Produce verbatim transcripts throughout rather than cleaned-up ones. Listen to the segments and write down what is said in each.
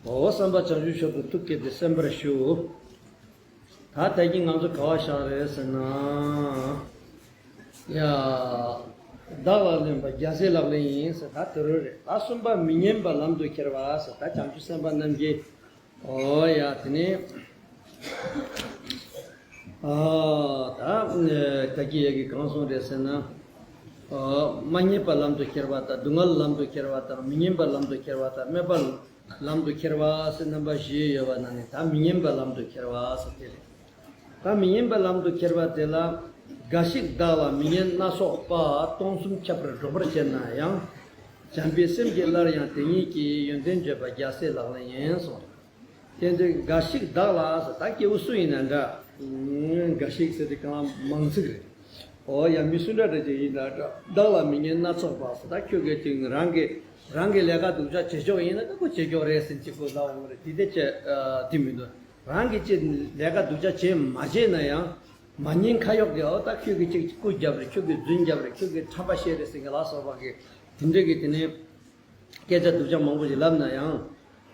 འོ་བསམ་པ་བྱང་ཆུབ་མཆོག་ཏུ་ཐུགས་བསྐྱེད་དེ་གསན་པར་ཞུ། ད་ལྟ་གི་ང་ཚོ་ག་བ་བཞག་རེད་ཟེར་ན། ཡ། བདག་ལ་ལེན་པ་རྒྱལ་སྲས་ལག་ལེན་ཡིན་ཟེར་ད་དེ་རུ་རེད། ད་གསུམ་པ་མི་སྙན་པ་ལམ་དུ་ཁྱེར་བ་ཟེར་ད་བྱང་ཆུབ་སེམས་དཔའ་རྣམས་ཀྱིས། ཨོ་ཡ་དེ་ནས། ཨ་ད་ད་གི་ཡ་གི་གང་གསུངས་རེད་ཟེར་ན། ཨ་མ་སྙན་པ་ལམ་དུ་ཁྱེར་བ་དང་སྡུག་བསྔལ་ལམ་དུ་ཁྱེར་བ་དང་མི་སྙན་པ་ལམ་དུ་ཁྱེར་བ་དང་སྨད་པ་ལམ་དུ་ཁྱེར་བ་ཟེར་རྣམ་པ་བཞི་ཡོད་པ་ནང་ནས་ད་མི་སྙན་པ་ལམ་དུ་ཁྱེར་བ་ཟེར་དེ་རེད། ད་མི་སྙན་པ་ལམ་དུ་ཁྱེར་བ་དེ་ལ། འགའ་ཞིག་བདག་ལ་མི་སྙན་སྣ་ཚོགས་པ། སྟོང་གསུམ་ཁྱབ་པར་སྒྲོག་པར་བྱེད་ན་ཡང་། བྱམས་པའི་སེམས་ཀྱིས་སླར་ཡང་དེ་ཉིད་ཀྱི་ཡོན་ཏན་བརྗོད་པ་རྒྱལ་སྲས་ལག་ལེན་ཡིན་གསུངས། དེ་འདྲའི་འགའ་ཞིག་བདག་ལ་ཟེར་ད་སྐྱེ་བོ་སུ་ཡིན་ན་འདྲ། འགའ་ཞིག་ཟེར་དེ་གང་མང་ཚིག་རེད། འོ་ཡ་མི་སུ་འདྲ་འདྲ་ཅིག་ཡིན་ན་འདྲ་བདག་ལ་མི་སྙན་སྣ་ཚོགས་པ་ཟེར་ད་ཁྱོད་ཀྱིས་ཅིག་རང་གི་རང་གི་ལས་ཀ་སྡུག་ཅག་བྱེད་ཆོག་ཡིན་ན་ད་ཁོ་བྱེད་ཆོག་རེད་ཟེར་ཅིག་ཁོ་ལབ་འོང་རེད་དེ་དེ་ཅི་དེ་མི་འདུག་རང་གིས་ཅིག་ལས་ཀ་སྡུག་ཅག་བྱེད་མ་བྱེད་ན་ཡང་། མ་ཉན་ཁ་གཡོག་གི་འོ་ད་ཁྱོད་ཀྱིས་ཅིག་སྐུ་རྒྱབ་རེད་ཁྱོད་ཀྱིས་རྫུན་རྒྱབ་རེད་ཁྱོད་ཀྱིས་ཁྲམ་པ་བཤད་རེད་ཟེར་གི་ལ་སོགས་པ་གི་དེ་འདྲ་གི་དེ་ནས། སྐད་ཆ་སྡུག་ཅག་མང་པོ་ཞིག་ལབ་ན་ཡང་།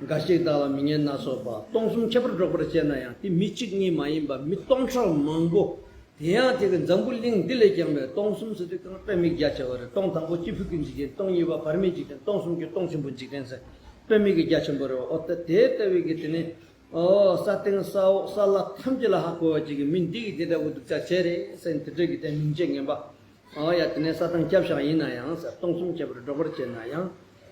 འགའ་ཞིག་བདག་ལ་མི་སྙན་སྣ་ཚོགས་པ། སྟོང་གསུམ་ཁྱབ་པར་སྒྲོག་པར་བྱེད་ན་ཡང་དེ་མི་གཅིག་གཉིས་མ་ཡིན་པ་མི་སྟོང་ཕྲག་མང་པོ། དེ་ཡང་དེ་གི་འཛམ་བུ་གླིང་འདི་ལས་ཀྱང་བའི་སྟོང་གསུམ་ཟེར་དུས་གང་དཔེ་མིག་རྒྱ་ཆེ་བ་རེད། སྟོང་དང་པོ་སྐྱེས་བུ་གི་འཇིག་རྟེན། སྟོང་གཉིས་པ་བར་མའི་འཇིག་རྟེན། སྟོང་གསུམ་གྱི་སྟོང་ཆེན་པོའི་འཇིག་རྟེན་ཟེར་དཔེ་མིག་གི་རྒྱ་ཆེན་པོ་རེད། འོ་ད་དེ་ལྟ་བུའི་གི་དེ་ནི། ཨོ་ས་སྟེང་ས་འོག་ས་བླ་ཐམས་ཅད་ལ་ཧ་གོ་བ་ཅིག་གི་མི་འདི་གི་དེ་འདྲ་བོ་སྡུག་ཅག་བྱས་རེད་ཟེར་ནས་དེ་འདྲ་གི་དེ་མིང་ཆེ་ངན་པ། ཨོ་ཡ་དེ་ནས་ས་ཐང་སྐྱབས་བཞག་ཡིན་ན་ཡང་ཟེར་སྟོང་གསུམ་ཁྱབ་པར་སྒྲོག་པར་བྱེད་ན་ཡང་།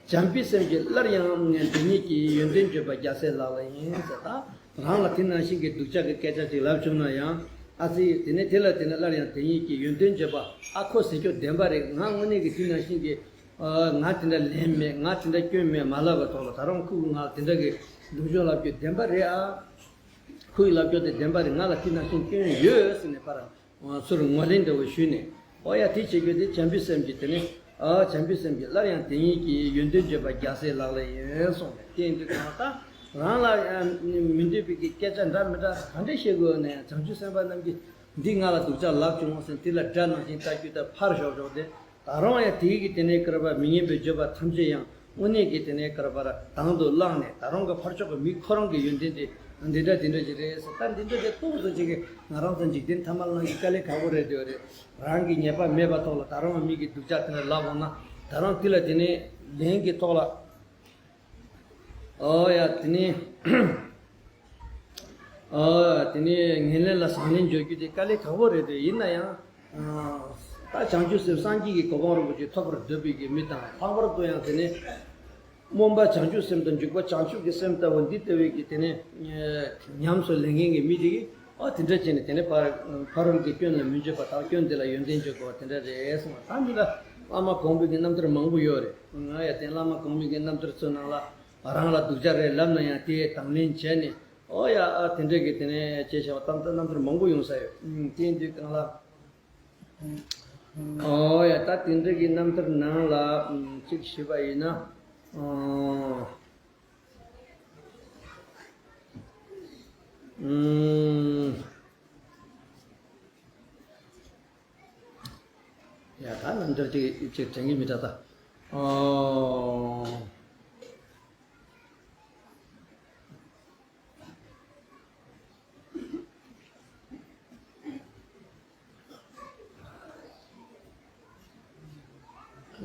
བྱམས་པའི་སེམས་ཀྱིས་སླར་ཡང་དེ་ཉིད་ཀྱི་ཡོན་ཏན་བརྗོད་པ་རྒྱལ་སྲས་ལག་ལེན་ཡིན་ཟེར་ད། རང་ལ་དེ་ནང་བཞིན་གྱི་སྡུག་ཅག་གི་སྐད་ཆ་ཅིག་ལབ་བྱུང་ན་ཡང་། ཨ་ཙི་དེ་ནས་དེ་ལ་དེ་ནས་སླར་ཡང་དེ་ཉིད་ཀྱི་ཡོན་ཏན་བརྗོད་པ་ཨ་ཁོ་ཟེར་རྒྱུ་བདེན་པ་རེད། ང་དངོས་གནས་ཀྱི་དེ་ནང་བཞིན་གྱི། ཨ་ང་དེ་འདྲ་ལན་མེད། ང་དེ་འདྲ་སྐྱོན་མེད་མ་ལབ་པའི་ཐོག་ལ་ད་རུང་ཁོ་གིས་ང་དེ་འདྲ་གི་སྡུག་སྦྱོང་ལབ་རྒྱུ་བདེན་པ་རེད་ཨ། ཁོ་གིས་ལབ་རྒྱུ་དེ་བདེན་པ་རེད། ང་ལ་དེ་ནང་བཞིན་སྐྱོན་ཡོད་ཟེར་ནས་ཕར་ཚུར་ངོས་ལེན་འདྲ་བོ་ཞུས་ནས། ཨོ་ཡ་དེ་བྱེད་རྒྱུ་དེ་བྱམས་པའི་སེམས་ཀྱིས་དེ་ནི་ཨ་བྱམས་པའི་སེམས་ཀྱིས་སླར་ཡང་དེ་ཉིད་ཀྱི་ཡོན་ཏན་བརྗོད་པ་རྒྱལ་སྲས་ལག་ལེན་ཡིན་གསུངས་ནས་དེ་ཡིན་དུས་གང་ལྟར་རང་ལ་མི་འདོད་པའི་གི་སྐད་ཆ་འདྲ་མི་འདྲ་ག་འདྲ་བཤད་དགོས་ནས་བྱང་ཆུབ་སེམས་དཔའ་རྣམས་ཀྱིས་འདི་ང་ལ་སྡུག་ཅག་ལབ་བྱུང་ཟེར་དེ་ལ་དགྲ་ནང་བཞིན་ལྟ་རྒྱུ་དང་ཕར་ཞོག་ཞོག་སྟེ། ད་རུང་ཡང་དེའི་གི་དེ་ནས་ཀར་པ་མི་སྙན་པའི་བརྗོད་པ་ཐམས་ཅད་ཡང་དངོས་གནས་ཀྱི་དེ་ནས་ཀར་པར་དང་དུ་བླངས་ནས་ད་རུང་གི་ཕར་ཕྱོགས་ཀྱི་མི་ཁོ་རང་གི་ཡོན་ཏན་དེ་འདི་འདྲ་འདི་འདྲ་ཞིག་རེད་ཟེར། ད་འདི་འདྲ་དེ་ཏོག་ཙམ་ཅིག་གི་ང་རང་ཚོ་འཇིག་རྟེན་ཐ་མལ་ནང་གི་དཀའ་ལས་ཁག་པོ་རེད་འདོད་རེད། རང་གི་ཉེས་པ་མེད་པ་ཐོག་ལ་ད་རུང་མི་གི་སྡུག་ཅག་དེ་འདྲ་ལབ་འོང་ན་ད་རུང་དེ་ལ་དེ་ནས་ལན་གྱི་ཐོག་ལ། ཨོ་ཡ་དེ་ནས། ཨོ་དེ་ནས་ངན་ལན་ལ་བཟང་ལན་འཇོག་རྒྱུ་དེ་དཀའ་ལས་ཁག་པོ་རེད་དེ། ཡིན་ན་ཡང་། ཨ་ད་བྱང་ཆུབ་སེམས་སངས་རྒྱས་ཀྱི་གོ་འཕང་རིན་པོ་ཆེ་ཐོབ་པར་འདོད་པའི་གི་མི་དང་ལྷག་པར་དུ་ཡང་དེ་ནས། སྨོན་པ་བྱང་ཆུབ་སེམས་དང་འཇུག་པ་བྱང་ཆུབ་ཀྱི་སེམས་ལྟ་བུ་འདི་ལྟ་བུའི་གི་དེ་ནས། ཉམས་སུ་ལེན་མཁན་གྱི་མི་དེ་གིས་ཨོ་དེ་འདྲ་བྱས་ནས་དེ་ནས་ཕར་ཕ་རོལ་གྱི་སྐྱོན་ལ་མི་འཇུག་པ་དང་སྐྱོན་དེ་ལ་ཡོན་ཏན་འཇོག་དགོས་པ་དེ་འདྲ་རེད་གསུངས་པ། ད་འདི་ལ་བླ་མ་གོང་མའི་གི་རྣམ་ཐར་མང་པོ་ཡོད་རེད། ང་ཡ་དེ་བླ་མ་གོང་མའི་གི་རྣམ་ཐར་ཚོའི་ནང་ལ། རང་ལ་སྡུག་ཅག་རེད་ལབ་ན་ཡང་དེ་དང་ལེན་བྱས་ནས། ཨོ་ཡ་ཨ་དེ་འདྲ་གི་དེ་ནས་བྱས་བྱས་པ་ཏམ་ཏམ་རྣམ་ཐར་མང་པོ་ཡོང་ས་ཡོད། ཨུམ་དེ་འདི་གང་ལ། ཨོ་ཡ་ད་དེ་འདྲ་གི་རྣམ་ཐར་ནང་ལ་ཨུམ་གཅིག་ཞུས་པ་ཡིན་ན། ཨོ་ཨུམ། ཡ་ད་རྣམ་ཐར་ཅིག་ཅིག་དྲན་གྱི་མི་འདྲ་ད། ཨོ།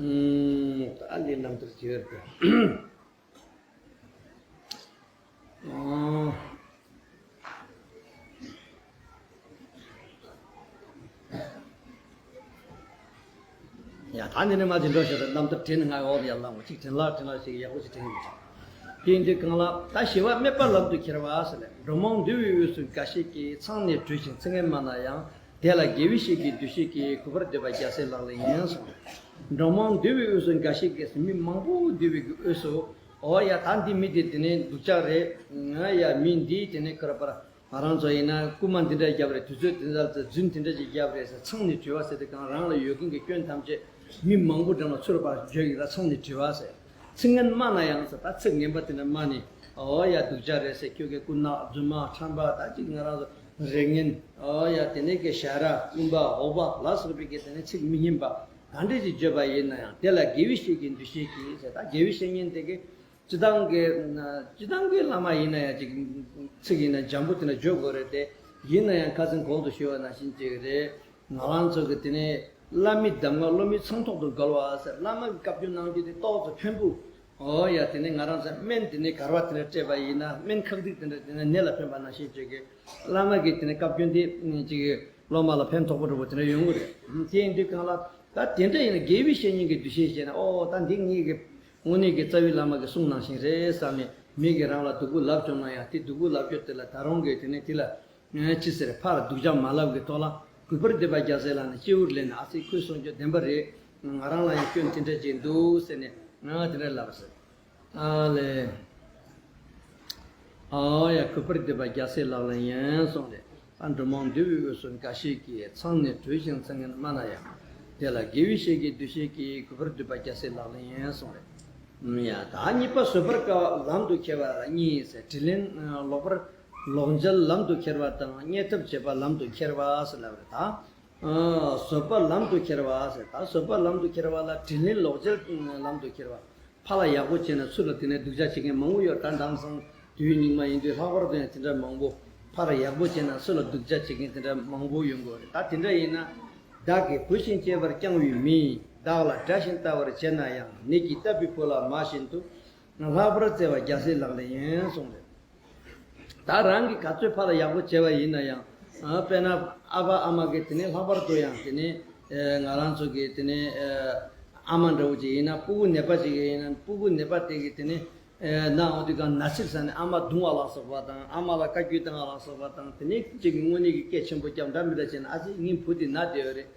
ཨུམ། ད་འདི་རྣམ་ཐར་ཅིག་ཡོད་དེ། ཨོ། ཡ་ད་འདི་ནས་མ་ཅིག་འགྲོ་ཞེས་པའི་རྣམ་ཐར་དྲན་ནས་ང་འོག་ཡར་ལངས་པ་ཅིག་དྲན་ལ་དྲན་ལ་ཞིག་ཡག་པོ་ཞིག་དྲན་གྱི་མི་འདུག་དེ་འདི་གང་ལ་ད་ཞི་བ་སྨད་པ་ལམ་དུ་ཁྱེར་བ་ཟེར་ནས་འགྲོ་མང་འདུ་བའི་དབུས་སུ་འགའ་ཞིག་གིས་མཚང་ནས་བྲུས་ཤིང་ཚིག་ངན་སྨྲ་ན་ཡང་དེ་ལ་དགེ་བའི་བཤེས་ཀྱི་འདུ་ཤེས་ཀྱིས་གུས་པར་འདུད་པ་རྒྱལ་སྲས་ལག་ལེན་ཡིན་གསུངས། འགྲོ་མང་འདུ་བའི་དབུས་སུ་འགའ་ཞིག་གིས་མི་མང་པོ་འདུ་བའི་དབུས་སུ་ཨོ་ཡ་ད་འདི་མི་འདི་དེ་ནས་སྡུག་ཅག་རེད། ང་ཡ་མི་འདིས་དེ་ནས་ཁར་པར། ང་རང་ཚོ་ཡིན་ན་རྐུན་མ་འདི་འདྲ་བརྒྱབ་རེད། དུས་ཚོད་འདི་འདྲ་ཚོ་རྫུན་འདི་འདྲ་ཅིག་བརྒྱབ་རེད་ཟེར་མཚང་ནས་བྲུས་པ་ཟེར་དེ་གང་རང་ལ་ཡོད་མཁན་གྱི་སྐྱོན་ཐམས་ཅད་མི་མང་པོ་འགྲམ་ལ་ཚུར་ཕར་བརྗོད་ཀྱི་ར་མཚང་ནས་བྲུས་པ་ཟེར། ཚིག་ངན་སྨྲ་ན་ཡང་ཟེར་ད་ཚིག་ངན་པ་དེ་འདྲ་སྨྲ་ནས་ཨོ་ཡ་སྡུག་ཅག་རེད་ཟེར་ཁྱོད་ཀྱི་རྐུན་ནག་རྫུན་མ་ཁྲམ་པ་ད་ཅིག་ང་རང་ཚོ་རེ་ངན་ཨོ་ཡ་དེ་ནས་ཀྱི་ཞ་ར་རྐུན་པ་འོག་པ་ལ་སོགས་པའི་གི་དེ་ནས་ཚིག་མི་སྙན་པ་ག་འདྲས་ཅིག་བརྗོད་པ་ཡིན་ན་ཡང་དེ་ལ་དགེ་བའི་བཤེས་ཀྱི་འདུ་ཤེས་ཀྱིས་ཟེར་ད་དགེ་བའི་བཤེས་གཉེན་དེ་གི་སྤྱི་བཏང་གི་སྤྱི་བཏང་གི་བླ་མ་ཡིན་ན་ཡང་ཅིག་ཚིག་ཡིན་ན་འཇམ་པོ་དེ་འདྲ་བརྗོད་དགོས་རེད་དེ། ཡིན་ན་ཡང་ཁ་སང་གོང་དུ་ཞུས་པ་ནང་བཞིན་ཅིག་རེད། ང་རང་ཚོ་གི་དེ་ནས་བླ་མའི་གདམས་ངག་སློབ་མའི་ཚངས་ཐོག་ཏུ་དགའ་བ་ཟེར། བླ་མ་གི་བཀའ་བཀྱོན་གནང་རྒྱུ་དེ་ཏོག་ཙམ་ཕན་པོ། ཨོ་ཡ། དེ་ནས་ང་རང་ཚོ་སྨན་དེ་ནས་གར་བ་དེ་འདྲ་སྤྲད་པ་ཡིན་ན། སྨན་ཁག་ཐེག་དེ་འདྲ་དེ་ནས་ནད་ལ་ཕན་པ་ནང་བཞིན་བྱེད་ཀྱི། བླ་མ་གི་དེ་ནས་བཀའ་བཀྱོན་དེ་ཅིག་སློབ་མ་ལ་ཕན་ཐོགས་པ་འདྲ་པོ་དེ་འདྲ་ཡོང་གི་རེད། དེ་ཡིན་དུས་གང་ལ་ད་དེ་འདྲ་ཡིན་ན་དགེ་བའི་བཤེས་གཉེན་གྱི་འདུ་ཤེས་བྱས་ན། ཨོ་ད་འདི་ངེད་ཀྱི་དངོས་གནས་ཀྱི་རྩ་བའི་བླ་མ་གི་གསུང་ནང་བཞིན་རེད་བསམ་ནས། མི་གིས་རང་ལ་སྡུག་པོ་ལབ་བྱུང་ན་ཡང་དེ་སྡུག་པོ་ལབ་རྒྱུ་དེ་ལ་ད་རུང་གི་དེ་ནས་དེ་ལ། ཅི་ཟེར། ཕར་སྡུག་ཅག་མ་ལབ་ཀྱི་ཐོག་ལ། གུས་པར་འདེབས་པ་རྒྱལ་སྲས་ལག་ལེན། སྤྱི་བོར་ལེན་ནས་ཨ་ཙི་ཁོས་གསུང་རྒྱུ་བདེན་པ་རེད། ང་རང་ལ་ཡང་སྐྱོན་དེ་འདྲ་ཅིག་འདུག་ཟེར་ནས་ང་དེ་འདྲ་ལབ་ཟེར། ཨ་ལས། ཨོ་ཡ། གུས་པར་འདེབས་པ་རྒྱལ་སྲས་ལག་ལེན་ཡིན་གསུངས་རེད། ད་འབྲུ་མང་འདུས་པའི་དབུས་སུ་འགའ་ཞིག་གིས། ཚང་ནས་གྲོལ་ཞིང་མཚན་ངན་སྨྲ་ན་ཡང་། དེ་ལ་དགེ་བའི་བཤེས་ཀྱི་འདུ་ཤེས་ཀྱིས། གུས་པར་འདེབས་པ་རྒྱལ་སྲས་ལག་ལེན་ཡིན་གསུངས་རེད། ཡ། ད་གཉིས་པ་བཟོད་པར་དཀའ་བ་ལམ་དུ་ཁྱེར་བ་ར་གཉིས་ཟེར། དྲིན་ལན་ལོག་པར་ལོག་འཇལ་ལམ་དུ་ཁྱེར་བ་དང་། བརྙས་ཐབས་བྱེད་པ་ལམ་དུ་ཁྱེར་བ་ཟེར་ལབ་རེད་ད། ཨ། བཟོད་པ་ལམ་དུ་ཁྱེར་བ་ཟེར། ད་བཟོད་པ་ལམ་དུ་ཁྱེར་བ་ལ་དྲིན་ལན་ལོག་འཇལ་ལམ་དུ་ཁྱེར་བ། ཕར་ལ་ཡག་པོ་བྱས་ན་ཚུར་ལ་དེ་ནས་སྡུག་ཅག་བྱེད་མཁན་མང་པོ་ཡོད། ད་དེང་སང་དུས་སྙིགས་མ་ཡིན་དུས་ལྷག་པར་དུ་ཡང་དེ་འདྲ་མང་པོ། ཕར་ལ་ཡག་པོ་བྱས་ན་ཚུར་ལ་སྡུག་ཅག་བྱེད་མཁན་དེ་འདྲ་མང་པོ་ཡོང་གི་རེད། ད་དེ་འདྲ་ཡིན་ན། བདག་གིས་བུ་བཞིན་གཅེས་པར་བསྐྱངས་པའི་མི། བདག་ལ་དགྲ་བཞིན་ལྟ་བར་བྱེད་ན་ཡང་། ནད་ཀྱིས་བཏབ་པའི་བུ་ལ་མ་བྱིན་དུ། ལྷག་པར་བརྩེ་བ་རྒྱལ་སྲས་ལག་ལེན་ཡིན་གསུངས་རེད། ད་རང་གིས་ག་ཚོད་ཕར་ལ་ཡག་པོ་བྱས་པ་ཡིན་ན་ཡང་། ཨ། དཔེར་ན་ཨ་ཕ་ཨ་མ་གིས་དེ་ནས་ལྷག་པར་དུ་ཡང་དེ་ནས་ཨེ་ང་རང་ཚོ་གི་དེ་ནས་ཨེ་ཨ་མ་འདྲ་བོ་ཅིག་ཡིན་ན། སྤུ་གུ་ནད་པ་ཅིག་ཡིན་ན། སྤུ་གུ་ནད་པ་དེ་གིས་དེ་ནས་ཨེ་ན་འོ་དེ་ག་ན་ཚིག་ཟ་ནས་ཨ་མ་རྡུང་བ་ལ་སོགས་པ་དང་། ཨ་མ་ལ་བཀའ་བཀྱོན་བཏང་བ་ལ་སོགས་པ་དང་། དེ་ནས་ཅིག་དངོས་གནས་ཀྱི་སྐད་ཆེན་པོ་རྒྱབ་འདྲ་མི་འདྲ་བྱས་ན། ཨ་ཙི་ངའི་བུ་དེ་ན་བསྡད་ཡོད་རེད།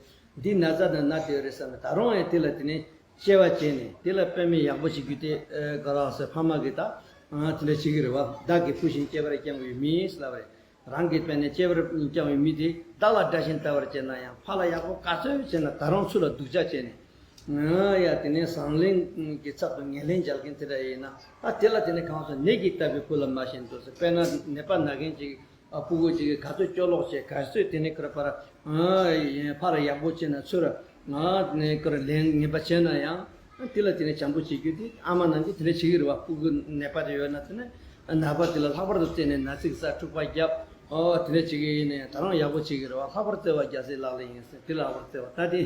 འདི་ན་ཚ་དང་ན་བསྡད་ཡོད་རེད་བསམ་ནས། ད་རུང་ཡང་དེ་ལ་དེ་ནས་གཅེས་པ་བྱས་ནས་དེ་ལ་དཔེ་མེད་ཡག་པོ་བྱེད་རྒྱུ་དེ་ཨེ་ག་རེ་ཟེར། ཕ་མ་གིས་ད་ཨ་དེ་འདྲ་བྱེད་ཀྱི་རེད་བ། བདག་གིས་བུ་བཞིན་གཅེས་པར་བསྐྱངས་པའི་མི་ཟེར་ལབ་པ་རེད། རང་གི་དཔེ་ནས་གཅེས་པར་བསྐྱངས་པའི་མི་དེ་བདག་ལ་དགྲ་བཞིན་ལྟ་བར་བྱེད་ན་ཡང་། ཕར་ལ་ཡག་པོ་ག་ཚོད་བྱས་ན་ད་རུང་ཚུར་ལ་སྡུག་ཅག་བྱས་ནས། ཨ་ཡ། དེ་ནས་བཟང་ལན་གྱི་ཚབ་ཏུ་ངན་ལན་འཇལ་མཁན་དེ་འདྲ་ཡིན་ན། ད་དེ་ལ་དེ་ནས་གང་ཟེར། ནད་ཀྱིས་བཏབ་པའི་བུ་ལ་མ་བྱིན་དུ་ཟེར། དཔེར་ན་ནད་པ་ན་མཁན་ཅིག་ཨ། སྤུ་གུ་གཅིག་གིས་ག་ཚོད་སྐྱོ་ལོག་བྱས། ག་ཚོད་དེ་ནས་ཁོ་ར་ཕར། ཨ། ཕར་ཡག་པོ་བྱས་ན་ཚུར། ཨ། ནས་ཁོ་ར་ལན་ངན་པ་བྱས་ན་ཡང་། དེ་ལ་དེ་ནས་བྱམས་པོ་བྱེད་རྒྱུ་དེ་ཨ་མ་རྣམས་ཀྱིས་དེ་འདྲ་བྱེད་ཀྱི་རེད་བ། སྤུ་གུ་ནད་པ་དེ་ཡོད་ན་དེ་ནས་ནད་པ་དེ་ལ་ལྷག་པར་དུ་བརྩེ་ནས་ན་ཚིག་ཟ། འཁྲུག་པ་རྒྱབ། ཨོ། དེ་འདྲ་བྱེད་ཀྱི་ཡིན་ན་ཡང་ད་རུང་ཡག་པོ་བྱེད་ཀྱི་རེད་བ། ལྷག་པར་བརྩེ་བ་རྒྱལ་སྲས་ལག་ལེན་ཡིན་ཟེར། དེ་ལ་ལྷག་པར་བརྩེ་བ། ད་དེ་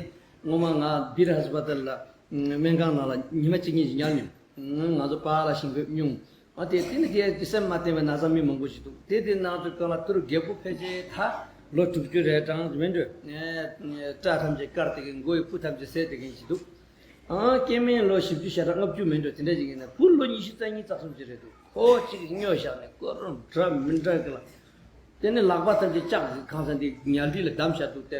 ངོ་མ་ང་བིར་ཧ་སི་པ་ཏལ་ལ་སྨན་ཁང་ནང་ལ་ཉི་མ་གཅིག་གཉིས་ཤིག་ཉལ་མྱོང་། ང་ཚོ་པཱ་ལགས་ཞིང་བོད་སྨྱུང་། ཨ། དེ་དེ་ནི་དེ་སེམས་མ་བརྟན་པའི་ན་ཚ་མི་མང་པོ་ཞིག་འདུག་དེ་དེ་ནང་དུ་གང་ལ་ཐུར་རྒད་པོ་ཕལ་ཆེར་ད་ལོ་དྲུག་ཅུ་རེ་གྲངས་མིན་འགྲོ། སྐྲ་ཐམས་ཅད་དཀར་དེ་གི་མགོ་ཡི་སྤུ་ཐམས་ཅད་སེར་དེ་གི་ཞིག་འདུག་ཨ། སྐྱེ་དམན་ལོ་བཞི་བཅུ་ཞེ་གྲངས་ལྔ་བཅུ་མིན་འགྲོ། དེ་འདྲ་ཞིག་ཡིན་ན། བུ་ལོ་ཉི་ཤུ་རྩ་གཉིས་རྩ་གསུམ་ཅིག་རེད་འདུག་ཁོ་གཅིག་སྨྱོ་བཞག་ནས་ཁོ་རང་འདྲ་མི་འདྲ་གི་ལ། དེ་ནས་ལག་པ་ཐམས་ཅད་ལྕགས་ཀྱི་གང་ཟག་འདི་ཉལ་ཁྲི་ལ་བསྡམས་བཞག་འདུག་སྟེ།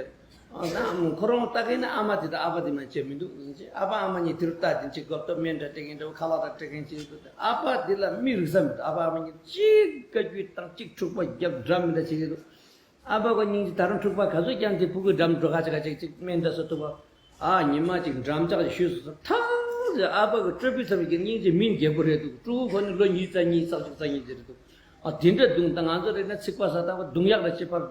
ཨ། ད་ཁོ་རང་ལྟ་གིན་ན་ཨ་མ་དེ་དང་ཨ་ཕ་དེ་མ་བྱས་མི་འདུག་ཨ་ཕ་ཨ་མ་གཉིས་དེ་རུ་ལྟ་དེ་གཅིག་གོ་སྟོབས་སྨན་འདྲ་སྤྲད་མཁན་འདྲ་བོ། ཁ་ལག་འདྲ་སྤྲད་མཁན་གཅིག་འདུག་ཨ་ཕ་དེ་ལ་མིག་རིག་ས་མི་འདུག་ཨ་ཕ་ཨ་མ་གཉིས་གཅིག་བཀའ་བཀྱོན་དང་གཅིག་འཁྲུག་པ་རྒྱབ་འདྲ་མི་འདྲ་བྱེད་ཀྱི་འདུག་ཨ་ཕ་གི་སྙིང་རྗེ། ད་རུང་འཁྲུག་པ་ག་ཚོད་བསྐྱངས་ཏེ་ཕྲུ་གུའི་འགྲམ་འགྲོ་ཁ་ཅིག་ག་ཅིག་ཅིག་སྨན་འདྲ་ཟ་ཐུབ་པ། ཨ། ཉི་མ་གཅིག་འགྲམ་ལྕག་ཅིག་གཞུས་སོ། ཐག་ཟེར། ཨ་ཕ་གི་སྤྲོ་པོའི་ཚབ་ཀྱི་སྙིང་རྗེ་མིན་རྒྱལ་པོ་རེད་འདུག་ཕྲུ་གུ་ཁོ་ནི་ལོ་ཉིས་རྩ་གཉིས་རྩ་གཅིག་རྩ་གཉིས་ཅིག་རེད་འདུག་ཨ། དེ་འདྲ་འདུག་ད་ང་ཚོ་རེད་ན་ཚིག་པ་ཟ་ཐག་པ་རྡུང་ཡག་ལ་ཅི་ཕར་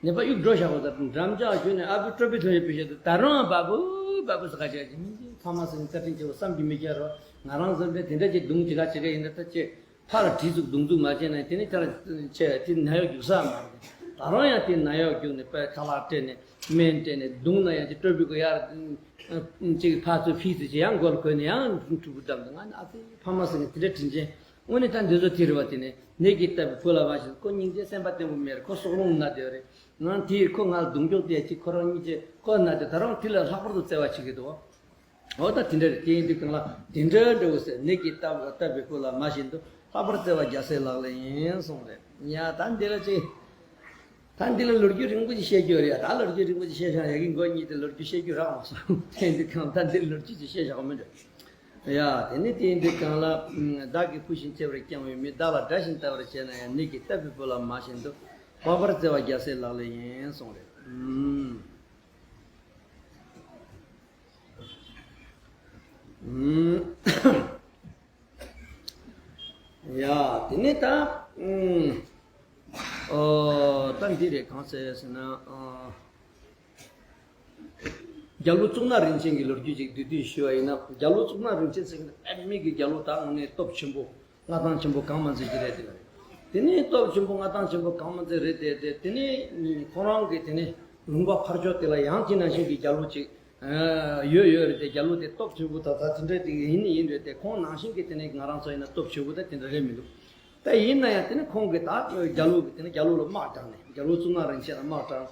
ནད་པ་གཡུག་འགྲོ་བཞག་པ་ད་འགྲམ་ལྕག་གཞུས་ནས་ཨ་ཕའི་སྤྲོ་པོའི་ཚབ་ཡོད་པའི་ཆེད་དུ། ད་རུང་ཨ། བ་བུ་བ་བུ་ཟེར་ག་ཅིག་ཅིག་མིན་གྱི། ཕ་མ་ཟེར་ནས་བཀའ་དྲིན་ཆེ་བ་བསམ་གྱིས་མི་ཁྱབ་རོགས། ང་རང་ཚོ་འདྲ་དེ་འདྲ་ཅིག་རྡུང་ཅི་ག་ཅི་ག་ཡིན་ན་ད་ཅི། ཕར་གྲི་ཚུགས་མདུང་ཚུགས་མ་བྱས་ན་དེ་ནི་ཁྱེད་རང་ཆེ་དེ་ནད་གཡོག་རྒྱུག་ས་མ་རེད། ད་རུང་ཡང་དེ་ནད་གཡོག་རྒྱུག་ནས་དཔེ་ཁ་ལག་སྤྲད་ནས་སྨན་སྤྲད་ནས་བརྡུངས་ན་ཡང་དེ་སྤྲོ་པོའི་གོ་ཡར་ཅིག་ཕར་ཚུར་ཕྱིས་ཚེ་ཅིག་ཡང་མགོ་ལ་གོན་ནས་ཡང་ཕྲུ་གུ་བསྡམས་འདུག་ང་ནི་ཨ་ཙི་ཕ་མ་ཟེར་ནས་དེ་འདྲ་དྲིན་ཅན། དངོས་གནས་ད་འདི་ཚོ་དེ་རེད་བ། དེ་ནས་ནད་ཀྱིས་བཏབ་པའི་བུ་ལ་མ་བྱིན། ཁོ་སྙིང་རྗེ་སེམས་པ་བརྟན་པོ་མེད་རེད། ཁོ་སྲོག་རླུང་ན་བསྡད་རེད། ང་དེས་ཁོ་ང་ལ་རྡུང་རྒྱུག་དེ་ཅིག་ཁོ་རང་སྙིང་རྗེ་ཁོ་ན་བསྡད། ད་རུང་དེ་ལ་ལྷག་པར་དུ་བརྩེ་བ་བྱེད་ཀྱི་འདུག་འོ་ད་དེ་འདྲ་རེད། དེ་ཡིན་དུས་གང་ལ་དེ་འདྲ་འདྲ་བོ་ཟེར། ནད་ཀྱིས་བཏབ་བཏབ་པའི་བུ་ལ་མ་བྱིན་དུ། ལྷག་པར་བརྩེ་བ་རྒྱལ་སྲས་ལག་ལེན་ཡིན་གསུངས་རེད། ཡ་ད་འདི་ལ་ཅིག་ད་འདི་ལ་ལོ་རྒྱུས་རིང་པོ་ཅིག་བཤད་རྒྱུ་རེད། ཡ་ད་ལོ་རྒྱུས་རིང་པོ་ཅིག་བཤད་བཞག་ཡ་གི་མགོ་གཉིས་དེ་ལོ་རྒྱུས་བཤད་རྒྱུ་རག་མ་སོང་། དེ་ཡིན་དུས་གང་ལ་ད་འདི་ལོ་རྒྱུས་ཅིག་བཤད་བཞག་མི་འདྲ། ཡ་དེ་ནི་དེ་ཡིན་དུས་གང་ལ། བདག་གིས་བུ་བཞིན་གཅེས་པར་བསྐྱངས་པའི་མི། བདག་ལ་དགྲ་བཞིན་ལྟ་བར་བྱས་ན་ཡང་། ནད་ཀྱིས་བཏབ་པའི་བུ་ལ་མ་བྱིན་དུ། ལྷག་པར་བརྩེ་བ་རྒྱལ་སྲས་ལག་ལེན་ཡིན་གསུངས་རེད། ཨུམ། ཨུམ། ཡ། དེ་ནས་ད། ཨུམ། ཨོ། ད་འདི་རེད། གང་ཟེར་ཟེར་ན། ཨོ། རྒྱལ་པོ་གཙུག་ན་རིན་ཆེན་གྱི་ལོ་རྒྱུས་ཅིག་བསྡུས་བསྡུས་ཞུ་བ་ཡིན་ན། རྒྱལ་པོ་གཙུག་ན་རིན་ཆེན་ཟེར་མཁན་དེ་དཔེ་མི་སྲིད་ཀྱི་རྒྱལ་པོ་དང་། དངོས་གནས་སྟོབས་ཆེན་པོ། མངའ་ཐང་ཆེན་པོ་གང་མ་མཛད་ཀྱི་རེད་དེ། དེ་ནས་སྟོབས་ཆེན་པོ་མངའ་ཐང་ཆེན་པོ་གང་མ་མཛད་རེད་དེ། དེ་དེ་ནས་ཁོང་རང་གི་དེ་ནས་ལུང་པ་ཕར་ཕྱོགས་དེ་ལ་ཡང་དེ་ནང་བཞིན་གྱི་རྒྱལ་པོ་ཅིག་ཡོད་ཡོད་རེད་དེ། རྒྱལ་པོ་དེ་སྟོབས་ཆེན་པོ་ད་ད་དེ་འདྲ་དེ་ཡིན་ཡིན་རེད་དེ། ཁོང་ནང་བཞིན་གྱི་དེ་ནས་ང་རང་ཚོ་ཡིན་ན་སྟོབས་ཆེན་པོ་ད་དེ་འདྲ་རེད་མི་འདུག་ད་ཡིན་ན་ཡང་དེ་ནས་ཁོང་གིས་ད་རྒྱལ་པོ་གི་དེ་ནས་རྒྱལ་པོ་ལ་དམག་དྲངས་ནས། རྒྱལ་པོ་གཙུག་ན་རིན་ཆེན་ལ་དམག་དྲངས།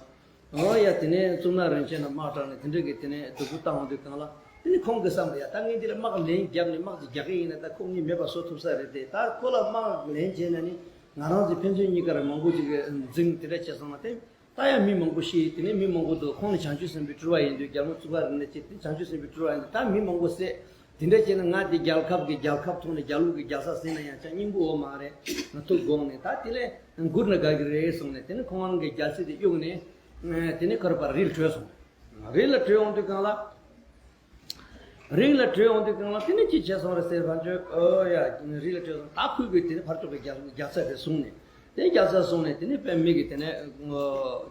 ཨོ་ཡ། དེ་ནས་གཙུག་ན་རིན་ཆེན་ལ་དམག་དྲངས་ནས་དེ་འདྲ་གི་དེ་ནས་སྡུག་པོ་བཏང་འོང་དུས་སྒང་ལ། དེ་ནས་ཁོང་གི་བསམ་པ་ཡ། ད་ངས་འདི་ལ་དམག་ལན་བརྒྱབ་ནས་དམག་ཅིག་རྒྱག་གི་ཡིན་ན། ད་ཁོ་ངས་མེད་པ་བཟོ་ཐུབ་ས་རེད་དེ། ད་ཁོ་ལ་དམག་ལན་བྱས་ན་ནི་ང་རང་ཚོའི་ཕན་ཚུན་གཉིས་ཀར་མང་པོ་ཅིག་འཛིང་དེ་འདྲ་བྱས་སོང་བ་དེ། ད་ཡང་མི་མང་པོ་ཤི། དེ་ནས་མི་མང་པོ་འདུག་ཁོང་ནི་བྱང་ཆུབ་སེམས་དཔའི་སྤྲུལ་པ་ཡིན་དུས། རྒྱལ་པོ་གཙུག་ན་རིན་ཆེན་དེ་བྱང་ཆུབ་སེམས་དཔའི་སྤྲུལ་པ་ཡིན་དུས། ད་མི་མང་པོ་བསད། དེ་འདྲ་བྱས་ན་ང་དེ་རྒྱལ་ཁབ་ཀྱི་རྒྱལ་ཁབ་ཐོག་ནས་རྒྱལ་པོ་གི་རྒྱལ་ས་ཟིན་ན་ཡང་ཅང་སྙིང་པོ་ཡོད་མ་རེད། ང་ཐུག་དགོངས་ནས་ད་དེ་ལས་འགུར་ན་དགའ་གི་རེད་གསུངས་ནས། དེ་ནས་ཁོང་རང་གི་རྒྱལ་སྲིད་དེ་གཡུགས་ནས། དེ་ནས་ཁོ་རང་ཕར་རི་ལ་བྲོས་སོང་། རི་ལ་བྲོས་ཡོང་དུས་སྒང་ལ། རི་ལ་བྲོས་ཡོང་དུས་སྒང་ལ་དེ་ནས་ཅི་བྱས་སོང་རེད་ཟེར་བ་ཅོ། ཨོ་ཡ། རི་ལ་བྲོས་སོང་། ད་ཁོ་གིས་དེ་ནས་ཕར་ཕྱོགས་ཀྱི་རྒྱལ་རྒྱལ་ས་དེ་བཟུང་ནས། དེ་རྒྱལ་ས་བཟུང་ནས་དེ་ནས་དཔོན་མི་གིས་དེ་ནས་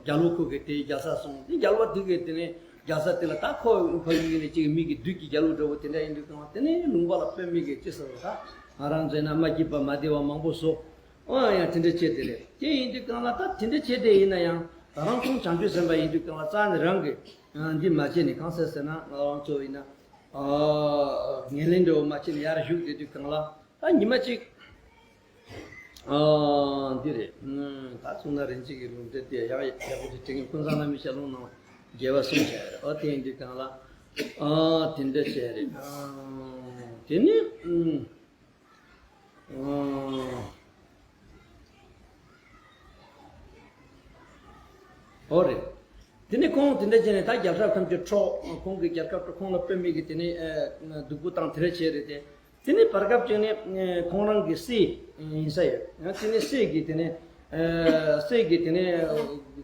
རྒྱལ་པོ་ཁོ་གིས་དེ་རྒྱལ་ས་བཟུང་། དེ་རྒྱལ་པོ་དེ་གིས་དེ་ནས་རྒྱལ་ས་དེ་ལ། ད་ཁོ་ཕ་གི་ནས་ཅིག་མི་གི་བདུད་ཀྱི་རྒྱལ་པོ་འདྲ་བོ་དེ་འདྲ་ཡིན་དུས་སྒང་ལ། དེ་ནས་ལུང་པ་ལ་དཔོན་མི་གིས་ཅི་ཟེར་བ། ད་ང་རང་ཚོ་ཡིན་ན་མ་སྐྱིད་པ་མ་བདེ་བ་མང་པོ་བཟོ། ཨོ་ཡ། དེ་འདྲ་བྱས་དེ་རེད། དེ་ཡིན་དུས་སྒང་ལ། ད་དེ་འདྲ་བྱས་དེ་ཡིན་ན་ཡང་ད་རང་ཁོང་བྱང་ཆུབ་སེམས་དཔའ་ཡིན་དུས་སྒང་ལ་རྩ་ནས་རང་གིས་འདི་མ་བྱས་ནས། གང་ཟེར་ཟེར་ན་ང་རང་ཚོ་ཡིན་ན་ཨ་ངན་ལན་འདྲ་བོ་མ་བྱས་ནས་ཡར་བཞུགས་བསྡད་དུས་སྒང་ལ། ད་ཉི་མ་གཅིག་ཨ་འདི་རེད། ད་གཙུག་ན་རིན་ཆེན་གྱི་ལུང་བསྟན་དེ་ཡང་ཡག་པོ་ཅིག་དྲན་གྱི། ཀུན་བཟང་བླ་མའི་ཞལ་ལུང་ནང་རྒྱས་པ་གསུངས་བྱས་རེད། ཨོ་དེ་ཡིན་དུས་སྒང་ལ། ཨ་དེ་འདྲ་བྱས་རེད། ཨ་དེ་ནི། ཨོ་རེད། དེ་ནས་ཁོང་དེ་འདྲ་བྱས་ནས་ད་རྒྱལ་ཁབ་ཐམས་ཅད་འཕྲོག་ཁོང་གི་རྒྱལ་ཁབ་འཕྲོག་ཁོང་ལ་དཔོན་མི་གིས་དེ་ནས་སྡུག་པོ་བཏང་དེ་འདྲ་བྱས་རེད་དེ། དེ་ནས་བར་སྐབས་ཅིག་ནས་ཁོང་རང་གི་སྲས་ཡིན་ས་ཡོད། ཡང་དེ་ནས་སྲས་ཀྱིས་དེ་ནས་སྲས་ཀྱིས་དེ་ནས་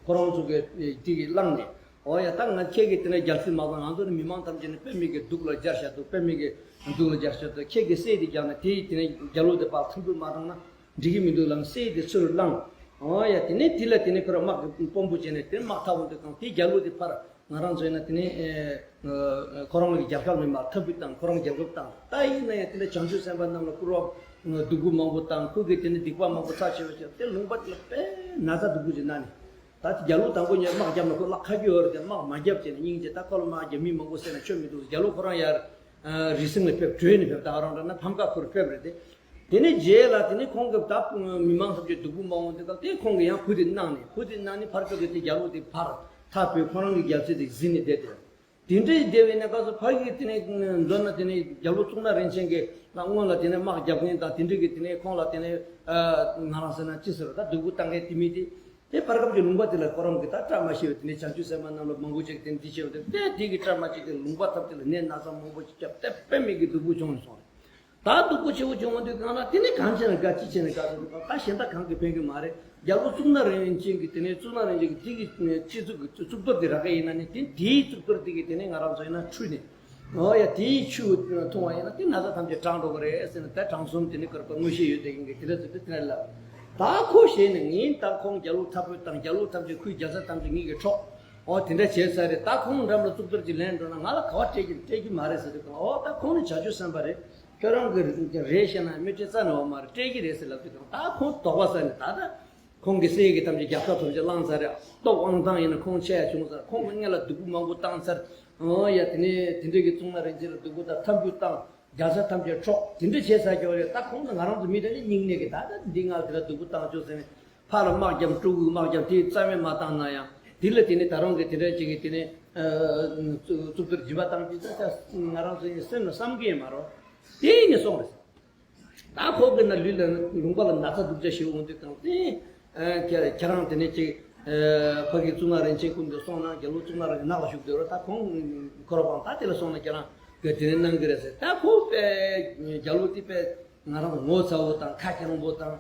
ཁོ་རང་ཚོ་གི་དེ་གི་བླངས་ནས། ཨོ་ཡ། ད་ང་ཁྱེད་ཀྱིས་དེ་ནས་རྒྱལ་སྲིད་མ་བཟུང་། ང་ཚོ་ནི་མི་མང་ཐམས་ཅད་ནི་དཔོན་མི་གི་སྡུག་ལ་སྦྱར་བཞག་འདུག་དཔོན་མི་གི་སྡུག་ལ་སྦྱར་བཞག་འདུག་ཁྱེད་ཀྱིས་སྲས་དེ་བརྒྱབ་ན། དེ་ཡིས་དེ་ནས་རྒྱལ་པོ་དེ་ཕར་ཐུམ་ཕུ་མ་བཏང་ན་འགྲིག་གི་མི་འདུག་ལབ་ནས་སྲས་དེ་ཚུར་བླངས། ཨོ་ཡ། དེ་ནས་དེ་ལ་དེ་ནས་ཁོ་རང་དམག་གི་དཔོན་པོ་བྱས་ནས་དེ་དམག་འཐབ་འོང་དུས་སྒང་། དེ་རྒྱལ་པོ་དེ་ཕར་ང་རང་ཚོ་ཡིན་ན་དེ་ནས་ཁོ་རང་གི་རྒྱལ་ཁབ་ནས་མར་ཐུམ་ཕུ་བཏང་། ཁོ་རང་རྒྱལ་ཁབ་བཏང་། ད་ཡིན་ན་ཡང་དེ་ནས་བྱང་ཆུབ་སེམས་དཔའ་རྣམས་ལ་སྐུར་བ་སྡུག་པོ་མང་པོ་བཏང་། ཁོ་གིས་དེ་ནས་སྡིག་པ་མང་པོ་ཚར་བཅད་པ་བྱས། དེ་ལུང་པ་དེ་ལ་དཔེ་ན་ཚ་སྡུག་པོ་ཅིག་ན་ནས། ད་རྒྱལ་པོ་དང་པོ་ཉིད་དམག་བརྒྱབ་ན་ཁོ་ལ་ཁ་རྒྱུ་ཡོད་རེད་དེ། དམག་མ་བརྒྱབ་བྱས་ནས་སྙིང་རྗེ། ད་ཁོ་ལ་དམག་བརྒྱབ་མི་མང་པོ་བསད་ན་ཆོ་མི་འདུག་རྒྱལ་པོ་ཁོ་རང་ཡར་རི་སེང་ལ་ཕེབས། བྲོས་ནས་ཕེབས། ད་རང་འདྲ་ན་ཕམ་ཁ་ཁུར་ཕེབས་རེད་དེ། དེ་ནས་རྗེས་ལ་དེ་ནས་ཁོང་གིས་ད་མི་མང་ཐམས་ཅད་སྡུག་པོ་མང་པོ་འདི་ག་དེ་ཁོང་གིས་ཡང་བུ་དེ་གནང་ནས། བུ་དེ་གནང་ནས་ཕར་ཕྱོགས་ཀྱི་དེ་རྒྱལ་པོ་དེ་ཕར་འཐབ་པའི་ཁོ་རང་གི་རྒྱལ་སྲིད་དེ་ཟིན་ནས་བསྡད་དེ། དེ་འདྲའི་བསྡད་པའི་གནས་སྐབས་སུ་ཕ་གིར་དེ་ནས་མདོར་ན་དེ་ནས་རྒྱལ་པོ་གཙུག་ན་རིན་ཆེན་གྱི་ལ་སྔོན་ལ་དེ་ནས་དམག་རྒྱབ་མཁན་དང་དེ་འདྲ་གི་དེ་ནས་ཁོང་ལ་དེ་ནས་ང་རང་ཟེར་ན་ཅི་ཟེར་བ། ད་སྡུག་པོ་བཏང་མཁན་དེ་མི་དེ། དེ་བར་སྐབས་ཀྱི་ལུང་པ་དེ་ལ་ཁོ་རང་གིས་ད་བཀྲ་མ་ཤིས་པའི་དེ་ནས་བྱང་ཆུབ་སེམས་དཔའ་རྣམས་ལ་མང་པོ་ཅིག་དེ་འདི་བྱས་པ་དེ། དེ་དེ་གི་བཀྲ་མ་ཤིས་ཏེ་ལུང་པ་ཐམས་ཅད་ལ་ནད་ན་ཚ་མང་པོ་ཅིག་བརྒྱབ་སྟེ། དཔེ་མི་སྲིད་ཀྱི་སྡུག་པོ་བྱུང་ནས་སོང་རེད། ད་སྡུག་པོ་ཆེ་བོ་བྱུང་དུས་སྒང་ལ་དེ་ནས་གང་བྱས་ན་དགའ། ཅི་བྱས་ན་དགའ་ཟེར་དུས་སྒང་། ད་གཞན་དག་གང་གིས་ཕན་གྱི་མ་རེད། རྒྱལ་པོ་གཙུག་ན་རིན་ཆེན་གྱི་དེ་ནས་གཙུག་ན་རིན་ཆེན་གྱི་དེ་གི་སྤྱི་གཙུག་གི་གཙུག་ཏོར་དེ་རག་གི་ཡིན་ན་ནི། དེ་དེའི་གཙུག་ཏོར་དེ་གི་དེ་ནས་ང་རང་ཚོ་ཡིན་ན་འཁྲུས་ནས། ཨོ་ཡ། དེའི་ཆུ་འཐུང་བ་ཡིན་ན་དེ་ན་ཚ་ཐམས་ཅད་དྲག་འགྲོ་གི་རེད་ཟེར་ནས། ད་དྲང་སྲོང་དེ་ནི་ཀར་པ་མངོན་ཤེས་ཡོད་དེ་ཡིན་གྱི་དེ་འདྲ་ཟེར་ཏེ་དེ་འདྲ་ལབ། ད་ཁོ་ཞེད་ནས་ངས་ད་ཁོང་རྒྱལ་པོ་འཐབ་རྒོལ་བཏང་། རྒྱལ་པོ་ཐམས་ཅད། ཁོའི་རྒྱལ་ས་ཐམས་ཅད་ངེད་ཀྱིས་འཕྲོག་ཨོ་དེ་འདྲ་བྱས་ཚར་རེད། ད་ཁོང་འགྲམ་ལ་གཙུག་ཏོར་གྱི་ལན་འགྲོ་ན་ང་ལ་ག་པར་སྤྲད་ཀྱི་སྤྲད་ཀྱི་མ་རེད་ཟེར་དུས་སྒང་། ཨོ་ད་ཁོང་ནི་བྱང་ཆུབ་སེམས་དཔའ་རེད། ཁྱོད་རང་གི་རེད་བཤད་ན་མི་སྤྲད་རྩ་ནས་ཡོད་མ་རེད། སྤྲད་ཀྱི་རེད་ཟེར་ལབ་དུས་སྒང་། ད་ཁོང་དོགས་པ་ཟ་ནས་ད་ལྟ། ཁོང་གི་སྲས་ཀྱི་ཐམས་ཅད་རྒྱལ་ཁ་ཐོབ་ཅིག་བླངས་ཚར་རེད། སྟོབས་དབང་ཐང་ཡིན་ན་ཁོང་ཆེ་ཡ་བྱུང་ཚར། ཁོང་གིས་སྔོན་ལ་སྡུག་པོ་མང་པོ་བཏང་ཚར། ཨོ་ཡ། དེ་ནས་དེ་འདྲ་གི་གཙུག་ན་རིན་ཆེན་ལ་སྡུག་པོ་དང་ཐབས་འགྱུར་བཏང་། རྒྱལ་ས་ཐམས་ཅད་འཕྲོག་དེ་འདྲ་བྱས་ཚར་ཀྱོག་རེད། ད་ཁོང་དང་ང་རང་ཚོ་མི་འདྲ་ནི་སྙིང་ནད་ཀྱི། ད་ལྟ་འདི་ང་དེ་ལ་སྡུག་པོ་བཏང་ཆོག་ཟེར་ནས་ཕར་ལ་དམག་རྒྱབ། སྤྲུལ་སྐུ་དམག་རྒྱབ། དེ་རྩ་མེད་མ་བཏང་ན་ཡང་། དེ་ལ་དེ་ནས་ད་རུང་གི་དེ་འདྲ་ཅིག་གི་དེ་ནས་གཙུག་ཏོར་སྦྱིན་པ་བཏང་རྒྱུ་ད་ང་རང་ཚོ་ཡིན་སེམས་ལ་བསམ་གྱི་ཡོད་མ་རེད། དེ་ནས་སོང་རེད། ད་ཁོ་གི་ན་ལུས་ལ་ལུང་པ་ལ་ན་ཚ་སྡུག་ཅག་ཞིག་འོང་དུས་སྒང་དེ། ཁྱེད་ཁྱེད་རང་དེ་ནས་ཅིག་ཕ་གི་གཙུག་ན་རིན་ཆེན་སྐུ་མདུན་སོང་ན། རྒྱལ་པོ་གཙུག་ན་རིན་ཆེན་ནགས་ལ་བཞུགས་བསྡད་རོགས། ད་ཁོང་ཁོ་ར་པང་ད་དེ་ལ་སོང་ན་ཁྱེད་རང་གི་དེ་ནས་གནང་གི་རེད་ཟེར། ད་ཁོ་དཔེ་རྒྱལ་པོ་དེ་དཔེ་ང་རང་ངོ་ཚ་བོ་དང་ཁ་རྐྱང་པོ་དང་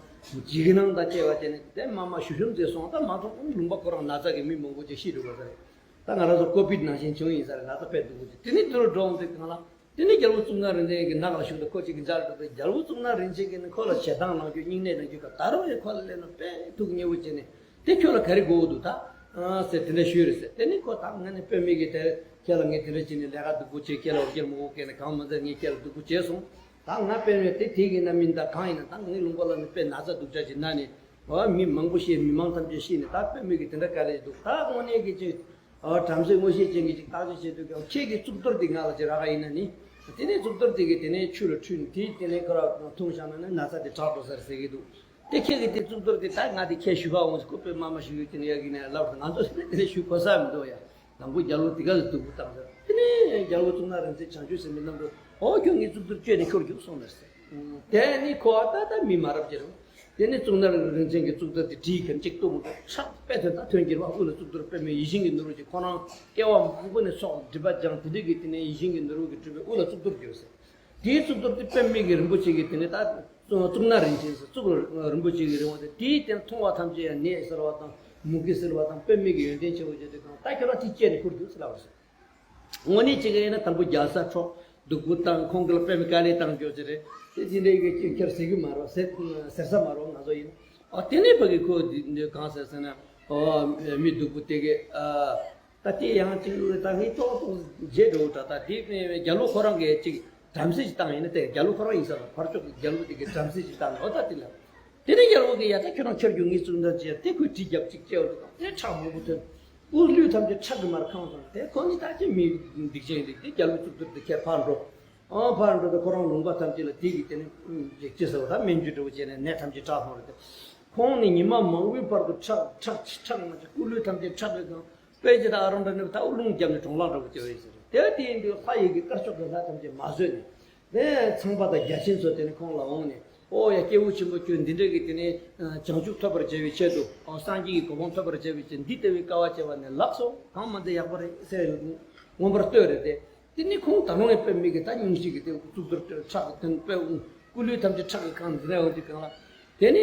འཇིགས་སྣང་དང་བཅས་པ་བྱས་ནས་དེ་མ་མ་ཞུ་ཞུམ་བྱས་སོང་། ད་མ་མཐོང་ལུང་པ་ཁོ་རང་ན་ཚ་གི་མི་མང་པོ་ཅིག་ཤི་འགྲོ་བ་རེད། ད་ང་རང་ཚོ་ཀོ་བིད་ནང་བཞིན་བྱུང་ཡིན་ས་རེད། ན་ཚ་དཔེ་སྡུག་པོ་ཅིག་དེ་ནས་དེ་རུ་འགྲོ་འོང་དུས་སྒང་ལ། དེ་ནས་རྒྱལ་པོ་གཙུག་ན་རིན་ཆེན་གྱི་ནགས་ལ་བཞུགས་ཏེ་ཁོ་གཅིག་གིས་མཇལ་འགྲོ་དུས། རྒྱལ་པོ་གཙུག་ན་རིན་ཆེན་གྱིས་ནི་ཁོ་ལ་ཞེ་སྡང་ལངས་རྒྱུ་སྙིང་ནད་ལངས་རྒྱུ་ག་ད་རུང་ཡང་ཁོ་ལ་སླེབས་ན་དཔེ་ཐུགས་མཉེས་པོ་བྱས་ནས། དེ་ཁྱོད་ལ་ག་རེ་དགོས་འདུག་ད་ཟེར་དེ་འདྲ་ཞུས་རེད་ཟེར། དེ་ནས་ཁོ་ད་ང་ནི་དཔོན་མི་གི་དེ་ ཁྱེད་ལ་ངས་དེ་འདྲ་བྱས་ནས་ལས་ཀ་སྡུག་པོ་བྱས། ཁྱེད་ལ་འོ་བརྒྱལ་མང་པོ་བཀལ་ནས། གང་མ་ཚད་ངས་ཁྱེད་ལ་སྡུག་པོ་བྱས་སོང་། ད་ང་དཔེ་མེད་དེ་དེ་གི་རྣམ་སྨིན་དང་གང་ཡིན་ན། ད་ངའི་ལུང་པ་ལ་ནི་དཔེ་ན་ཚ་སྡུག་ཅག་ཅིག་ན་ནས། ཨོ་མི་མང་པོ་ཤི། མི་མང་ཐམས་ཅད་ཤི་ནས། ད་དཔེ་མེད་ཀྱི་དེ་འདྲ་དཀའ་ལས་འདུག། ད་དངོས་གནས་ཀྱི་ཅིག་ཨོ་བྲམ་ཟེ་མངོན་ཤེས་ཅན་གྱིས་ཅིག་བརྟག་དཔྱད་བྱེད་དུས་ཀྱང་། ཁྱེད་ཀྱི་གཙུག་ཏོར་དེ་ང་ལ་ཅིག་རག་ག་ཡིན་ན་ནི། དེ་ནས་གཙུག་ཏོར་དེ་གིས་དེ་ནས་ཆུ་ལ་འཁྲུད་ནས། དེ་དེ་ནས་ཁོ་ར་འཐུང་བཞག་ན་ནི་ན་ཚ་དེ་དྲག་འགྲོ་ས་རེད་ཟེར་གྱི་འདུག། དེ་ཁྱེད་ཀྱི་དེ་གཙུག་ཏོར་དེ་ད་ང་དེ་ཁྱེད་ཞུ་ག་འོང་ཟེར། ཁོ་དཔེ་མ་མ་ཞུ་ཡོད་དེ་ནས་ཡ་གི་ནས་ལབ་རེད། ང་ཚོ་དེ་ནས་ཞུ་གོ་ས་མི་འདུག་ཡ། དང་པོ་རྒྱལ་པོ་དེ་ག་ལ་སྡུག་པོ་བཏང་ཟེར། དེ་ནས་རྒྱལ་པོ་གཙུག་ན་རིན་ཆེན་བྱང་ཆུབ་སེམས་དཔའི་རྣམ་རོལ། ཨོ་ཁྱོད་ངའི་གཙུག་ཏོར་གཅོད་ནས་ཁྱོར་རྒྱུགས་སོང་ནས་ཟེར། དེ་ནི་ཁོ་ད་ལྟ་མི་མ་རབས་ཅིག་རེད། དེ་ནི་གཙུག་ན་རིན་ཆེན་གྱི་གཙུག་ཏོར་དེ་གྲིས་ཁྱེར་གཅིག་གཏུབ་མོ་ཁྲག་དཔེ་དོན་དང་ཐོན་གྱིར་བ། དབུ་ལ་གཙུག་ཏོར་པདྨའི་ཡིད་བཞིན་གྱི་ནོར་བུ་ཅིག། ཁོ་རང་སྐྱེ་བ་མང་པོ་ནས་ཚོགས་སྒྲིབ་པ་སྦྱངས། དེ་འདྲ་གི་དེ་ནས་ཡིད་བཞིན་གྱི་ནོར་བུ་གིས་གྲུབ་པའི་དབུ་ལ་གཙུག་ཏོར་གྱུར་ཟེར། དེའི་གཙུག་ཏོར་དེ་པདྨའི་གི་རིན་པོ་ཆེ་གི་དེ་ནས་ད་གཙུག་ན་རིན་ཆེན་ཟེར། གཙུག་ལ་རིན་པོ་ཆེ་གི་རིན་པོ་ཆེ། དེའི་སྟེང་མཐོང་བ་ཐམས་ཅད་ཡང་ནད་སེལ་བ་དང་མུ་གེ་སེལ་བ་དང་། པདྨའི་གི་ཡོན་ཏན་ཆེན་པོ་བརྗོད་དུས་གང་། ད་ཁྱོད་རང་དེ་བཅད་ནས་ཁུར་རྒྱུགས་ཟེར་ལབ་པ་རེད། དངོས་གནས་བྱེད་ཀྱི་ཡིན་ན་དང་པོ་རྒྱལ་ས་འཕྲོག། སྡུག་པོ་བཏང་། ཁོང་གི་ལ་དཔེ་མི་དཀའ་ལས་བཏང་རྒྱུ་ཅི་རེད། དེ་དེ་འདྲའི་གི་ཁྱེད་ཁྱེར་ཟེར་གི་མ་རེད། ཟེར་ཟེར་ས་མ་རེད། ང་ཚོ་ཡིན། ཨ་དེ་ནས་ཕ་གི་ཁོ་འདི་འདི་གང་ཟེར་ཟེར་ན། ཨོ་མི་སྡུག་པོ་དེ་གི་ཨ་ད་དེ་ཡང་ཅིག་ད་ངས་ཏོག་ཏོག་བརྗེད་འགྲོ་འདྲ། ད་དེ་རྒྱལ་པོ་ཁོ་རང་གིས་ཅིག་བྲམ་ཟེ་ཅིག་བཏང་ཡིན་ན། དེ་རྒྱལ་པོ་ཁོ་རང་ཡིན་ས་རེད། ཕར་ཕྱོགས་ཀྱི་རྒྱལ་པོ་དེ་གིས་བྲམ་ཟེ་ཅིག་བཏང་ནས། ཨོ་ད་དེ་ལ། དེ་ནས་རྒྱལ་པོ་གིས་ཡ་ད་ཁྱོད་རང་ཁྱེར་རྒྱུགས། ངའི་གཙུག་ན་རིན་ཆེན་དེ། ཁོས་གྲི་རྒྱབ་ཅིག་བཅད་འོ་འདུག་གམ། དེ་ཁྲག་མང་པོ་ཐོན། དབུ་ལུས་ཐམས་ཅད་ཁྲག་གིས་མར་ཁེངས་སོང་། དེ་ཁོ་ནི་ད་ཅི་མི་སྡིག་ཅན་རེད། དེ་རྒྱལ་པོའི་གཙུག་ཏོར་དེ་ཁྱེར་ཕར་འགྲོ། ཨང་ཕར་འགྲོ་དུས་ཁོ་རང་ལུང་པ་ཐམས་ཅད་ལ་དེ་གི་དེ་ནི་ཅི་ཟེར་བ། ད་སྨན་རྒྱུ་འདྲ་བོ་བྱས་ནས་ནད་ཐམས་ཅད་དྲག་སོང་རེད་དེ། ཁོང་ནི་ཉི་མ་མང་པོའི་བར་དུ་ཁྲག་ཁྲག་ཁྲག་མ་ཆད། སྐུ་ལུས་ཐམས་ཅད་ཁྲག་གིས་གང་། དཔེ་ཅིག་ད་ཨ་རོ་འདྲ་ནི་ད་རླུང་བརྒྱབ་ནས་གྲོང་ལྷག་འདྲ་བོ་བྱས་པ་ཡིན་ཟེར། དེ་དེ་ཡིན་དུས་ལྷ་ཡི་གི་དཀར་ཕྱོགས་ཀྱི་ལྷ་ཐམས་ཅད་མ་བཟོད་ནས། དེ་ཚངས་པ་དང་བརྒྱ་བྱིན་ཚོ་དེ་ནི་ཁོང་ལ་འོངས་ནས། ཨོ་ཡ་སྐྱེས་བུ་ཆེན་པོ་ཁྱོད་འདི་འདྲ་གི་དེ་ནས་བྱང་ཆུབ་ཐོབ་པར་བྱ་བའི་ཆེད་དུ། ཨོ་སངས་རྒྱས་ཀྱི་གོ་འཕང་ཐོབ་པར་བྱ་བའི་ཆེད། འདི་ལྟ་བུའི་དཀའ་བ་སྤྱད་པ་ནི་ལགས་སོ། གང་མ་འདི་ཡག་པོ་རེད་ཟེར། མངོན་པར་བསྟོད་རེད་དེ། དེ་ནི་ཁོང་ད་རུང་ཡང་དཔེ་མི་གི་ད་སྙུང་གཞི་གི་དེ་གཙུག་ཏོར་ཁྲག་གི་དོན་དཔེ་སྐུ་ལུས་ཐམས་ཅད་ཁྲག་གིས་གང་། འདི་ནས་འོ་འདི་གང་ལ། དེ་ནས་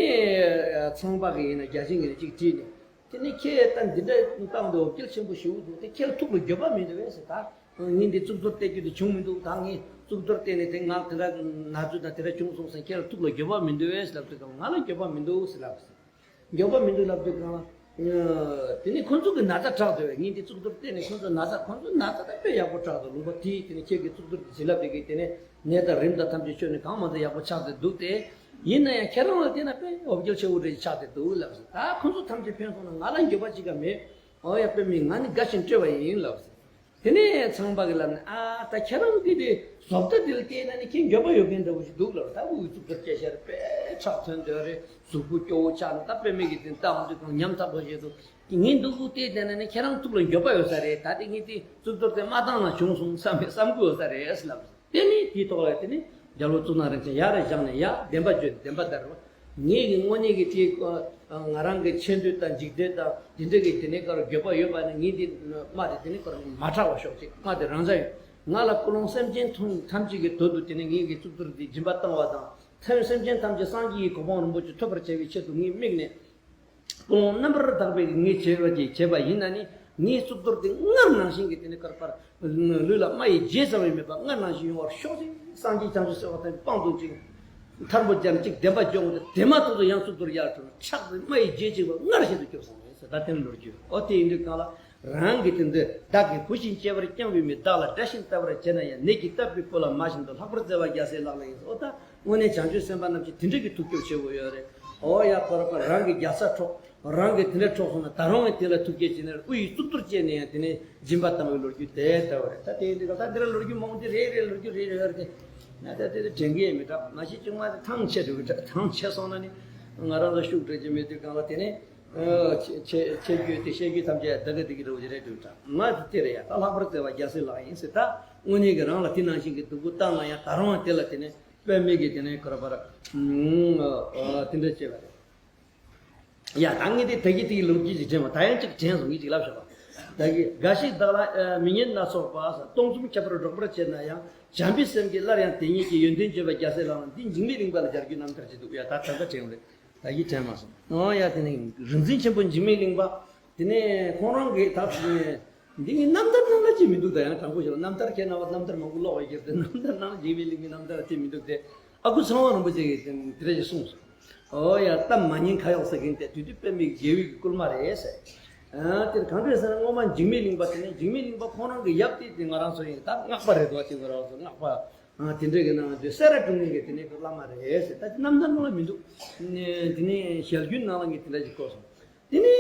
ཚངས་པ་གི་ཡིན་ན་བརྒྱ་བྱིན་གྱིས་ནི་གཅིག་དྲིས་ནས། དེ་ནས་ཁྱེད་ད་འདི་འདྲ་བཏང་འདུག། འོ་བརྒྱལ་ཆེན་པོ་ཞེ་པོ་འདུག། དེ་ཁྱེད་ལ་ཐུགས་ལ་འགྱོད་པ་མི་འདུག་བས་ཟེར། ད་ངས་འདི་གཙུག་ཏོར་བསྟན་རྒྱུ་དེ་བྱུང་མི་འདུག། ད་ངས་གཙུག་ཏོར་བསྟན་ནས་དེ་ང་དེ་འདྲ་ན་ཚོད་དང་དེ་འདྲ་བྱུང་སོང་ཟེར། ཁྱེད་ལ་ཐུགས་ལ་འགྱོད་པ་མི་འདུག་བས་ཟེར་ལབ་དུས་གང་། ང་ལ་འགྱོད་པ་མི་འདུག་ཟེར་ལབ་ཟེར། འགྱོད་པ་མི་འདུག་ལབ་དུས་གང་། དེ་ནས་ཁོ་ཚོ་གི་ན་ཚ་དྲག་འདུག་བས། ངས་འདི་གཙུག་ཏོར་བསྟན་ནས་ཁོ་ཚོ་ན་ཚ། ཁོ་ཚོ་ན་ཚ་ད་དཔེ་ཡག་པོ་དྲག་འདུག། ལུང་པ་དེ་དེ་ནས་ཁྱེད་ཀྱི་གཙུག་ཏོར་དེ་བྱིན་རླབས་དེ་གིས་དེ་ནས་ནད་དང་རིམས་དང་ཐམས་ཅད་ཆོད་ནས་གང་མ་འདི་ཡག་པོ་ཆགས་ཏེ་འདུག་སྟེ། ཡིན་ན་ཡང་ཁྱེད་རང་ལ་བལྟས་ན་དཔེ་འོ་བརྒྱལ་ཆེ་བོ་འདྲ་ཞིག་ཆགས་ཏེ་འདུག་ལབ་ཟེར། ད་ཁོ་ཚོ་ཐམས་ཅད་ཕན་སོང་ན་ང་ལ་འགྱོད་པ་ཅི་ག་མེད། ཨོ་ཡ་དཔེ་མི་ང་ནི་དགའ་ཞིང་སྤྲོ་བ་ཡིན་ལབ་ཟེར། དེ་ནས་ཚངས་པ་གིས་ལབ་ནས། ཨ་ད་ཁྱེད་རང་གི་དེ་བཟོ་ལྟ་དེ་ལ་བལྟས་ན་ནི་ཁྱེད་འགྱོད་པ་ཡོད་མཁན་འདྲ་བོ་ཞིག་འདུག་ལབ། ད་དབུ་གཙུག་ཏོར་སྐྱེ་ཤར་དཔེ་ཁྲག་ཐོན་འདོད་རེད། གཟུགས་པོ་སྐྱོ་བོ་ཆགས་ནས། ད་དཔེ་མི་གི་དེ་ལྟ་འོང་དུས་གང་ཉམ་ཐག་པོ་བྱེད་འདུག། ངས་འདུག་གུ་བལྟས་བསྡད་ན་ནི་ཁྱེད་རང་ཐུགས་ལ་འགྱོད་པ་ཡོད་ས་རེད། ད་དེ་ངས་དེ་གཙུག་ཏོར་དེ་མ་བཏང་ན་བྱུང་སོང་བསམ་པའི་བསམ་དགོས་ཡོད་ས་རེད་ལབ། དེ་ནས་དེའི་ཐོག་ལ་དེ་ནས་རྒྱལ་པོ་གཙུག་ན་རིན་ཆེན་ཡར་བཞེངས་ནས། ཡ་བདེན་པ་བརྗོད། བདེན་པ་ལྟར་རོ། ངེད་ཀྱི་དངོས་གནས་ཀྱི་དེ་ང་རང་གི་ཆེ་འདོད་དང་འཇིགས་འདོད་དང་དེ་འདྲ་གི་དེ་ནས་ཀར་འགྱོད་པ་ཡོད་པ་ནི། ངས་དེ་རྨ་དེ་དེ་ནས་ཀར་མ་དྲག་པ་ཤོག་ཅིག། རྨ་དེ་རང་འཇགས་ཡོད། ང་ལ་ཀུན་སློང་སེམས་ཅན་ཐམས་ཅད་ཀྱི་དོན་དུ་དེ་ནས་ངེད་ཀྱི་གཙུག་ཏོར་དེ་སྦྱིན་པ་བཏང་བ་དང་། ཐམས་སེམས་ཅན་ཐམས་ཅད་སངས་རྒྱས་ཀྱི་གོ་འཕང་རིན་པོ་ཆེ་ཐོབ་པར་བྱ་བའི་ཆེད་དུ་ངས་དམིགས་ནས། ཀུན་སློང་རྣམ་པར་དག་པའི་ངས་བྱས་པ་ཅིག་བྱས་པ་ཡིན་ན་ནི། ངའི་གཙུག་ཏོར་དེ་སྔར་ནང་བཞིན་གྱི་དེ་ནི་ཀར་པར་ལུས་ལ་རྨ་ཡི་རྗེས་ཙམ་ཡང་མེད་པ་སྔར་ནང་བཞིན་ཡོང་བར་ཤོག་ཅིག། སངས་རྒྱས་བྱང་ཆུབ་སེམས་དཔའ་དང་དཔང་དུ་ཅིག་ཐལ་མོ་སྦྱར་ཅིག་བདེན་པ་འཇོག་འོང་དུས། དེ་མ་ཐག་ཏུ་ཡང་གཙུག་ཏོར་ཡར་འཕྲོས། ཁྲག་དེ་རྨ་ཡི་རྗེས་ཅིག་པ་སྔར་བཞིན་དུ་སྐྱོབ་སོང་བས་ཟེར། ད་དེ་ནི་ལོ་རྒྱུས། ཨོ་དེ་ཡིན་དུས་གང་ལ། རང་གི་དེ་འདི་བདག་གིས་བུ་བཞིན་གཅེས་པར་བསྐྱངས་པའི་མི། བདག་ལ་དགྲ་བཞིན་ལྟ་བར་བྱེད་ན་ཡང་། ནད་ཀྱིས་བཏབ་པའི་བུ་ལ་མ་བྱིན་དུ། ལྷག་པར་བརྩེ་བ་རྒྱལ་སྲས་ལག་ལེན་ཡིན། ཨོ་ད་དངོས་གནས་བྱང་ཆུབ་སེམས་དཔའ་རྣམས་ཀྱིས་དེ་འདྲ་གི་ཐུགས་སྐྱོ་ཆེ་བོ་ཡོད་རེད། ཨོ་ཡ་ཁོ་ར་པ་རང་གི་རྒྱལ་ས་འཕྲོག། རང་གི་དེ་འདྲ་འཕྲོག་སོང་ན་ད་རུང་ངས་དེ་ལ་ཐུགས་རྗེ་ཆེ་ནས་དབུ་ཡི་གཙུག་ཏོར་བཅད་ནས་ཡང་དེ་ནས་སྦྱིན་པ་བཏང་བའི་ལོ་རྒྱུས་དེ་ལྟ་བུ་རེད། ད་དེ་ཡིན་དུས་ག་ད་འདི་ར་ལོ་རྒྱུས་མང་པོ་དེ་རེད་རེད། ལོ་རྒྱུས་རེད་རེད་ཡོད་རེད་དེ། ང་ད་དེ་དེ་དྲན་གི་ཡང་མི་འདྲ། མ་གཞི་ཅུང་མ་དེ་ཐང་ཆད་འགྲོ་གི་འདྲ། ཐང་ཆད་སོང་ན་ནི་ང་རང་ཚོ་ཤུགས་སྤྲད་ཀྱི་མེད་དུས་གང་ལ། དེ་ནས་ཆེ་ཆེ་ཆེ་རྒྱུ་དེ་བཤད་རྒྱུ་ཐམས་ཅད་ད་ག་དེ་གི་འགྲོ་གི་རེད་འདུག་འདྲ། ང་དེ་དེ་རེད་ཡ། ད་ལྷག་པར་བརྩེ་བ་རྒྱལ་སྲས་ལག་ཡིན་ཟེར། ད་དངོས་གནས་ཀྱི་རང་ལ་དེ་ནང་བཞིན་གྱི་སྡུག་པོ་བཏང་ན་ཡང་ད་རུང་དེ་ལ་དེ་ནས་དཔེ་མེད་ཀྱི་དེ་ནས་ཁོ་ར་པ་ར་དེ་འདྲ་བྱས་པ་རེད། ཡ་ད་ངས་དེ་ད་གི་དེ་གི་ལོ་རྒྱུས་ཅིག་དྲན་པ། ད་ཡང་ཅིག་དྲན་སོང་། ངས་ཅིག་ལབ་ཤོག་པ། ད་གི་འགའ་ཞིག་བདག་ལ་མི་ཉན་སྣ་ཚོགས་པ། སྟོང་གསུམ་ཁྱབ་པར་སྒྲོག་པར་བྱེད་ན་ཡང་། བྱམས་པའི་སེམས་ཀྱིས་སླར་ཡང་དེ་ཉིད་ཀྱི། ཡོན་ཏན་བརྗོད་པ་རྒྱལ་སྲས་ལག་ལེན། འདི་འཇིགས་མེད་གླིང་པ་ལ་སྦྱར་རྒྱུ་རྣམ་ཐར་ཅིག་འདུག། ཡ་ད་ད་ལྟ་དྲན་རེད། ད་གི་དྲན་མ་སོང་། ཨོ་ཡ་དེ་ནི་རིག་འཛིན་ཆེན་པོ་འཇིགས་མེད་གླིང་པ། དེ་ནས་ཁོང་རང་གིས་ད་འདི་ངའི་རྣམ་ཐར་ནང་ལ་ཅིག་མི་འདུག། ད་ཡང་དྲང་པོ་བཤད་ན་རྣམ་ཐར་ཁྱེད་རྣམ་པ་རྣམ་ཐར་མང་པོ་ཀློག་པ་ཡིན་ཏེ། རྣམ་ཐར་ནང་ལ་འཇིགས་མེད་གླིང་པའི་རྣམ་ཐར་ཅིག་མི་འདུག་སྟེ། ཨ་ཁུ་ཚེ་དབང་རིན་པོ་ཆེ་གིས་དེ་འདྲ་ཞིག་གསུངས་སོང་། ཨོ་ཡ་གཏམ་མ་ཉན་ཁ་གཡོག་ཟེར་མཁན་དེ་དུས་དུས་དཔེ་མེད་དགེ་བའི་སྐུལ་མ་རེད་ཟེར། ཨ་དེར་གང་འདྲ་ཟེར་ན། སྔོན་མ་འཇིགས་མེད་གླིང་པ། དེ་ནས་འཇིགས་མེད་གླིང་པ་ཁོང་རང་གི་ཡབ་དེ་དེ་ང་རང་ཚོ་ཡིན། ད་སྔགས་པ་རེད་དོ། དེ་ང་རང་ཚོ་སྔགས་པ་ཨ་དེ་འདྲ་གི་ནང་དུ་སེ་ར་ཀྲུང་གི་དེ་ནས་བླ་མ་རེད་ཟེར། ད་དེ་རྣམ་ཐར་ནང་ལ་མི་འདུག་དེ་ནས་ཞལ་རྒྱུན་ནང་ལ་ངས་དེ་འདྲ་ཞིག་གོ་སོང་། དེ་ནས་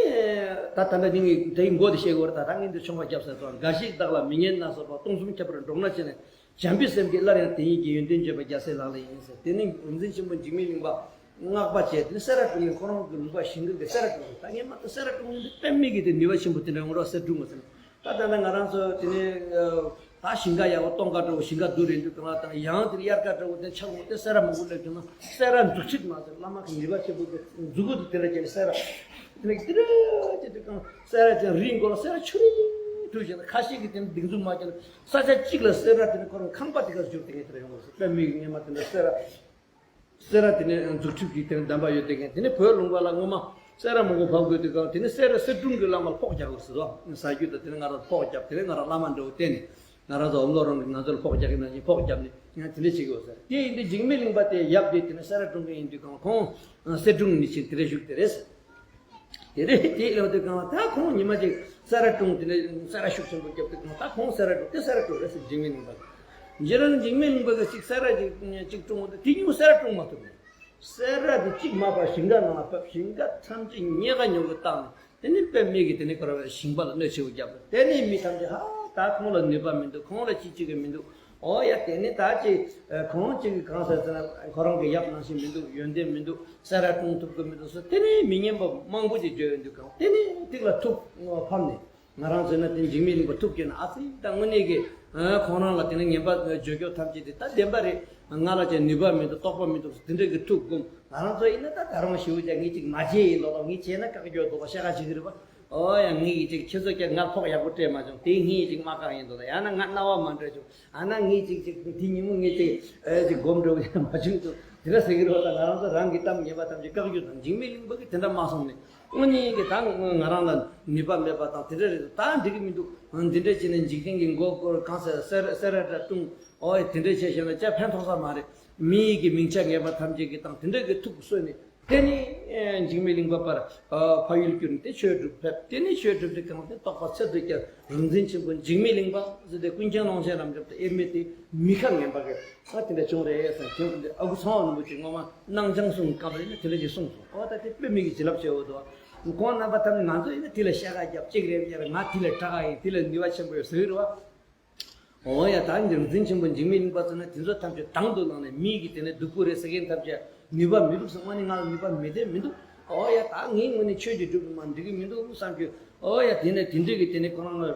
ད་ད་ལྟ་དེ་ངས་དེའི་མགོ་དེ་བཤད་དགོས་རེད། ད་ད་ངས་འདིར་མཆོང་བ་བརྒྱབ་ཟེར་སོང་། འགའ་ཞིག་བདག་ལ་མི་ཉན་སྣ་ཚོགས་པ། སྟོང་གསུམ་ཁྱབ་པར་འགྲོགས་ན་བྱས་ནས། བྱམས་པའི་སེམས་ཀྱིས་སླར་ཡང་དེ་ཉིད་ཀྱི། ཡོན་ཏན་བརྗོད་པ་རྒྱལ་སྲས་ལག་ལེན་ཡིན་ཟེར། དེ་ནི་རིག་འཛིན་ཆེན་པོ་འཇིགས་མེད་གླིང་པ་སྔགས་པ་བྱས། དེ་ནི་སེ་ར་ཀྲུང་གི་ཁོ་རང་གི་ལུང་པ་ཞིང་ཁམས་ཀྱི་སེ་ར་ཀྲུང་ཡིན། ད་ངས་མ་གཏོགས་སེ་ར་ཀྲུང་ཡིན་དུས་དཔེ་མེད་ཀྱི་དེ་ནུས་པ་ཆེན་པོ་དེ་འདྲ་ཡོང་རོགས་སེ་ཀྲུང་ངོ་ཟེར། ད་ད་ལྟ་ང་རང་ཚོ་དེ་ནི་ད་ཞིང་ཁ་ཡག་པོ་སྟོང་ཁ་འདྲ་བོ། ཞིང་ཁ་སྡུག་རེད་འདུག་གང་ལ་དང་། ཡང་དེ་ནི་དབྱར་ཁ་འདྲ་བོ་དེ་ཆར་འོང་དེ་སེ་ར་མང་པོ་སླེབས་བྱུང་ན་སེ་ར་འཛུགས་ཁྲིད་མ་ཟེར། བླ་མ་གི་ནུས་པ་ཆེན་པོ་དེ་མཛུབ་གུ་དེ་དེ་འདྲ་བྱས་ནས་སེ་ར་དེ་ནི་དེ་འདྲ་བྱས་དུས་གང་སེ་ར་ཅན་རིའི་མགོ་ལ་སེ་ར་ཆུ་རིང་འདྲ་བོ་བྱས་ན། ཁ་ཤས་ཀྱིས་དེ་ནི་སྡིགས་མཛུབ་མ་བྱས་ན། ས་ཆ་གཅིག་ལ་སེ་ར་དེ་ནི་ཁོ་རང་ཁང་པ་དེ་ག་བསྒྱུར་ཏེ་ངས་དེ་འདྲ་ཡོང་བ་རེད། དཔེ་མེད་ཀྱི་སྔོན་མ་དེ་འདྲ་སེ་ར་སེ་ར་དེ་ནས་འཛུགས་ཁྲིད་ཀྱི་དེ་ནས་གདམས་པ་ཡོད་དེ། ངས་དེ་ནས་བོད་ལུང་པ་ལ་སྔོན་མ་སེ་ར་མང་པོ་བབས་དགོས་དུས་གང་དེ་ནས་སེ་ར་སེ་ཀྲུང་གི་བླ་མ་ལ་ཕོགས་རྒྱག་དགོས་ཟེར་བ། ཟ་རྒྱུ་དང་དེ་ནས་ང་རང་ཕོགས་རྒྱབ། དེ་ནས་ང་རང་བླ་མ་འདྲ་བོ་བསྟེན་ནས་ང་རང་ཚོ་འོམ་ལོ་རང་གི་ང་ཚོ་ལ་ཕོགས་རྒྱག་གི་ནང་བཞིན་ཕོགས་རྒྱབ་ནས་ཡང་དེ་འདྲ་བྱེད་དགོས་ཟེར། དེ་ཡིན་དུས་འཇིགས་མེད་གླིང་པ་དེ་ཡབ་དེ་དེ་ནས་སེ་ར་ཀྲུང་གི་ཡིན་དུས་གང་ཁོང་སེ་ཀྲུང་ནས་ཕྱིན་དེ་འདྲ་བཞུགས་དེ་རེད་ཟེར། དེ་རེད། དེ་ལབ་དུས་གང་ལ་ད་ཁོང་ཉི་མ་ཅིག་སེ་ར་ཀྲུང་དེ་ནས་སེ་ར་ཤུགས་ཆེན་པོ་བརྒྱབ་དུས་གང་ད་ཁོང་སེ་ར་ཀྲུང་དེ་སེ་ར་ཀྲུང་རེད་ཟེར། འཇིགས་མེད་གླིང་པ་གི། འཇིགས་རང་འཇིགས་མེད་གླིང་པ་གི་ཅིག་སེ་ར་ཅིག་ཅིག་ཀྲུང་དེ་དེ་ཉིན་སེ་ར་ཀྲུང་མ་ཐུབ་ནས། སེ་ར་དེ་གཅིག་མ་པ་ཞིང་ཁ་ནང་ལ་ཕབ། ཞིང་ཁ་ཐམས་ཅད་ཉེ་ག་ཉོ་གི་བཏང་ནས། དེ་ནི་དཔེ་མེད་ཀྱི་དེ་ནི་ག་རེ་བ་ཞིང་པ་ལ་གནོད་ཆེ་བོ་བརྒྱབ། དེ་ནི་མི་ཐམས་ཅད་ཧ་ད་ཁོང་ལ་ནུས་པ་མི་འདུག་ཁོང་ལ་ཅི་བྱེད་ཀྱི་མི་འདུག་ཨོ་ཡ་དེ་ནི་ད་ཅི་ཁོང་ཅིག་གི་གང་ཟེར་ཟེར་ན་ཁོ་རང་གི་ཡབ་ནང་བཞིན་མི་འདུག་ཡོན་ཏན་མི་འདུག་སེ་ར་ཀྲུང་ཐུབ་ཀྱི་མི་འདུག་ཟེར། དེ་ནི་མི་སྙན་པ་མང་པོ་ཅིག་བརྗོད་ཡོང་དུས་གང་དེ་ནི་ཐིག་ལ་ཐུག་ཕབ་ནས། ང་རང་ཚོས་ན་དེ་འཇིགས་མེད་གླིང་པ་ཐུག་གི་ན་ཨ་ཙི་ད་དངོས་གནས་ཀྱི་ཨ་ཁོང་རང་ལ་དེ་ནི་ངན་པ་བརྗོད་རྒྱུ་ཐམས་ཅད་དེ་ད་བདེན་པ་རེད། ང་ལ་ཅང་ནུས་པ་མི་འདུག་རྟོགས་པ་མི་འདུག་དེ་འདྲ་གི་ཐུག་དགོངས། ང་རང་ཚོ་ཡིན་ན་ད་ད་རུང་ཞེ་པོ་ཅིག་ངས་ཅིག་མ་བྱས་ཡིན་ལོ་ལོ་ངས་བྱས་ན་བཀག་རྒྱུ་འདུག་པ་ཤ་ཁ་ཞིག་རེད་པ། ཨོ་ཡ་ངས་ཡིན་ཅིག་ཁྱེད་ཚོ་ཀྱང་ང་ཕོགས་ཡག་པོ་སྤྲད་མ་བྱུང་། དེ་ངས་ཅིག་མ་བཀག་ཡིན་འདུག་ད་ཡང་ན་ང་རྣ་བ་མ་འགྲོ་བྱུང་། ཨ་ན་ངས་ཅིག་ཅིག་དེ་ཉིན་མོ་ངས་ཅིག་ཨེ་ཅིག་སྒོམ་འགྲོ་ཡ་མ་བྱུང་འདུག་དེ་འདྲ་ཟེར་གི་རེད་པ། ད་ང་རང་ཚོ་རང་གི་གཏམ་ངན་པ་ཐམས་ཅད་བཀག་རྒྱུ་དང་འཇིགས་མེད་གླིང་པ་གི་དེ་འདྲ་མ་སོང་ནས། དངོས་གནས་ཀྱི་ད་ང་རང་ལ་ནུས་པ་མེད་པ་དང་དེ་འདྲ་རེད། ད་འགྲིག་གི་མི་འདུག་འདི་འདྲ་བྱས་ནས་འཇིག་རྟེན་གྱི་མགོ་སྐོར་གང་ཟེར་སེ་ར་སེ་ར་འདྲ་བཏུང་། ཨོ་དེ་འདྲ་བྱས་བྱས་ན་ཅག་ཕན་ཐོགས་ས་མ་རེད། མི་ཡི་གི་མིང་ཆ་ངན་པ་ཐམས་ཅད་ཀྱི་དང་དེ་འདྲ་གི་ཐུགས་གསོས་ནས་དེ་ནི་འཇིགས་མེད་གླིང་པ་པར་ཕ་ཡུལ་བསྐྱུར་ནས་དེ་ཆོས་སྒྲུབ་ཕེབས། དེ་ནི་ཆོས་སྒྲུབ་དེ་གང་དེ་རྟོགས་པ་ཚད་དུ་བསྐྱར། རིག་འཛིན་ཆེན་པོ་འཇིགས་མེད་གླིང་པ་ཟེར་ཏེ་ཀུན་མཁྱེན་ཀློང་ཆེན་རབ་འབྱམས་དང་དབྱེར་མེད་དེ་མི་ཁ་ངན་པ་གི་ས་དེ་འདྲ་བྱུང་རེད་ཟེར། ཁྱོད་ཨ་ཁུ་ཚང་བ་རིན་པོ་ཆེ་སྔོན་མ་སྣང་བྱང་གསུམ་གྱི་སྐབས་ལ་ཡིན་ན་དེ་འདྲ་ཅིག་གསུངས་སོང་། ཨོ་ད་དེ་དཔེ་མེད་ཀྱི་བྱིན་རླབས་ཆེ་བོ་འདུག་ཁོང་རྣམ་པ་ཐམས་ཅད་ང་ཚོ་ཡིན་ན་དེ་ལ་ཤ་ཁ་རྒྱབ་གཅིག་རེད་ཡ། ང་དེ་ལ་དྲག་ཡིན། དེ་ལ་ནུས་པ་ཆེན་པོ་ཡོད་ཟེར་གི་རེད་པ། ཨོ་ཡ་ད་འདིར་རིག་འཛིན་ཆེན་པོ་འཇིགས་མེད་གླིང་པ་ཚོ་ན་དེ་ཚོ་ཐམས་ཅད་དང་དུ་བླངས་ནས་མི་གི་དེ་ནས་སྡུག་པོ་རེད་ཟེར་མཁན་ཐམས་ཅད་ནུས་པ་མི་འདུག་བསམ། དངོས་གནས་ང་ལ་ནུས་པ་མེད་དེ་མི་འདུག་ཨོ་ཡ་ད་ངས་དངོས་གནས་ཆོས་ཀྱི་སྒྲུབ་མ་འགྲིག་གི་མི་འདུག་བསམ་རྒྱུ། ཨོ་ཡ་དེ་ནས་དེ་འདྲས་ཀྱི་དེ་ནས་ཁོ་རང་ལ་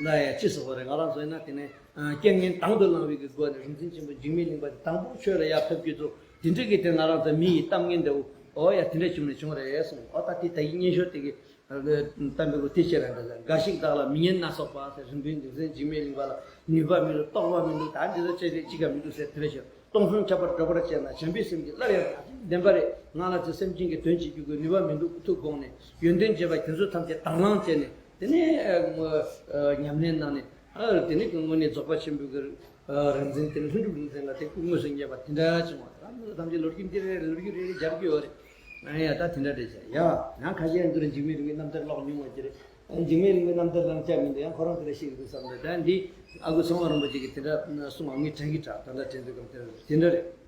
ལ་ཡ་ཅི་ཟེར་བ་རེད། ང་རང་ཚོ་ཡིན་ན་དེ་ནས་རྐྱེན་ངན་དང་དུ་བླངས་པའི་གི་སྒོ་ནས་རིག་འཛིན་ཆེན་པོ་འཇིགས་མེད་གླིང་པ་དེ་དང་པོ་ཆོས་ལ་ཡར་ཕེབས་རྒྱུ་ཚོ་དེ་འདྲས་ཀྱི་དེ་ང་རང་ཚོ་མི་ཡི་གཏམ་ངན་འདྲ་བོ། ཨོ་ཡ་དེ་འདྲས་བྱུང་ནས་བྱུང་རེད་གསུངས། ཨོ་ད་དེ་ད་ཡིན་སྙན་ཞོར་དེ་གི་གཏམ་པའི་ལོ་དེ་ཆེ་ར་འདྲ་ཟེར། འགའ་ཞིག་བདག་ལ་མི་ཉན་སྣ་ཚོགས་པ་ཟེར། རིང་པོའི་འཇིག་རྟེན་འཇིགས་མེད་གླིང་པ་ལ་ནུས་པ་མི་འདུག་རྟོགས་པ་མི་འདུག་ད་འདི་ཚོ་བྱས་ཏེ་ཅི་ག་མི་འདུག་ཟེར་དེ་རེ་ཞིག་སྟོང་གསུམ་ཁྱབ་པར་སྒྲོགས་པར་བྱས་ན། བྱམས་པའི་སེམས་ཀྱིས་སླར་ཡང་བདེན་པ་རེད། ང་ལ་ཚེ་སེམས་ཅན་གྱི་དོན་བྱེད་རྒྱུ་གི་ནུས་པ་མི་འདུག་ཐུགས་དགོངས་ནས་ཡོན་ཏན་བརྗོད་པ་དེ་ཚོ་ཐམས་ཅད་དང་བླངས་བྱས་ནས་དེ་ནས་ཉམས་ལེན་གནང་ནས། ཨ་དེ་ནས་དངོས་གནས་རྫོགས་པ་ཆེན་པོའི་གི་རིག་འཛིན་དེ་ནས་ལྷུན་གྲུབ་རིག་འཛིན་ལ་དེ་སྐུ་དངོས་སུ་བརྙེས་པ་དེ་འདྲ་བྱུང་བ་རེད། ཐམས་ཅད་ལོ་རྒྱུས་འདི་རེད། ལོ་རྒྱུས་རེ་རེ་རྒྱབ་ཀྱི་ཡོད་རེད། ཨ་ཡ་ད་དེ་འདྲ་རེད་ཤག་ཡ་ཡང་ཁ་ཤས་འདིར་འཇིགས་མེད་གླིང་པའི་རྣམ་ཐར་ཀློག་མྱོང་བ་ཅི་རེད། འཇིགས་མེད་གླིང་པའི་རྣམ་ཐར་ལ་བཅར་མི་འདུག་ཡང་ཁོ་རང་དེ་འདྲ་ཤེས་ཀྱི་འདུག་བསམ་འདུག་ད་འདི་ཨ་ཁུ་ཚང་བ་རིན་པོ་ཆེ་གིས་དེ་འདྲ་གསུངས་པ་ངས་དྲན་གྱི་དྲག་ད་ལྟ་དྲན་དུས་སྐབས་དེ་འདྲ་རེད།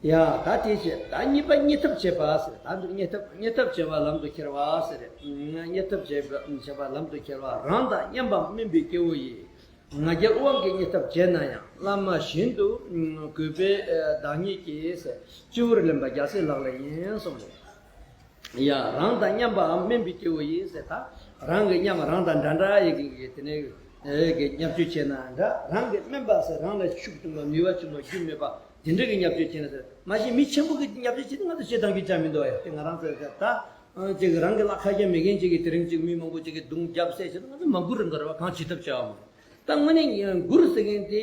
ཡ་ད་དེ་བྱས་ད་གཉིས་པ་བརྙས་ཐབས་བྱེད་པ་ཟེར། ད་འདིར་བརྙས་ཐབས་བརྙས་ཐབས་བྱེད་པ་ལམ་དུ་ཁྱེར་བ་ཟེར། བརྙས་ཐབས་བྱེད་པ་བྱེད་པ་ལམ་དུ་ཁྱེར་བ། རང་དང་མཉམ་པ་དམན་པའི་སྐྱེ་བོ་ཡིས། ང་རྒྱལ་དབང་གིས་བརྙས་ཐབས་བྱས་ན་ཡང་། བླ་མ་བཞིན་དུ་གུས་པས་བདག་ཉིད་ཀྱི་ཟེར། སྤྱི་བོར་ལེན་པ་རྒྱལ་སྲས་ལག་ལེན་ཡིན་གསུངས་རེད། ཡ་རང་དང་མཉམ་པའམ་དམན་པའི་སྐྱེ་བོ་ཡིས་ཟེར། ད་རང་གི་མཉམ་རང་དང་འདྲ་འདྲ་ཡི་གི་དེ་ནས་གི་བརྙས་བཅོས་བྱས་ན་འདྲ། རང་གི་དམན་པ་ཟེར་རང་ལ་ཤུགས་ཆུང་བ་ནུས་པ་ཆུང་བ་རྒྱུ་མེད་པ་དེ་འདྲ་གི་བརྙས་བཅོས་བྱས་ན་ཟེར། མ་གཞི་མི་ཆེན་པོ་གི་བརྙས་བཅོས་བྱས་ཏེ་ང་ཚོ་བྱེད་སྟངས་ཀྱི་ཅང་མི་འདུག་ཡ། དེ་ང་རང་ཚོ་ད་ཅིག་རང་གི་ལ་ཁ་ཞེ་མེད་མཁན་ཅིག་གིས་དེ་རིང་ཅིག་མི་མང་པོ་ཅིག་གིས་རྡུང་རྒྱབ་བསད་བྱས་ཏེ་ང་ཚོ་མ་མགུ་རུ་འགུར་བ་གང་བྱེད་ཐབས་བྱ་བ་མ་རེད། ད་དངོས་གནས་མགུར་ཟེར་མཁན་དེ་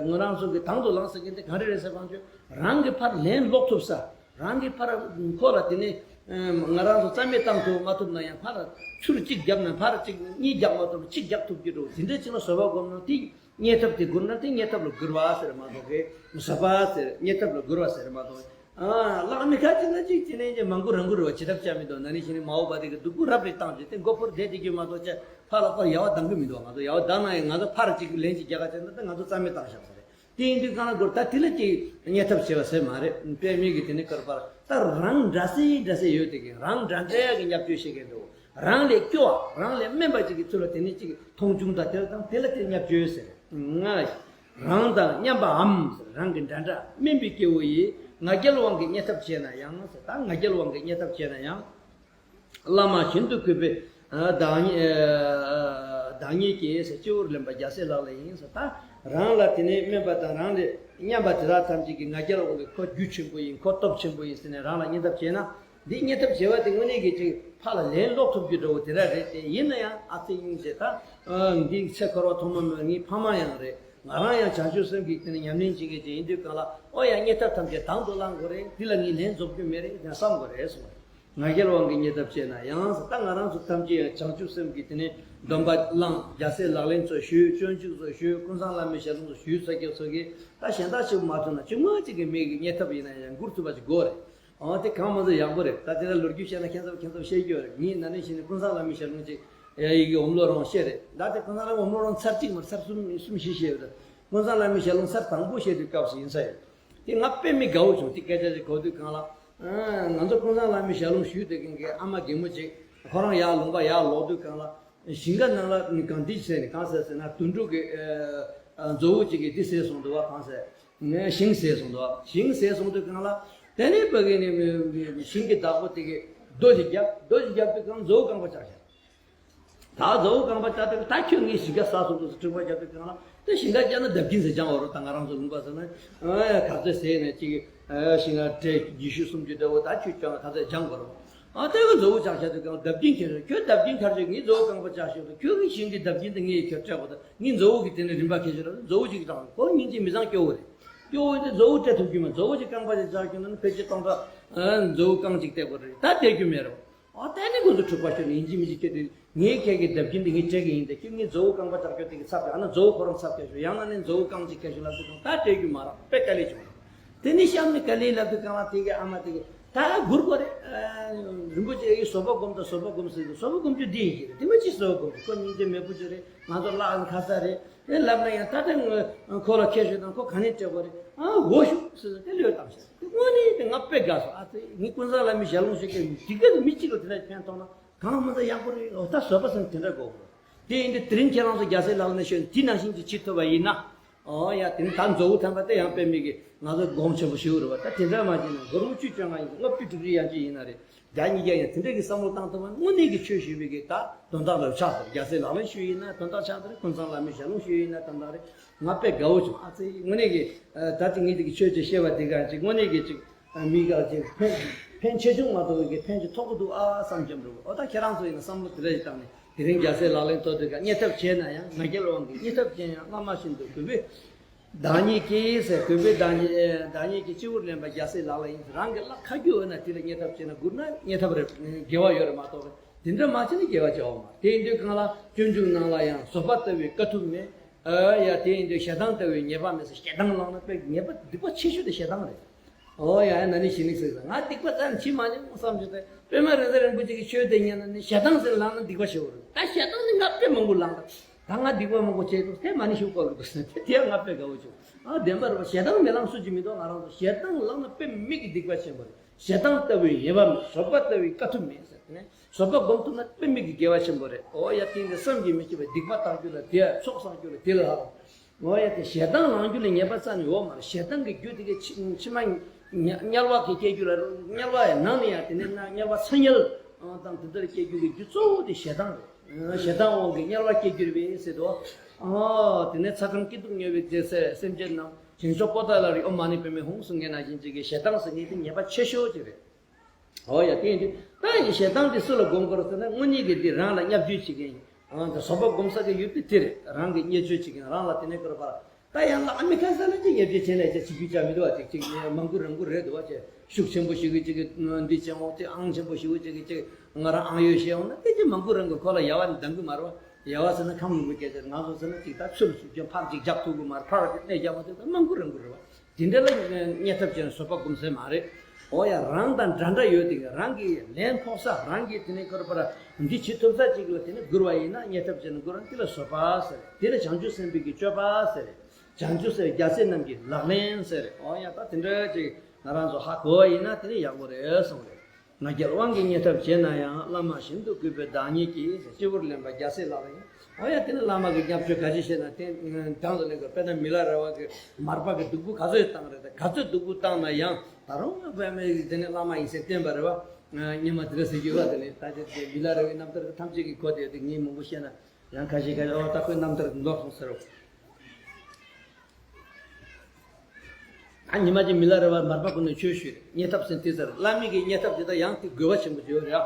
ང་རང་ཚོ་གི་དང་དུ་བླངས་ཟེར་མཁན་དེ་ག་རེ་རེད་ཟེར་བ་ཅོ་རང་གི་ཕར་ལན་སློག་ཐུབ་ས། རང་གི་ཕར་ཁོ་ལ་དེ་ནས་ང་རང་ཚོ་རྩ་མེད་བཏང་ཐུབ་མ་ཐུབ་ན་ཡང་ཕར་ཚུར་གཅིག་བརྒྱབ་ན་ཕར་གཅིག་གཉིས་རྒྱག་མ་ཐུབ་གཅིག་རྒྱག་ཐུབ་ཀྱི་འགྲོ། དེ་འདྲ་བྱས་ན་བཟོད་པ་སྒོམ་ན་དེ་བརྙས་ཐབས་དེ་མགུར་ན་དེ་བརྙས་ཐབས་ལ་མགུར་བ་ཟེར་མ་གཏོགས་གི་བཟོད་པ་ཟེར་བརྙས་ཐབས་ལ་མགུར་བ་ཟེར་མ་གཏོགས་ ཨ་ལག་མི་ཁ་ཅིག་ན་ཅིག་ཅི་ནས་ཀྱི་མང་པོ་རང་གུ་རུ་བ་བྱེད་ཐབས་བྱ་མི་འདུག་ན་ནི་ཞིག་ནི་མ་འོ་བ་དེ་གི་སྡུག་པོ་རབ་རེ་བཏང་ཅིག་དེ་མགོ་ཕོར་བསྡད་དེ་གི་མ་གཏོགས་ཅི་ཕར་ལ་ཕར་ཡ་བ་གཏང་གི་མི་འདུག་ང་ཚོ་ཡ་བ་གཏང་ན་ཡང་ང་ཚོ་ཕར་ཅིག་ལན་ཅིག་རྒྱག་ག་བྱས་ན་ད་ང་ཚོ་རྩ་མེད་བཏང་བཞག་ས་རེད། དེ་ཡིན་དུས་གང་ལ་དགོས་ད་དེ་ལ་ཅིག་བརྙས་ཐབས་བྱེད་པ་ཟེར་མ་རེད། དཔེ་མི་གི་དེ་ནི་ཀར་པར་ད་རང་འདྲ་སེ་འདྲ་སེ་ཡོད་དེ་གི་རང་འདྲ་འདྲ་གི་བརྙས་བཅོས་བྱེད་མཁན་འདུག་རང་ལས་སྐྱོ་བ་རང་ལས་དམན་པ་ཅིག་གི་ཚུལ་ལ་དེ་ནི་ཅིག་མཐོང་ཆུང་དང་དེ་ལ་དང་དེ་ལ་དེ་བརྙས་བཅོས་ཟེར། ང་རང་དང་མཉམ་པའམ་རང་གི་འདྲ་འདྲ་དམན་པའི་སྐྱེ་བོ་ཡིས་ང་རྒྱལ་དབང་གིས་བརྙས་ཐབས་བྱས་ན་ཡང་ཟེར། ད་ང་རྒྱལ་དབང་གིས་བརྙས་ཐབས་བྱས་ན་ཡང་། བླ་མ་བཞིན་དུ་གུས་པས་བདག་ཉིད་བདག་ཉིད་ཀྱིས་ཟེར། སྤྱི་བོར་ལེན་པ་རྒྱལ་སྲས་ལག་ལེན་ཡིན་ཟེར། ད་རང་ལ་དེ་ནས་དམན་པ་དང་རང་ལས་མཉམ་པ་དེ་དག་ཐམས་ཅད་ཀྱིས་ང་རྒྱལ་དབང་གིས་ཁོ་རྒྱུ་ཆེན་པོ་ཡིན་ཁོ་སྟོབས་ཆེན་པོ་ཡིན་ཟེར་ནས་རང་ལ་བརྙས་ཐབས་བྱས་ན། འདི་བརྙས་ཐབས་བྱས་པ་དེ་དངོས་གནས་ཀྱི་ཅིག་ཕར་ལ་ལན་སློག་ཐུབ་རྒྱུ་འདྲ་བོ་དེ་འདྲ་རེད་དེ། ཡིན་ན་ཡང་ཨ་ཙི་ཡིན་ཟེར། ད་འདི་ཚེ་འཁོར་བ་ཐོག་མ་མེད་ངའི་ཕ་མ་ཡང་རེད། ང་རང་ཡང་བྱང་ཆུབ་སེམས་ཀྱི་དེ་ནས་ཉམས་ལེན་བྱེད་མཁན་ཅིག་ཡིན་དུས་གང་ལ་ཨོ་ཡ་བརྙས་ཐབས་ཐམས་ཅད་དང་དུ་བླང་དགོས་རེད། འདི་ལ་ངས་ལན་རྫོགས་རྒྱུ་མེད་རེད་ཡང་བསམ་དགོས་རེད་གསུངས། ང་རྒྱལ་དབང་གིས་བརྙས་ཐབས་བྱས་ན་ཡང་ཟེར། ད་ང་རང་ཚོ་ཐམས་ཅད་ཡང་བྱང་ཆུབ་སེམས་ཀྱི་དེ་ནས་སྡོམ་པ་བླངས། རྒྱལ་སྲས་ལག་ལེན་ཚོ་ཞུས། སྤྱོད་འཇུག་ཚོ་ཞུས། ཀུན་བཟང་བླ་མའི་ཞལ་ལུང་ཚོ་ཞུས་ཚར་རྒྱབ་ཚོ་གིས་ད་གཞན་དག་ཞིག་མ་ཐུབ་ན་ཆུང་མ་གཅིག་གི་མིག་གིས་བརྙས་ཐབས་ཡིན་ན་ཡང་འགུར་ཐུབ་པ་ཞིག་དགོས་རེད། ཨོ་དེ་གང་མ་ཚོ་ཡག་པོ་རེད། ད་དེ་ལ་ལོ་རྒྱུས་བཤད་ན་ཁྱེད་ཚོ་ཁྱེད་ཚོ་བཤད་རྒྱུ་རེད། ངས་ན་ནིང་ཞིག་ནས་ཀུན་བཟང་བླ་མའི་ཞལ་ལུང་ཅིག་ཡ་ཡི་གེ་འོམ་ལོ་རང་བཤད་རེད། ད་དེ་ཀུན་བཟང་བླ་མའི་འོམ་ལོ་རང་ཚར་གཅིག་མ་ཚར་གསུམ་གསུམ་བཞི་བཤད་ཡོད། ཀུན་བཟང་བླ་མའི་ཞལ་ལུང་ཚར་དང་པོ་བཤད་དུས་སྐབས་སུ་ཡིན་ས་ཡོད། དེ་ང་དཔེ་མི་དགའ་བོ་བྱུང་། དེ་སྐད་ཆ་ཞིག་གོ་དུས་གང་ལ། ང་ཚོ་ཀུན་བཟང་བླ་མའི་ཞལ་ལུང་ཞུས་བསྡད་མཁན་གྱི་ཨ་མ་རྒན་མོ་ཅིག་ཁོ་རང་ཡར་ལུང་པ་ཡར་ལོག་དུས་གང་ལ། ཞིང་ཁ་ནང་ལ་གང་འདི་ཟེར་ནས་གང་ཟེར་ཟེར་ན་དུད་འགྲོ་གི་མཛོ་བོ་ཅིག་གིས་འདི་ཟས་སོང་འདུག་བ། གང་ཟེར་ཞིང་ཟས་སོང་འདུག་བ། ཞིང་ཟས་སོང་དུས་གང་ལ། དེ་ནས་ཕ་གི་ནས་ཞིང་གི་བདག་པོ་དེ་གིས་རྡོ་ཞིག་བརྒྱབ། རྡོ་ཞིག་བརྒྱབ་དུས་གང་མཛོ་བོ་རྐང་པ་བཅག་ཤག་ད་མཛོ་བོ་རྐང་པ་བཅག་དུས་ད་ཁྱོད་ངའི་ཞིང་ཁ་ཟས་སོང་འདུག་ཟེར་འཁྲུག་པ་བརྒྱབ་དུས་གང་ལ། དེ་ཞིང་ཁ་བཅག་ན་བརྡབ་ཀྱིན་ཟེར་སྦྱང་བ་རོ། ད་ང་རང་ཚོ་ལུང་པ་ཟེར་ན་ག་ཚོད་ཟས་ནས་ཅིག་ཞིང་ཁ་བྲེ་ཉི་ཤུ་སུམ་ཅུ་འདྲ་བོ་ད་ཁྱོད་ཀྱང་ག་ཚོད་སྦྱང་དགོས་རོ། ཨ་དེ་གི་མཛོ་བོ་བཅག་བྱ་དུས་གང་བརྡབ་ཀྱིན་ཁྱེར་ཁྱོད་བརྡབ་ཀྱིན་ཁར་ཁྱོད་ངའི་མཛོ་བོ་རྐང་པ་བཅག་ཤོག་དུས་ཁྱོད་ཀྱི་ཞིང་གི་བརྡབ་ཀྱིན་དེ་ངས་ཁྱོད་སྤྲད་པ་དང་ངའི་མཛོ་བོ་གི་དེ་ནས་རིམ་པ་ཁྱེར་ཤོག་ལ་མཛོ་བོ་ཅིག་དང་ཁོ་སྙིང་རྗེ་མི་བཟང་སྐྱོ་བོ་རེད། སྐྱོ་བོ་དེ་མཛོ་བོ་སྤྲད་ཐུབ་ཀྱི་མ། མཛོ་བོ་ཅིག་རྐང་པ་ཅིག་བཅག་ཁྱོད་ན་ཕལ་ཆེར་སྟོང་ཕྲག་མཛོ་བོ་རྐང་གཅིག་སྤྲད་དགོས་རེད། ད་སྤྲད་རྒྱུ་མེད་རོ། ཨ་ད་ནི་ཁོ་ཚོ་འཁྲུག་པ་ཤོར་ནས་ཡིན་གཅིག་མིན་གཅིག་སྐད་དུས་ངའི་ཁྱེད་ཀྱི་བརྡབ་ཀྱིན་དེ་ངས་སྤྲད་ཀྱི་ཡིན་ཏེ་ཁྱོད་ངའི་མཛོ་བོ་རྐང་པ་བཅག་རྒྱུ་དེ་གི་ཚབ་ཀྱི་ཨ་ན་མཛོ་བོ་ཁོ་རང་ཚབ་ཀྱི་ཤོག་ཡང་ན་ནི་མཛོ་བོ་རྐང་གཅིག་ཀྱི་ཤོག་ལབ་དུས་ཀྱང་ད་སྤྲད་རྒྱུ་མ་རག་དཔེ་དཀའ་ལས་བྱུང་། དེ་ནི་གཤམ་ནས་དཀའ་ལས་ལབ་དུས་གང་ལ་དེ་གི་ཨ་མ་དེ་གི་ད་སྒུར་དགོས་རེད། རིན་པོ་ཆེ་ཡི་བཟོད་པ་སྒོམ་དང་བཟོད་པ་སྒོམ་ཟེར་དུས་བཟོད་པ་སྒོམ་རྒྱུ་འདི་ཡིན་གྱི་རེད། དེ་མ་ཅི་བཟོད་པ་སྒོམ་རྒྱུ་ཁོ་སྙིང་རྗེ་མེད་པོ་ཅིག་རེད། ང་ཚོ་བླ་ཁ་ས་རེད། ཨེ་ལབ་ན་ཡང་ད་ལྟ་ང་ཁོ་ལ་ཁྱེར་ཤོག་དང་ཁོ་ག་ནས་སྤྲད་པ་རེད། ཨ་འོ་ཞུ་ཟེར་ཟེར་དེ་ལོས་བཏང་ཤག་དངོས་གནས་དེ་ང་དཔེ་དགའ་སོང་། ཨ་ཙི་ངས་ཀུན་བཟང་བླ་མའི་ཞལ་ལུང་ཞུ་མཁན་དེ་ག་མི་གཅིག་ལ་དེ་འདྲ་ཕན་ཐོགས་ན་གང་མ་ཚ་ཡག་པོ་རེད། འོ་ད་བཟོད་པ་ཟེར་དེ་འདྲ་དགོས་པོ་རེད། དེ་ཡིན་དུས་དེ་རིང་ཁྱེད་རང་ཚོ་རྒྱལ་སྲས་ལག་ལེན་ཤོད་དེ་ནང་བཞིན་གྱི་བྱེད་ཐུབ་པ་ཡིན་ན། ཨོ་ཡ་དེ་ནི་ད་མཛོ་བོ་ཐམ་པ་དེ་ཡང་དཔེ་མི་གི་ང་ཚོ་སྒོམ་ཆེན་པོ་ཞིག་རེད་བ། ད་དེ་འདྲ་མ་བྱས་ན་སྒོར་མོ་བཅུ་བཅོ་ལྔ་ཡིན་ལྔ་བཅུ་དྲུག་ཅུ་ཡང་ཅི་ཡིན་ན་རེད། བརྒྱ་ཉིས་བརྒྱ་ཡང་དེ་འདྲ་གི་བསམ་བློ་བཏང་ཐུབ་པ་དངོས་གནས་ཀྱི་ཆོས་ཞུས་པའི་གི་ད་དོན་དག་ལ་ཆགས་ཟེར། རྒྱལ་སྲས་ལག་ལེན་ཞུས་ཡིན་ན་དོན་དག་ཆགས་ཟེར། ཀུན་བཟང་བླ་མའི་ཞལ་ལུང་ཞུས་ཡིན་ན་དོན་དག་རེད། ང་དཔེ་དགའ་བོ་བྱུང་། ཨ་ཙི་དངོས་གནས་ཀྱི་ད་ཅིག་ངས་ཅིག་ཆོས་ཅིག་བཤད་པ་དེ་ག་ཅིག་དངོས་གནས་ཀྱི་ཅིག་མི་ག་ཅིག་ཕན་ཕན་ཆེ་ཆུང་མ་གཏོགས་ཀྱི་ཕན་ཅིག་ཐོགས་ཀྱི་འདུག་ཨ་བསམ་གྱི་འདུག་ཨོ་ད་ཁྱེད་རང་ཚོ་ཡིན་ན་བསམ་བློ་དེ་འདྲ་ཞིག་བཏང་ནས་དེ་རིང་རྒྱལ་སྲས་ལག་ལེན་ཐོག་དེ་ག་བརྙས་ཐབས་བྱས་ན་ཡང་ང་རྒྱལ་དབང་གིས་བརྙས་ཐབས་བྱས་ཡང་སྔ་མ་བཞིན་དུ་གུས་པས། བདག་ཉིད་ཀྱིས་ཟེར། གུས་པས་བདག་ཉིད་བདག་ཉིད་ཀྱིས་སྤྱི་བོར་ལེན་པ་རྒྱལ་སྲས་ལག་ལེན་ཡིན། རང་གི་བླ་ཁ་རྒྱུ་འོ་ན་དེ་ལ་བརྙས་ཐབས་བྱས་ན་སྒུར་ན་བརྙས་ཐབས་རེད། དགེ་བ་ཡོད་རེད་མ་གཏོགས་དེ་འདྲ་མ་བྱས་ན་དགེ་བ་བྱ་བ་མ་རེད། དེ་ཡིན་དུས་གང་ལ་སྤྱོད་འཇུག་ནང་ལ་ཡང་བཟོད་པ་ལྟ་བུའི་དཀའ་ཐུབ་མེད། ཨ་ཡ་དེ་ཡིན་དུས་ཞེ་སྡང་ལྟ་བུའི་ཉེས་པ་མེད་ཟེར། ཞེ་སྡང་བླངས་ན་དཔེ་ཉེས་པ་སྡིག་པ་ཆེ་ཤོས་དེ་ཞེ་སྡང་རེད། ཨོ་ཡ་ཡ་ན་ནི་ཞི་ནི་ཟེར་ཟེར་ང་སྡིག་པ་རྩ་ནས་བྱེད་མ་མྱོང་བསམ་གྱི་འདུག་པད་མ་རིག་འཛིན་རིན་པོ་ཆེ་གི་ཆོས་དེ་ཉན་ན་ནི་ཞེ་སྡང་ཟེར་བླངས་ན་སྡིག་པ་ཆེ་བོ་རེད། ད་ཞེ་སྡང་ནི་ང་དཔེ་མང་པོ་བླངས་ད། ད་ང་སྡིག་པ་མང་པོ་བྱས་འདུག་དེ་མ་ནི་ཤུགས་པ་རུ་འདུག་ཟེར་དེ་དེ་ཡང་ང་དཔེ་དགའ་བོ་བྱུང་། ཨ་བདེན་པ་རེད་པ། ཞེ་སྡང་མི་བླང་སུ་ཅི་མི་འདུག་ང་རང་ཚོ་ཞེ་སྡང་བླངས་ན་དཔེ་མི་གི་སྡིག་པ་ཆེན་པོ་རེད། ཞེ་སྡང་ལྟ་བུའི་ཉེས་པ་མེད། བཟོད་པ་ལྟ་བུའི་དཀའ་ཐུབ་མེད་ཟེར་དེ་ནས་བཟོད་པ་སྒོམ་ཐུབ་ན་དཔེ་མི་གི་དགེ་བ་ཆེན་པོ་རེད། ཨོ་ཡ་དེ་འདི་བསམ་གྱིས་མི་ཁྱབ་པའི་སྡིག་པ་བཏང་རྒྱུ་ལ་དེ་ཚོགས་བསགས་རྒྱུ་ལ་དེ་ལ་ཧ་ལ། འོ་ཡ་དེ་ཞེ་སྡང་ལངས་རྒྱུ་ལ་ཉེས་པ་རྩ་ནས་ཡོད་མ་རེད། ཞེ་སྡང་གི་རྒྱུ་དེ་གའི་ཕྱི་ཕྱི་མ་དམྱལ་བ་གི་སྐྱེ་རྒྱུ་ལ་དམྱལ་བ་ཡི་ནང་ནས་ཡང་དེ་ནས་ན་དམྱལ་བ་ཚ་དམྱལ་དང་དེ་ལྟར་སྐྱེ་རྒྱུ་གི་རྒྱུ་གཙོ་བོ་དེ་ཞེ་སྡང་རེད། ཞེ་སྡང་དབང་གིས་དམྱལ་བ་སྐྱེ་རྒྱུ་རེད་པས་ཟེར་དོ། ཨ་དེ་ནས་ཚ་གྲང་སྐྱིད་སྡུག་མྱོས་པའི་དེ་སེ་སེམས་ཅན་རྣམས་བྱང་ཆུབ་པོ་ཏཱ་ལ་རི་ཨོཾ་མ་ཎི་པདྨེ་ཧཱུྃ་གསུང་མཁན་ནང་བཞིན་ཅིག་གི་ཞེ་སྡང་ཟེར་མཁན་དེ་ཉེས་པ་ཆེ་ཤོས་ཅིག་རེད། འོ་ཡ་དེ་ཡིན་དུས་ད་ཡིན་ཞེ་སྡང་དེ་སུ་ལ་སྒོམ་དགོས་རེད་ཟེར་ན་དངོས་གནས་ཀྱི་འདི་རང་ལ་བརྙས་བཅོས་བྱེད་མཁན་ཡིན། ཨང་ད་བཟོད་པ་སྒོམ་ས་གི་ཡུལ་དེ་དེ་རེད། རང་གི་བརྙས་བཅོས་བྱེད་མཁན་རང་ལ་དེ་ནས་བསྐུར་བར་ད་ཡང་ལ་ཨ་མི་ཁ་ས་ལ་ཅིག་བརྙས་བཅོས་བྱས་ནས་ཅིག་བྱེད་རྒྱུ་ཅང་མི་འདུག་བ། ཅིག་ཅིག་མང་གུ་རང་གུ་རེད་འདུག་བ། ཅིག་ཤུགས་ཆེན་པོ་ཞིག་གིས་ཅིག་གིས་འདི་བྱས་འོང་ཅིག་ཨང་ཆེན་པོ་ཞིག་གིས་ཅིག་ཅིག་ང་རང་ཨང་ཡོད་བཤད་འོང་ན་དེ་ཅིག་མང་གུ་རང་གུ་ཁོ་ལ་ཡ་བ་ནི་འདང་གི་མ་རེད་བ། ཡ་བ་ཟེར་ན་ཁམས་ལུང་པའི་སྐད་ཆ་རེད། ང་ཚོ་ཟེར་ན་ཅིག་ད་ཚུར་ཚུར་ཀྱང་ཕར་ཅིག་རྒྱག་ཐུབ་གི་མ་རེད། ཕར་ཅིག་སྣེ་རྒྱག་མ་ཐུབ། ད་མང་གུ་རང་གུ་རེད་བ། དེ་འདྲ་ལ་བརྙས་ཐབས་བྱས་ནས་བཟོད་པ་སྒོམ་ས་མ་རེད། འོ་ཡ། རང་དང་འདྲ་འདྲ་ཡོད་དེ། རང་གི་ལན་ཕོག་ས། རང་གི་དེ་ནས་ཁོ་ར་པ་ར་འདི་བྱེད་ཐུབ་ས་ཅིག་ལ་དེ་ནས་བསྒུར་བ་ཡིན་ན། བརྙས་ཐབས་བྱས་ན་བསྒུར་བ། དེ་ལ་བཟོད་པ་ཟེར། དེ་ལ་བྱང་ཆུབ་སེམས་དཔའི་གི་སྤྱོད་པ་ཟེར། བྱང་ཆུབ་སེམས་རྒྱལ་སྲས་རྣམས་ཀྱི་ལག་ལེན་ཟེར། འོ་ཡ། ད་དེ་འདྲ་ཅིག་ང་རང་ཚོ་ཧ་གོ་བ་ཡིན་ན་དེ་ནས་ཡག་པོ་རེད་གསུངས་རེད། ང་རྒྱལ་དབང་གིས་བརྙས་ཐབས་བྱས་ན་ཡང་། བླ་མ་བཞིན་དུ་གུས་པས་བདག་ཉིད་ཀྱིས། སྤྱི་བོར་ལེན་པ་རྒྱལ་སྲས་ལག་ལེན། འོ་ཡ། དེ་ནི་བླ་མ་གི་བརྙས་བཅོས་ག་ཅི་བྱས་ན་དེ་དང་དུ་ལེན་དགོས། དཔེར་ན་མི་ལ་རས་པ་གི་མར་པ་གི་སྡུག་པོ་ག་ཚོད་བཏང་རེད། ད་ག་ཚོད་སྡུག་པོ་བཏང་ན་ཡང་། ད་རུང་དཔེ་མེད་དེ་ནི་བླ་མ་ཡིན་ཟེར་བསྟན་པ་རེད་པ། སྔོན་མ་དེ་འདྲ་ཟེར་གྱི་ཡོད་པ། དེ་ནི་ད་དེ་དེ་མི་ལ་རས་པའི་རྣམ་ཐར་ཐམས་ཅད་ཀྱི་གོ་དེ་དེ་ངས་མང་པོ་བཤད་ན་ཡང་ཁ་ཤས་ཁ་ཤས། ཨོ་ད་ཁོའི་རྣམ་ཐར་ལོག་སོང་ཟེར་རོ། ཨ། ཉི་མ་གཅིག་མི་ལ་རས་པ་མར་པ་ཀུན་ནས་ཆོས་ཞུས། བརྙས་ཐབས་ཟེར་དེ་ཟེར། བླ་མའི་གི་བརྙས་ཐབས་དེ་དག་ཡང་དེ་དགོས་པ་ཆེན་པོ་ཡོད་རེད་ཨ།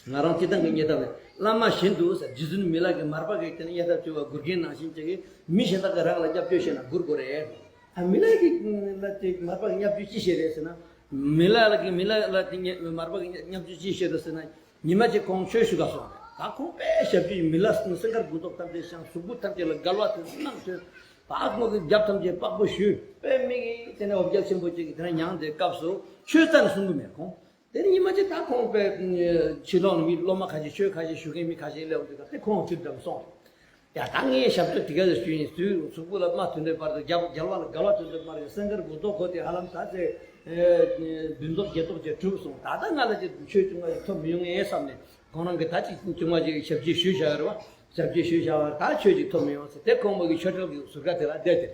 ང་རང་སྤྱིར་བཏང་གི་བརྙས་ཐབས་རེད། བླ་མ་བཞིན་དུ་ཟེར། རྗེ་བཙུན་མི་ལ་གིས་མར་པ་གིས་དེ་ནས་བརྙས་ཐབས་བྱས་པ་བསྒུར་མཁན་ནང་བཞིན་ཅིག་གིས་མི་གཞན་དག་གིས་རང་ལ་བརྙས་བཅོས་བྱས་ན་བསྒུར་དགོས་རེད། ཨ། མི་ལ་གིས་ལ་དེ་མར་པ་གིས་བརྙས་བཅོས་ཅི་བྱས་རེད་ཟེར་ན། མི་ལ་ལ་གིས་མི་ལ་ལ་དེ་བརྙས་མར་པ་གིས་བརྙས་བཅོས་ཅི་བྱས་རེད་ཟེར་ན། ཉི་མ་གཅིག་ཁོང་ཆོས་ཞུ་ག་སོང་རེད། ད་ཁོང་དཔེ་ཞབས་ཕྱི། མི་ལ་སེང་དཀར་དགུ་ཐོག་ཐམས་ཅད་བཤམས། གཟུགས་པོ་ཐམས་ཅད་ལ་དགའ་བ་དེ་གནང་བྱས། ད་ཁོང་གི་རྒྱབ་ཐམས་ཅད་པགས་པ་བཤུས། དཔེ་མི་གི་དེ་ནས་འོ་བརྒྱལ་ཆེན་པོ་ཅིག་གིས་དེ་ནས་མྱངས་ཏེ་སྐབས་སུ་ཆོས་རྩ་ནས་གསུང་གི་མེད་ཁོང་། དེ་ནས་ཉི་མ་གཅིག་ད་ཁོང་དཔེ་ཕྱི་ལོགས་ནས་མི་སློབ་མ་ཁ་ཤས་ཆོས་ཁ་ཤས་ཞུ་མཁན་མི་ཁ་ཤས་སླེབས་འོང་དུས་སྐབས་དེ་ཁོང་ཁྱེར་འགྲམ་སོང་། ཡ། ད་ངས་ཞབས་ཏོག་དེ་ག་ལ་ཞུས་ཡིན། དུས་གཟུགས་པོ་ལ་རྨ་དོན་འདྲའི་བར་དུ། རྒྱལ་རྒྱལ་བ་ལ་དགའ་བ་དོན་འདྲའི་བར་དུ། སེང་དཀར་དགུ་ཐོག་ཁོ་དེ་ཧ་ལམ་ད་ཚེ་བདུན་ཐོག་བརྒྱད་ཐོག་ཅིག་གྲུབ་སོང་། ད་ལྟ་ང་ལ་ཅིག་ཆོས་ཆུང་བ་ཞིག་ཐོབ་མི་ཡོང་ངས་བསམ་ནས། ཁོང་རང་གིས་ད་ཅིག་ཆུང་བ་ཅིག་ཞབས་ཕྱི་ཞུས་བཞག་ཡོད་རེད་པ། ཞབས་ཕྱི་ཞུས་བཞག་པ་ད་ཆོས་ཅིག་ཐོབ་མི་ཡོང་ཟེར། དེ་ཁོང་མོ་གི་ཆོས་གྲྭ་གི་ཟུར་ཁ་དེ་ལ་བསྡད་དེ།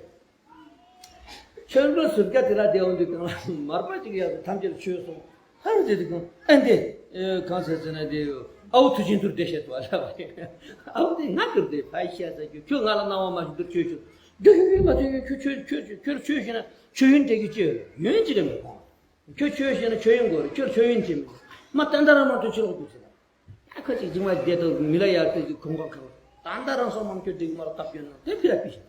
ཆོས་གྲྭ་ཟུར་ཁ་དེ་ལ་བསྡད་འོང་དུས་སྒང་ལ་མར་པ་ཅིག་ཡར་ཐམས་ཅད་ལ་ཆོས་གསུངས། ཧར་ཟེར་དུས་སྒང་། ཨ་འདི་གང་ཟེར་ཟེར་ན། དེ་ཨ་བོ་མཐུ་ཆེན་མདོར་བསྡུས་བཤད་དོ་ལབ་པ་རེད། ཨ་བོ་དེ་ང་མདོར་བསྡུས་ཕ་ཤ་ཟ་རྒྱུ། ཁྱོད་ང་ལ་གནང་བ་མ་ཞུ་མདོར་ཆོས་ཞུ། འདི་ཡོད་ཡོད་མ་ཐོན་ཡོད། ཁྱོད་ཆོས་ཆོས་ཆོས་ཁྱོད་ཆོས་ཞུ་ན་ཆོས་ཡོན་སྤྲད་ཀྱི་ཅི་ཡོད། ཡོན་ཅི་ག་མེད་ཁོང་། ཁྱོད་ཆོས་ཞུ་ན་ཆོས་ཡོན་དགོས་རེད། ཁྱོད་ཆོས་ཡོན་ཅི་མེད། མ་ཏན་ཏན་རང་མ་ཐོན་ཕྱི་ལོགས་འདུག་ཟེར། ཨ་ཁ་ཅིག་ཅིག་མ་བསྡད་དོ། མི་ལ་ཡར་ཏོ་ཅིག་གོང་ག་ཁ་ད་ལྟ་རང་སོང་མང་ཁྱོད་འགྲིག་མ་ར་སྟབས་ཡོད་ན་དེ་ཕི་ལ་ཕི་ཤ།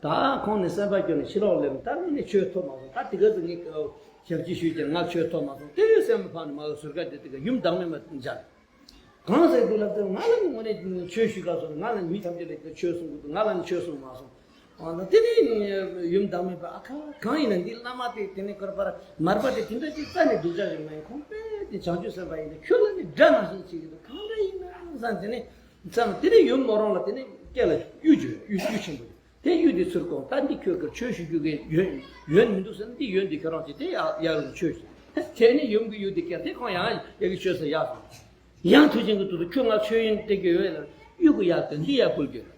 ད་ཁོང་ནི་སེམས་པ་སྐྱོ་ནས་ཕྱི་ལོགས་སླེབས། ད་ངས་ནི་ཆོས་ཐོབ་མ་སོང་། ད་དེ་ག་ཚོད་ངས་ཞབས་ཕྱི་ཞུས་ཀྱང་ང་ཆོས་ཐོབ་མ་སོང་། དེ་ཡོད་སེམས་པ་ཕངས་ནས་མ་གི་ཟུར་ཁ་དེ་དེ་ག་ཡུམ་བདག་མེད་མ་མཇལ། གང་ཟེར་དུས་ལབ་དུས་ང་ལ་ནི་དངོས་གནས་ཆོས་ཞུས་ག་སོང་། ང་ལ་མི་ཐམས་ཅད་ལ་ཆོས་གསུང་གི་འདུག་ང་ལ་ནི་ཆོས་གསུང་མ་སོང་། ཨ་ན་དེ་ནས་ཡུམ་བདག་མེད་པ། ཨ་ཁ་གང་ཡིན་ན་འདི་བླ་མ་དེ་དེ་ནས་ཁོ་ར་པ་ར་མར་པ་དེ་དེ་འདྲ་ཅིག་རྩ་ནས་སྡུག་ཅག་ཞིག་མ་ཡིན། ཁོང་དཔེ་དེ་བྱང་ཆུབ་སེམས་དཔའ་ཡིན་ན་ཁྱོད་ལ་ནི་དགྲ་ནང་བཞིན་བྱེད་ཀྱི་འདུག་གང་འདྲ་ཡིན་ན་བསམ། དེ་ནས་བསམ། དེ་ནས་ཡུམ་མོ་རང་ལ་དེ་ནས་སྐེ་ལ་གཡུ་བྱུགས། གཡུ་གཡུ་ཆེན་པོ་དེ། ཡུ་དེ་ཚུར་གོང་། ད་འདི་ཁྱོད་ཀྱིས་ཆོས་ཞུ་རྒྱུ་གི་ཡོན་ཡོན་མི་འདུག་ཟེར་ན། འདི་ཡོན་འདི་ཁྱོད་རང་བྱེད། དེ་ཡག་ཡག་ལ་ཆོས་ཞུ། དེ་ནས་ཡུམ་གྱིས་ཡུ་དེ་ཁྱེར་ཏེ་ཁོང་ཡང་ཡ་གི་ཆོས་ཟེར་ཡག་སོང་། ཡང་མཐུ་ཆེན་གྱིས་འདུག་ཏུ་ཁྱོད་ང་ཆོས་ཡོན་སྤྲད་རྒྱུ་ཡོད་ལ། གཡུ་གི་ཡར་དེ་འདི་ཡར་ཕུལ་རྒྱུ་ལ།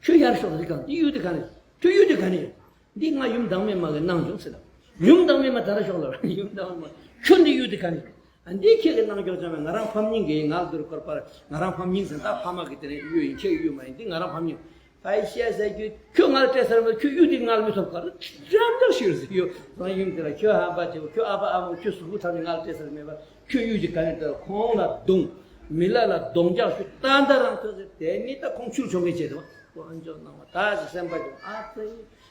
ཁྱོད་ཡར་ཤོག་ཟེར་གང་། འདི་གཡུ་དེ་ག་ནས། ཁྱོད་གཡུ་དེ་ག་ནས། འདི་ང་ཡུམ་བདག་མེད་མ་གི་གནང་བྱུང་ཟེར་ལ། ཡུམ་བདག་མེད་མ་ད་ར་ཤོག་ལ། ཡུམ་བདག་མེད་མ། ཁྱོད་འདི་གཡུ་དེ་ག་ནས། ཨ་འདི་ཁྱེད་ཀྱིས་གནང་ཆོག་ཅང་མེད། ང་རང་ཕམ་ཉིན་གྱི་ང་ལ་བསྡུར་སྐོར་པར་ང་རང་ཕམ་ཉིན་ཟེར། ད་ཕ་མ་གི་དེ་ནས་གཡུ་ཡིན། ཁྱེད་གཡུ་མ་ཡིན། འདི་ང་རང་ཕམ་ཉིན། ཕ་ཡི་བཤད་ཟེར་རྒྱུ་ཁྱོད་ང་ལ་སྤྲད་ས་རེད་མ། ཁྱོད་གཡུ་དེ་ང་ལ་མི་ཐོབ་ག་རེ་འགྲམ་འགྲམ་ཤི་རེད་ཟེར་གྱི་ཡོད། སང་ཡུམ་དེ་ལ་ཁྱོད་ཧམ་པ་བྱེད་པོ། ཁྱོད་ཨ་ཕ་ཨ་མོ་ཁྱོད་གཟུགས་པོ་ཐམས་ཅད་ང་ལ་སྤྲད་ས་རེད་མེད་པ། ཁྱོད་གཡུ་གཅིག་ག་ནས་སྤྲད། ཁོང་ལ་རྡུང་། མི་ལ་ལ་རྡུང་རྒྱག་ཞུ། ད་ལྟ་རང་ཐོས་ཟེར། དེ་ནི་ད་ཁོང་ཆུར་མཆོང་མཁན་བྱས་འདུག་ཨ་ཅོ་གནང་བ་ད་ཟེར་སེམས་པ་ཀྱང་ཨ་ཙི།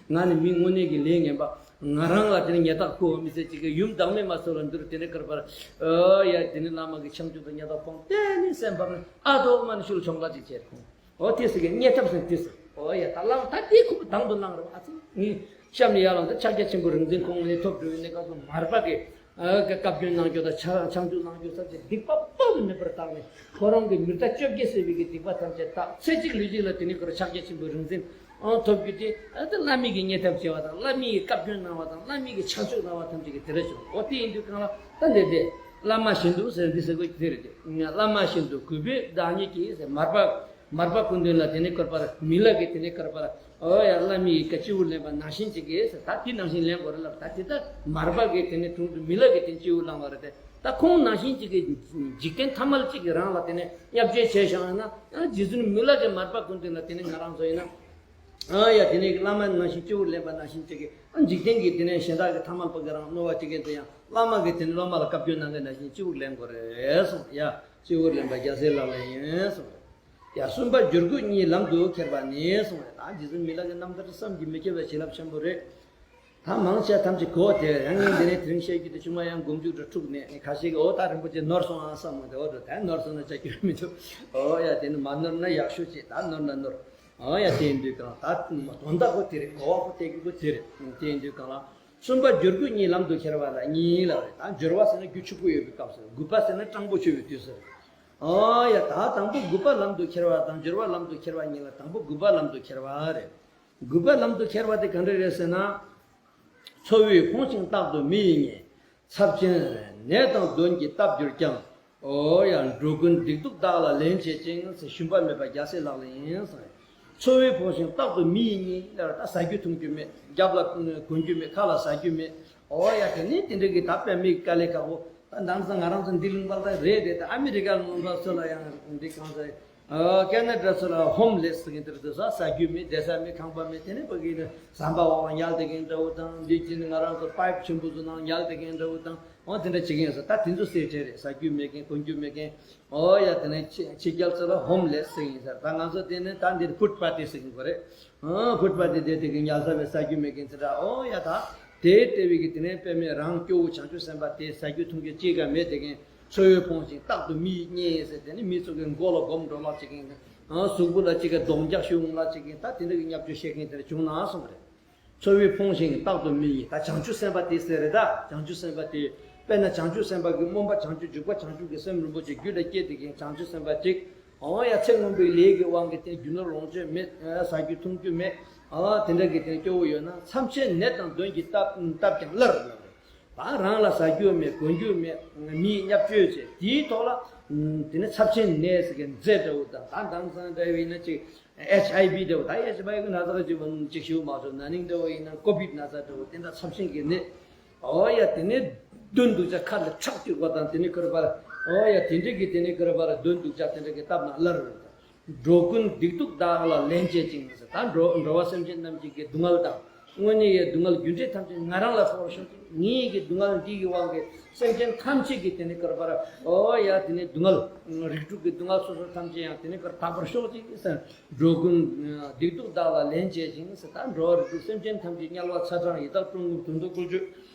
ང་ནི་མི་དངོས་གནས་ཀྱི་ལས་ངན་པ། ང་རང་ལ་དེ་ནི་ཉེས་རྡུང་ཁུར་བ་མི་ཚེ་གཅིག་གི་ཡུམ་བདག་མེད་མ་ཚོ་ལ་འདུར། དེ་ནི་ཀར་པར། ཨོ་ཡ། དེ་ནི་བླ་མ་གི་ཆང་བཅུད་དང་ཉེས་རྡུང་ཕོངས། དེ་ནི་སེམས་པ་ནི་ཨ་ཐོག་མ་ནི་ཤུལ་མཆོང་ག་ཅིག་བྱས་ཁོང་། ཨོ་དེ་ཟེར་གི་བརྙས་ཐབས་ཟེར་དེ་ཟེར། ཨོ་ཡ། ད་བླ་མ་ད་དེ་ཁུ་བོ་དང་དུ་བླངས་རེད་པ། ཨ་ཙི་ངས་གཤམ་ནས་ཡར་ལངས་ཏེ་ཕྱག་རྒྱ་ཆེན་པོ་རིག་འཛིན་ཁོང་ནས་ཐོབ་འགྲོ་བའི་གནས་སྐབས་སུ་མར་པ་གི་ཨ་བཀའ་བཀའ་བཀྱོན་གནང་རྒྱུ་དང་ཆ་ཆང་བཅུད་གནང་རྒྱུ་ཚབ་ཅེས་སྡིག་པ་དཔག་ཏུ་མེད་པར་བཏང་ནས། ཁོ་རང་གི་མི་ལྟ་བཅོ་བརྒྱད་ཟེར་བའི་གི་སྡིག་པ་ཐམས་ཅད་དག། ཚེ་གཅིག་ལུས་གཅིག་ལ་དེ་ནས་ཁོ་རང་ཕྱག་རྒྱ་ཆེན་པོའི་རིག་འཛིན་ཨང་ཐོབ་རྒྱུ་དེ། ཨ་ད་བླ་མའི་གི་བརྙས་ཐབས་བྱས་པ་དང་། བླ་མའི་གི་བཀའ་བཀྱོན་གནང་བ་དང་། བླ་མའི་གི་ཆང་བཅུད་གནང་བ་ཐམས་ཅད་ཀྱི་དེ་རེད་བྱུང་། འོ་དེ་ཡིན་དུས་གང་ལ་ད་འདི་འདི་བླ་མ་བཞིན་དུ་ཟེར་འདི་ཟེར་དགོས་ཀྱི་དེ་རེད་དེ། བླ་མ་བཞིན་དུ་གུས་པས་བདག་ཉིད་ཀྱིས་ཟེར། མར་པ་མར་པ་སྐུ་མདུན་ལ་དེ་ནས་བཀུར་པར། མི་ལ་གིས་དེ་ནས་བཀུར་པར། ཨོ་ཡ། བླ་མའི་བཀའ་སྤྱི་བོར་ལེན་པ་ནང་བཞིན་ཅིག་གིས་ཟེར། ད་དེ་ནང་བཞིན་ལེན་དགོས་རེད་ལབ། ད་དེ་ལྟར་མར་པ་གིས་དེ་ནས་དྲུང་དུ་མི་ལ་གིས་དེ་སྤྱི་བོར་བླངས་པ་རེད་དེ། ད་ཁོང་ནང་བཞིན་ཅིག་གིས་འཇིག་རྟེན་ཐ་མལ་གཅིག་གིས་རང་ལ་དེ་ནས་བརྙས་བཅོས་བྱས་བཞག་ན། ཨ་རྗེ་བཙུན་མི་ལ་གིས་མར་པ་སྐུ་མདུན་ལ་དེ་ནས་ང་རང་ཚོ་ཡིན་ན། ཨ་ཡ། དེ་ནས་བླ་མ་ནང་བཞིན་སྤྱི་བོར་ལེན་པ་ནང་བཞིན་ཅིག་གིས། ཨ་འཇིག་རྟེན་གྱི་དེ་ནས་གཞན་དག་གི་ཐ་མལ་པ་གིས་རང་གནོད་པ་བྱེད་མཁན་དེ་ཡང་བླ་མ་གིས་དེ་ནས་སློབ་མ་ལ་བཀའ་བཀྱོན་གནང་མཁན་ནང་བཞིན་སྤྱི་བོར་ལེན་དགོས་རེད་གསུངས། ཡ། སྤྱི་བོར་ལེན་པ་རྒྱལ་སྲས་ལག་ལེན་ཡིན་གསུངས། ཡ། གསུམ་པ་བསྒྱུར་བཀོད་གཉིས་ལམ་དུ་ཁྱེར་བ་ནི་གསུངས་རེད། ད་རྗེ་བཙུན་མི་ལ་གི་རྣམ་ཐར་བསམ་གྱིས་མི་ཁྱབ་པའི་བྱིན་རླབས་ཆེན་པོ་རེད། ད་མང་ཆེ་ཐམས་ཅད་གོ་དེ། ཡང་ངས་འདི་ནས་དེ་རིང་བཤད་རྒྱུ་དེ་ཆུང་མ་ཡང་མགོ་མཇུག་ར་འཁྲུག་ནས་ཁ་ཤས་ཀྱིས་ཨོ་ད་རིན་པོ་ཆེ་ནོར་སོང་ཨ་བསམ་མོ། དེ་འོ་འགྲོ་ད་ནོར་སོང་ན་ཆ་རྒྱུས་མི་འདུག་ཨོ་ཡ། དེ་ནི་མ་ནོར་ན་ཡག་ཤོས་ཅིག་ད་ནོར་ན་ནོར། ཨོ་ཡ། དེ་ཡིན་དུས་གང་ད་དོན་དག་པོ་དེ་རེད། གོ་བ་པོ་སྟེར་རྒྱུ་པོ་དེ་རེད། དེ་ཡིན་དུས་གང་ལ། གསུམ་པ་སྦྱོར་དགུ་གཉིས་ལམ་དུ་ཁྱེར་བ་ལ་གཉིས་ལབ་རེད། ད་སྦྱོར་བ་ཟེར་ན་རྒྱུ་ཕྱུག་པོ་ཡོད་པའི་སྐབས་སུ། དགུ་པ་ཟེར་ན་སྤྲང་པོ་ཆེ་བའི་དུས་སུ་རེད། ཨོ་ཡ། ད་དང་པོ་དགུ་པ་ལམ་དུ་ཁྱེར་བ་དང་སྦྱོར་བ་ལམ་དུ་ཁྱེར་བ་གཉིས་ལ། དང་པོ་དགུ་པ་ལམ་དུ་ཁྱེར་བ་རེད། དགུ་པ་ལམ་དུ་ཁྱེར་བ་དེ་ག་འདྲ་རེད་ཟེར་ན། འཚོ་བས་ཕོངས་ཤིང་རྟག་ཏུ་མི་ཡིས་བརྙས། ཚབས་ཆེན་ནད་དང་གདོན་གྱིས་བཏབ་གྱུར་ཀྱང་། ཨོ་ཡ། འགྲོ་ཀུན་སྡིག་སྡུག་བདག་ལ་ལན་བྱེད་ཅིང་། ཞུམ་པ་མེད་པ་རྒྱལ་སྲས་ལག་ལེན་ཡིན་གསུངས། འཚོ་བས་ཕོངས་ཤིང་རྟག་ཏུ་མི་ཡིས་བརྙས་ལབ་ར། ད་ཟ་རྒྱུ་འཐུང་རྒྱུ་མེད། རྒྱབ་ལ་གོན་རྒྱུ་མེད། ཁ་ལ་ཟ་རྒྱུ་མེད། ཨོ་ཡ། དེ་ནས་དེ་འདྲ་གི་ད་དཔེ་མི་དཀའ་ལས་ཁག་པོ། ད་འདང་ས་ང་རང་ཚོ་འདི་ལུང་པ་ད་རེད་རེད། ད་ཨ་མི་རི་ཀ་ལུང་པ་ཚོ་ལ་ཡང་འདི་གང་ཟེར། ཨ། ཀེ་ན་ཌ་ཚོ་ལ་ཧོམ་ལེ་སི་ཟེར་མཁན་དེ་ཚོ་ཟ་རྒྱུ་མེད། བསྡད་ས་མེད། ཁང་པ་མེད། དེ་ནས་ཕ་གི་ནས་ཟམ་པ་འོག་ལ་ཉལ་བསྡད་མཁན་འདྲ་བོ་དང་། འདི་ཅི་ནས་ང་རང་ཚོ་པའིབ་ཆེན་པོ་ཚོ་ནང་ཉལ་བསྡད་མཁན་འདྲ་བོ་དང་། འོ་དེ་འདྲ་བྱེད་མཁན་ཡོད་ས། ད་དེ་ཚོ་སེ་བྲལ་རེད། ཟ་རྒྱུ་མེད་མཁན། གོན་རྒྱུ་མེད་མཁན། ཨོ་ཡ། དེ་ནས་ཕྱི་ཕྱི་རྒྱལ་ཚོ་ལ་ཧོམ་ལེ་སི་ཟེར་གྱི་ཡིན་ཟེར། ད་ང་ཚོ་དེ་ནས་ད་འདིར་ཕུཊ་པ་ཊི་ཟེར་གྱི་ཡོད་རེད། ཨ། ཕུཊ་པ་ཊི་དེ་དེ་གི་ཉལ་ས་མེད། ཟ་རྒྱུ་མེད་མཁན་ཚོ་འདྲ། ཨོ་ཡ། ད་དེ་ལྟ་བུའི་གི་དེ་ནས་དཔེ་མེད་རང་སྐྱོ་བོ་བྱང་ཆུབ་སེམས་དཔའ་དེ་ཟ་རྒྱུ་འཐུང་རྒྱུ་ཅི་ག་མེད་དེ་གིན། འཚོ་བས་ཕོངས་ཤིང་རྟག་ཏུ་མི་ཡིས་བརྙས་ཟེར། དེ་ནི་མི་ཚོ་གི་མགོ་ལ་སྒོམ་འགྲོ་ལབ་བྱེད་མཁན། ཨ། གཟུགས་པོ་ལ་ཅིག་ག་རྡོག་རྒྱག་ཤོག་ལབ་བྱེད་མཁན། ད་དེ་འདྲ་གི་བརྙས་བཅོས་བྱེད་མཁན་དེ་འདྲ་བྱུང་ན་གསུངས་པ་རེད། འཚོ་བས་ཕོངས་ཤིང་རྟག་ཏུ་མི་ཡིས། ད་བྱང་ཆུབ་སེམས་དཔའ་དེ་ཟེར་རེད། ད་བྱང་ཆུབ་སེམས་དཔའ་དེ། དཔེར་ན་བྱང་ཆུབ་སེམས་དཔའ་གི་སྨོན་པ། བྱང་ཆུབ་འཇུག་པ། བྱང་ཆུབ་ཀྱི་སེམས་རིན་པོ་ཆེ་རྒྱུད་ལ་སྐྱེས་དེ་གིན་བྱང་ཆུབ་སེམས་དཔའ་ཅིག། ཨོ་ཡ། ཚེ་སྔོན་པོའི་ལས་ཀྱི་དབང་གིས་དེ་རྒྱུ་ནོར་ལོངས་སྤྱོད་མེད། ཨ། ཟ་རྒྱུ་འཐུང་རྒྱུ་མེད། ཨ། དེ་འདྲ་གི་དེ་སྐྱོ་བོ་ཡོད་ན། ཚབས་ཆེན་ནད་དང་གདོན་གྱིས་བཏབ་བཏབ་ཀྱང་སླར་ལ། ད་རང་ལ་ཟ་རྒྱུ་མེད། གོན་རྒྱུ་མེད། མིས་བརྙས་བཅོས་བྱས། དེའི་ཐོག་ལ་དེ་ནི་ཚབས་ཆེན་ནད་ཟེར་མཁན་མཛེ་འདྲ་བོ་དང་། ད་དེང་སང་འདྲ་བོ་ཡིན་ན་ཅིག་ཨེཆ་ཨའི་ཝི་འདྲ་བོ། ད་ཨེཆ་ཨའི་ཝི་གི་ན་ཚ་ཅིག་ཅིག་ཞུ་མ་ཚོར། ན་ནིང་འདྲ་བོ་ཡིན་ན་ཀོ་བིད་ན་ཚ་འདྲ་བོ། དེ་འདྲ་ཚབས་ཆེན་གྱི་ནད། ཨོ་ཡ། དེ་ནས་གདོན་སྡུག་ཅག་ཁ་ལ་ཁྲག་སྐྱུག་པ་དང་། དེ་ནས་ཁོར་པར། ཨོ་ཡ། དེ་འདྲ་གི་དེ་ནས་ཁོར་པར་གདོན་སྡུག་ཅག་དེ་འདྲ་གི་བཏབ་ན་སླར། འགྲོ་ཀུན་སྡིག་སྡུག་བདག་ལ་ལན་བྱེད་ཅིང་ཟེར། ད་འགྲོ་འགྲོ་བ་སེམས་ཅན་རྣམས་ཀྱི་གི་སྡུག་བསྔལ་དང་། དངོས་གནས་ཡི་སྡུག་བསྔལ་རྒྱུ་འབྲས་ཐམས་ཅད་ང་རང་ལ་ཕོག་པར་ཤོག་ཅིག། ངའི་གི་སྡུག་བསྔལ་འདི་གི་དབང་གིས་སེམས་ཅན་ཐམས་ཅད་ཀྱི་དེ་ནས་ཁོར་པར། ཨོ་ཡ། དེ་ནས་སྡུག་བསྔལ། རིགས་དྲུག་གི་སྡུག་བསྔལ་སོ་སོ་ཐམས་ཅད་ཡང་དེ་ནས་ཁོར་དག་པར་ཤོག་ཅིག་ཟེར། འགྲོ་ཀུན་སྡིག་སྡུག་བདག་ལ་ལན་བྱེད་ཅིང་ཟེར། ད་འགྲོ་བ་རིགས་དྲུག་སེམས་ཅན་ཐམས་ཅད་དམྱལ་བ་ཚ་གྲང་ཡི་དྭགས་ཀྲུང་འགོ་དུད་འགྲོ་བཀོལ་སྤྱོད།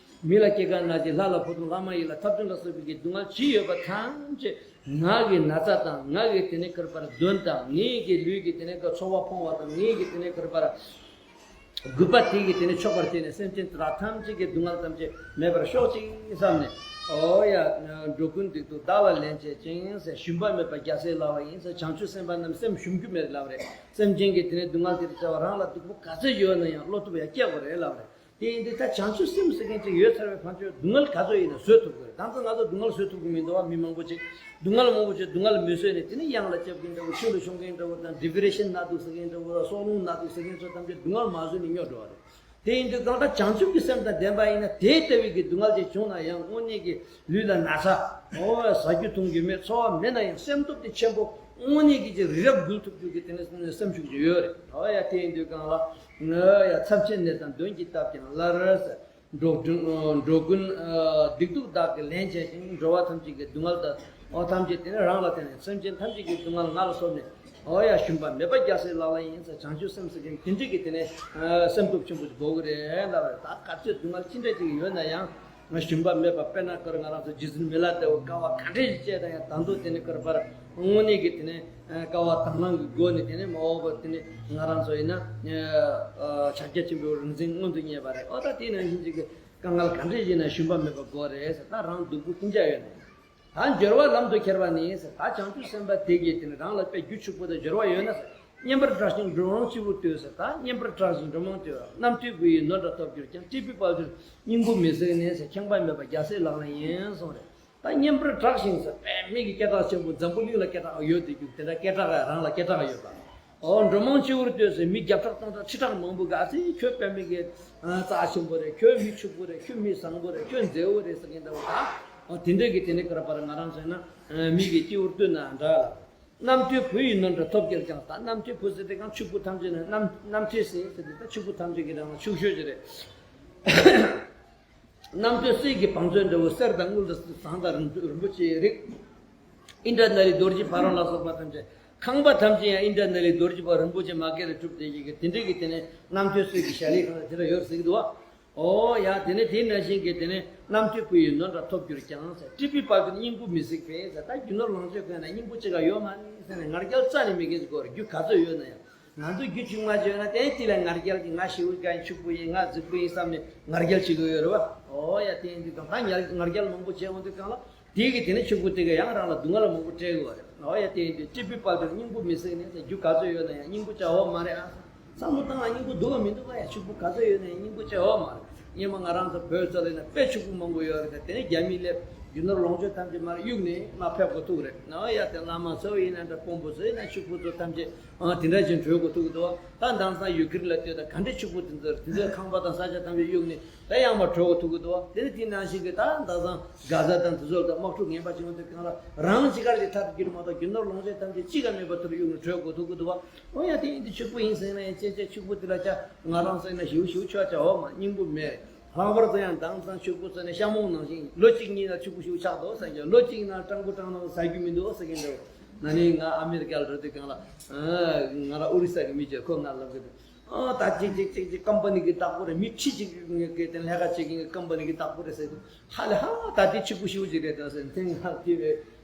མི་ལ་སྐྱེ་རྒ་ན་འཆི། ལྷ་ལ་འཕོ་ལྟུང་། ལྷ་མ་ཡིན་ལ་འཐབ་རྩོད་ལ་སོགས་པའི་གི་སྡུག་བསྔལ་ཇི་ཡོད་པ་ཐམས་ཅད་ང་གི་ན་ཚ་དང་། ང་གི་དེ་ནས་ཁོར་པར་གདོན་དང་། ངའི་གི་ལུས་ཀྱི་དེ་ནས་ཁོར་ཚོར་བ་ཕོངས་པ་དང་། ངའི་གི་དེ་ནས་ཁོར་པར་རྒུད་པ་དེ་གིས་དེ་ནས་ཆོག་པར་བྱས་ནས་སེམས་ཅན་དེ་དག་ཐམས་ཅད་ཀྱི་སྡུག་བསྔལ་ཐམས་ཅད་མེད་པར་ཤོག་ཅིག་བསམ་ནས། ཨོ་ཡ། འགྲོ་ཀུན་སྡིག་སྡུག་བདག་ལ་ལན་བྱེད་ཅིང་ཟེར། ཞུམ་པ་མེད་པ་རྒྱལ་སྲས་ལག་ལེན་ཡིན་ཟེར། བྱང་ཆུབ་སེམས་དཔའ་རྣམས་སེམས་ཞུམ་རྒྱུ་མེད་ལབ་རེད། སེམས་ཅན་གྱི་དེ་ནས་སྡུག་བསྔལ་དེ་དང་བཅས་པ་རང་ལ་སྡུག་པོ་ག་ཚོད་ཡོད་ན་ཡང་བློ་སྟོབས་ཡར་སྐྱེ་དགོས་རེད་ལབ་རེད། དེ་ཡིན་དུས་ད་བྱང་ཆུབ་སེམས་ཟེར་མཁན་ཅིག་ཡོད་ཚར་བའི་ཕན་ཆོད་སྡུག་བསྔལ་ག་ཚོད་ཡིན་ན་བཟོད་ཐུབ་དགོས་རེད། ད་ང་ཚོ་སྡུག་བསྔལ་བཟོད་ཐུབ་ཀྱི་མི་འདུག་བ། མི་མང་པོ་ཅིག་སྡུག་བསྔལ་མང་པོ་ཅིག་སྡུག་བསྔལ་མི་བཟོད་ནས་དེ་ནས་གཡང་ལ་རྐྱབ་མཁན་འདྲ་བོ། ཆུ་ལ་ཤོང་མཁན་འདྲ་བོ་དང་། ཌི་པི་རེ་ཤན་ན་འདུག་ཟེར་མཁན་འདྲ་བོ་དང་། སྲོག་རླུང་ན་འདུག་ཟེར་མཁན་ཚོ་ཐམས་ཅད་སྡུག་བསྔལ་མ་བཟོད་ནས་སྨྱོ་འགྲོ་བ་རེད། དེ་ཡིན་དུས་གང་ལྟར་བྱང་ཆུབ་ཀྱི་སེམས་དང་ལྡན་པ་ཡིན་ན། དེ་ལྟ་བུའི་གི་སྡུག་བསྔལ་ཅིག་བྱུང་ན་ཡང་དངོས་གནས་ཀྱི་ལུས་ལ་ན་ཚ། ཨོ། ཟ་རྒྱུ་འཐུང་རྒྱུ་མེད། ཚོར་བ་མེད་ན་ཡང་སེམས་སྟོབས་དེ་ཆེན་པོ། དངོས་གནས་ཀྱི་ཅིག་རི་རབ་འགུལ་ཐུབ་རྒྱུ་གི་དེ་ནས་སེམས་ཤུགས་ཅིག་ཡོད་རེད། ཨོ་ཡ། དེ་ཡིན་དུས་གང་ལ། ཨོ་ཡ། ཚབས་ཆེན་ནད་དང་གདོན་གྱིས་བཏབ་ཀྱང་སླར་ཟེར། འགྲོ་འགྲོ་ཀུན་སྡིག་སྡུག་བདག་གིས་ལན་བྱེད་ཅིང་། འགྲོ་བ་ཐམས་ཅད་ཀྱི་སྡུག་བསྔལ་དང་། ཨོ། ཐམས་ཅད་དེ་ནས་རང་ལ་བརྟེན་ནས། སེམས་ཅན་ཐམས་ཅད་ཀྱི་སྡུག་བསྔལ་ང་ལ་སོམས་ནས། ཨོ་ཡ། ཞུམ་པ་མེད་པ་རྒྱལ་སྲས་ལག་ལེན་ཡིན་ཟེར། བྱང་ཆུབ་སེམས་ཟེར་མཁན་དེ་འདྲ་གི་དེ་ནས་སེམས་སྟོབས་ཆེན་པོ་ཞིག་དགོས་ཀྱི་རེད་ལབ་རེད། ད་ག་ཚོད་སྡུག་བསྔལ་ཅི་འདྲ་ཅིག་ཡོད་ན་ཡང་། ང་ཞུམ་པ་མེད་པ། དཔེར་ན་ཁོ་རང་ང་རང་ཚོ་རྗེ་བཙུན་མི་ལ་དྭགས་པོ་དཀའ་བ་ག་འདྲ་ཞིག་སྤྱད་དང་ཡང་། ད་དུང་དེ་ནས་ཁོ་རང་དངོས་གནས་ཀྱི་དེ་ནས་དཀའ་བ་དང་བླངས་ཀྱི་སྒོ་ནས་དེ་ནས་མ་འོངས་པ་དེ་ནས་ང་རང་ཚོ་ཡིན་ན་ཕྱག་རྒྱ་ཆེན་པོའི་རིག་འཛིན་མངོན་དུ་བརྙེས་པ་རེད། ཨོ། ད་དེ་ནང་བཞིན་ཅིག་གི་དཀའ་ངལ་ག་འདྲ་ཞིག་ན་ཞུམ་པ་མེད་པ་དགོས་རེད་ཟེར། ད་རང་སྡུག་པོ་ཅི་འདྲ་ཡོད་ན། ད་སྦྱོར་བ་ལམ་དུ་ཁྱེར་བ་ནི་ཟེར། ད་བྱང་ཆུབ་སེམས་དཔའ་དེ་གིས་དེ་ནས་རང་ལ་དཔེ་རྒྱུ་ཕྱུག་པོ་དང་སྦྱོར་བ་ཡོད་ན་ཟེར། སྙན་པར་གྲགས་ཤིང་འགྲོ་མང་སྤྱི་བོར་ལྟོས་ཟེར། ད་སྙན་པར་གྲགས་ཤིང་འགྲོ་མང་ལྟོས། རྣམ་ཐོས་བུ་ཡི་ནོར་འདྲ་ཐོབ་གྱུར་ཀྱང་། ཏྲིག་པའི་དཔལ་འབྱོར་སྙིང་པོ་མི་གཟིགས་ནས་ཟེར། ཁེངས་པ་མེད་པ་རྒྱལ་སྲས་ལག་ལེན་ཡིན་གསུངས་རེད། ད་སྙན་པར་གྲགས་ཤིང་ཟེར། དཔེ་མི་གི་སྐད་གྲགས་ཆེན་པོ། འཛམ་བུ་གླིང་ལ་སྐད་གྲགས་ཡོད་དེ་རྒྱུ་དེ་འདྲ་སྐད་གྲགས་རང་ལ་སྐད་གྲགས་ཡོད་པ། ཨོ། འགྲོ་མང་སྤྱི་བོར་ལྟོས་ཟེར། མི་བརྒྱ་ཕྲག་སྟོང་ཕྲག་ཁྲི་ཕྲག་མང་པོ་ག་ཚོད་ཁྱོད་དཔེ་མི་གི་རྩ་ཆེན་པོ་རེད། ཁྱོད་མི་ཕྱུག་པོ་རེད། ཁྱོད་མི་བཟང་པོ་རེད། ཁྱོད་མཛེས་པོ་རེད་ཟེར་མཁན་འདྲ་བོ་ད། ཨོ། དེ་འདྲ་གི་དེ་ནས་ཁོ་རང་ང་རང་ཚོ་ཡིན་ན་མི་གི་སྤྱི་བོར་ལྟོས་ན་འདྲ་ལ། རྣམ་ཐོས་བུ་ཡི་ནོར་འདྲ་ཐོབ་གྱུར་ཀྱང་། ད་རྣམ་ཐོས་བུ་ཟེར་དེ་གང་ཕྱུག་པོ་ཐམས་ཅད་ནི། རྣམ་རྣམ་ཐོས་ཟེར་ཟེར་དེ་ད་ཕྱུག་པོ་ཐམས་ཅད་ཀྱི་ནང་ན་ཕྱུག་ཤོས་ཅིག་རེད། རྣམ་ཐོས་གསེར་གྱི་བང་མཛོད་འདྲ་བོ། གསེར་དང་དངུལ་དང་ཟངས་དང་རིན་རིན་པོ་ཆེའི་རིགས། ཨིནྡྲ་ནཱི་ལའི་རྡོ་རྗེ་ཕ་རོལ་ལ་སོགས་པ་ཐམས་ཅད། ཁང་པ་ཐམས་ཅད་ཡང་ཨིནྡྲ་ནཱི་ལའི་རྡོ་རྗེ་ཕ་རོལ་རིན་པོ་ཆེ་མ་སྐྱེས་ལས་གྲུབ་བསྡད་ཀྱི་དེ་འདྲ་གི་དེ་ནས་རྣམ་ཐོས་གསེར་གྱི་ཞལ་ལས་གང་དེ་འདྲ་ཡོད་ཟེར་གྱི་འདུག་བ། ཨོ་ཡ། དེ་ནས་དེ་ནང་བཞིན་གྱི་དེ་ནས་རྣམ་ཐོས་བུ་ཡི་ནོར་འདྲ་ཐོབ་གྱུར་ཀྱང་ཟེར། ཏྲིག་པའི་དཔལ་འབྱོར་སྙིང་པོ་མི་གཟིགས་པས་ཟེར། ད་རྒྱུ་ནོར་ལོངས་སྤྱོད་གང་ན་སྙིང་པོ་གཅིག་ག་ཡོད་མ་རེད་ཟེར་ནས་ང་རྒྱལ་རྩ་ནས་མེད་མཁན་ཟེར་གོ་རེད། རྒྱུ་ག་ཚོད་ཡོད་ན་ཡང་། ང་ཚོ་རྒྱུ་ཆུང་མ་བྱས་ན་དེ་དེ་ལ་ང་རྒྱལ་གྱི་ང་ཞེ་པོ་གང་ཕྱུག་པོ་ཡིན། ང་རྫིག་པོ་ཡིན་བསམ་ནས་ང་རྒྱལ་བྱེད་ཀྱི་ཡོད་རེད་བ། ཨོ་ཡ། དེ་ཡིན་དུས་ཀྱང་ད་ང་རྒྱལ་མང་པོ་བྱས་འོང་དུས་ཀྱང་ལ། དེ་གི་དེ་ནི་ཕྱུག་པོ་དེ་ག་ཡང་རང་ལ་སྡུག་བསྔལ་མང་པོ་སྤྲད་དགོས་པ་རེད། ཨོ་ཡ། དེ་ཡིན་དུས་ཀྲི་པི་པལ་དེར་སྙིང་པོ་མི་སྲིད་ནས་རྒྱུ་ག་ཚོད་ཡོད་ན་ཡང་སྙིང་པོ་བྱ་འོ་མ་རེད་ཨ། བསམ་བློ་བཏང་ན་སྙིང་པོ་སྡུག་བ་མི་འདུག་ག་ཡ། ཕྱུག་པོ་ག་ཚོད་ཡོད་ན་ཡང་སྙིང་པོ་བྱ་འོ་མ་རེད། སྙེ་མ་ང་རང་ཚོ་བོད་ཚོ་ལ་ཡིན་ན་དཔེ་ཕྱུག་པོ་མང་པོ་ཡོད་རེད། དེ་ནས་རྒྱ་མི་སླེབས་རྒྱུ་ནོར་ལོངས་སྤྱོད་ཐམས་ཅད་མར་གཡུགས་ནས་མར་ཕེབས་དགོས་ཐུག་རེད། ཨོ་ཡ། དེ་བླ་མ་ཚོ་ཡིན་ན་འདྲ། དཔོན་པོ་ཚོ་ཡིན་ན་ཕྱུག་པོ་ཚོ་ཐམས་ཅད་ཨ་དེ་འདྲ་བཞིན་བྲོས་དགོས་ཐུག་གི་འདུག་ད་དེང་སང་ཡུ་ཀེ་རེན་ལ་ལྟོས་དང་ག་འདྲའི་ཕྱུག་པོ་དེ་ཚོར་དེ་ཚོའི་ཁང་པ་དང་ས་ཆ་ཐམས་ཅད་གཡུགས་ནས། ད་ཡང་མར་བྲོས་དགོས་ཐུག་གི་འདུག་དེ་ནི་དེ་ནང་བཞིན་གྱི་ད་ད་ཚང་གྷ་ཛ་དང་དེ་ཚོ་ལ་ད་དམག་འཁྲུག་ངན་པ་བྱུང་དུས་གང་ལ་རང་ཅི་གར་གྱི་ཐབས་བསྒྱུར་མ་གཏོགས་རྒྱུ་ནོར་ལོངས་སྤྱོད་ཐམས་ཅད་ཅི་ག་མེད་པ་དུར་གཡུག་ནས་བྲོས་དགོས་ཐུག་གི་འདུག་ཨོ་ཡ། དེ་ཡིན་དུས་ཕྱུག་པོ་ཡིན་ཟེར་ན་ཡང་ཅེ་ཅེ་ཕྱུག་པོ་དེ་ལ་ཅག་ང་རང་ཟེར་ན་ཞིའུ་ཞིའུ་ཆོག་ཅག་འོ་མ་སྙིང་པོ་མེད། ལྷག་པར་དུ་ཡང་དེང་སང་ཕྱུག་པོ་ཟེར་ན་ཤ་མོང་ནང་བཞིན་ལོ་གཅིག་གཉིས་ལ་ཕྱུག་པོ་ཞིའུ་ཆགས་འདུག་ཟེར་གྱི། ལོ་གཅིག་ནང་སྤྲང་པོ་སྤྲང་ནང་ཟ་རྒྱུ་མི་འདུག་ཟེར་གྱི་འདུག་ན་ནིང་ང་ཨ་མེ་རི་ཀ་ལ་འགྲོ་དུས་གང་ལ་ང་རང་ཨོ་རི་ས་གི་མི་བྱས་ཁོ་ང་ལབ་གི་འདུག་ཨ་ད་ཅིག་ཅིག་ཅིག་ཅིག་ཀམ་པ་ནི་གི་བདག་པོ་རེད། མི་ཁྲི་ཅིག་གི་དེ་ལས་ཀ་བྱེད་མཁན་གི་ཀམ་པ་ནི་གི་བདག་པོ་རེད་ཟེར་དུས་ཧ་ལས་ཧ། ད་དེ་ཕྱུག་པོ་ཞེ་པོ་ཅིག་རེད་ད་ཟེར། དེ་ང་དེ་བས་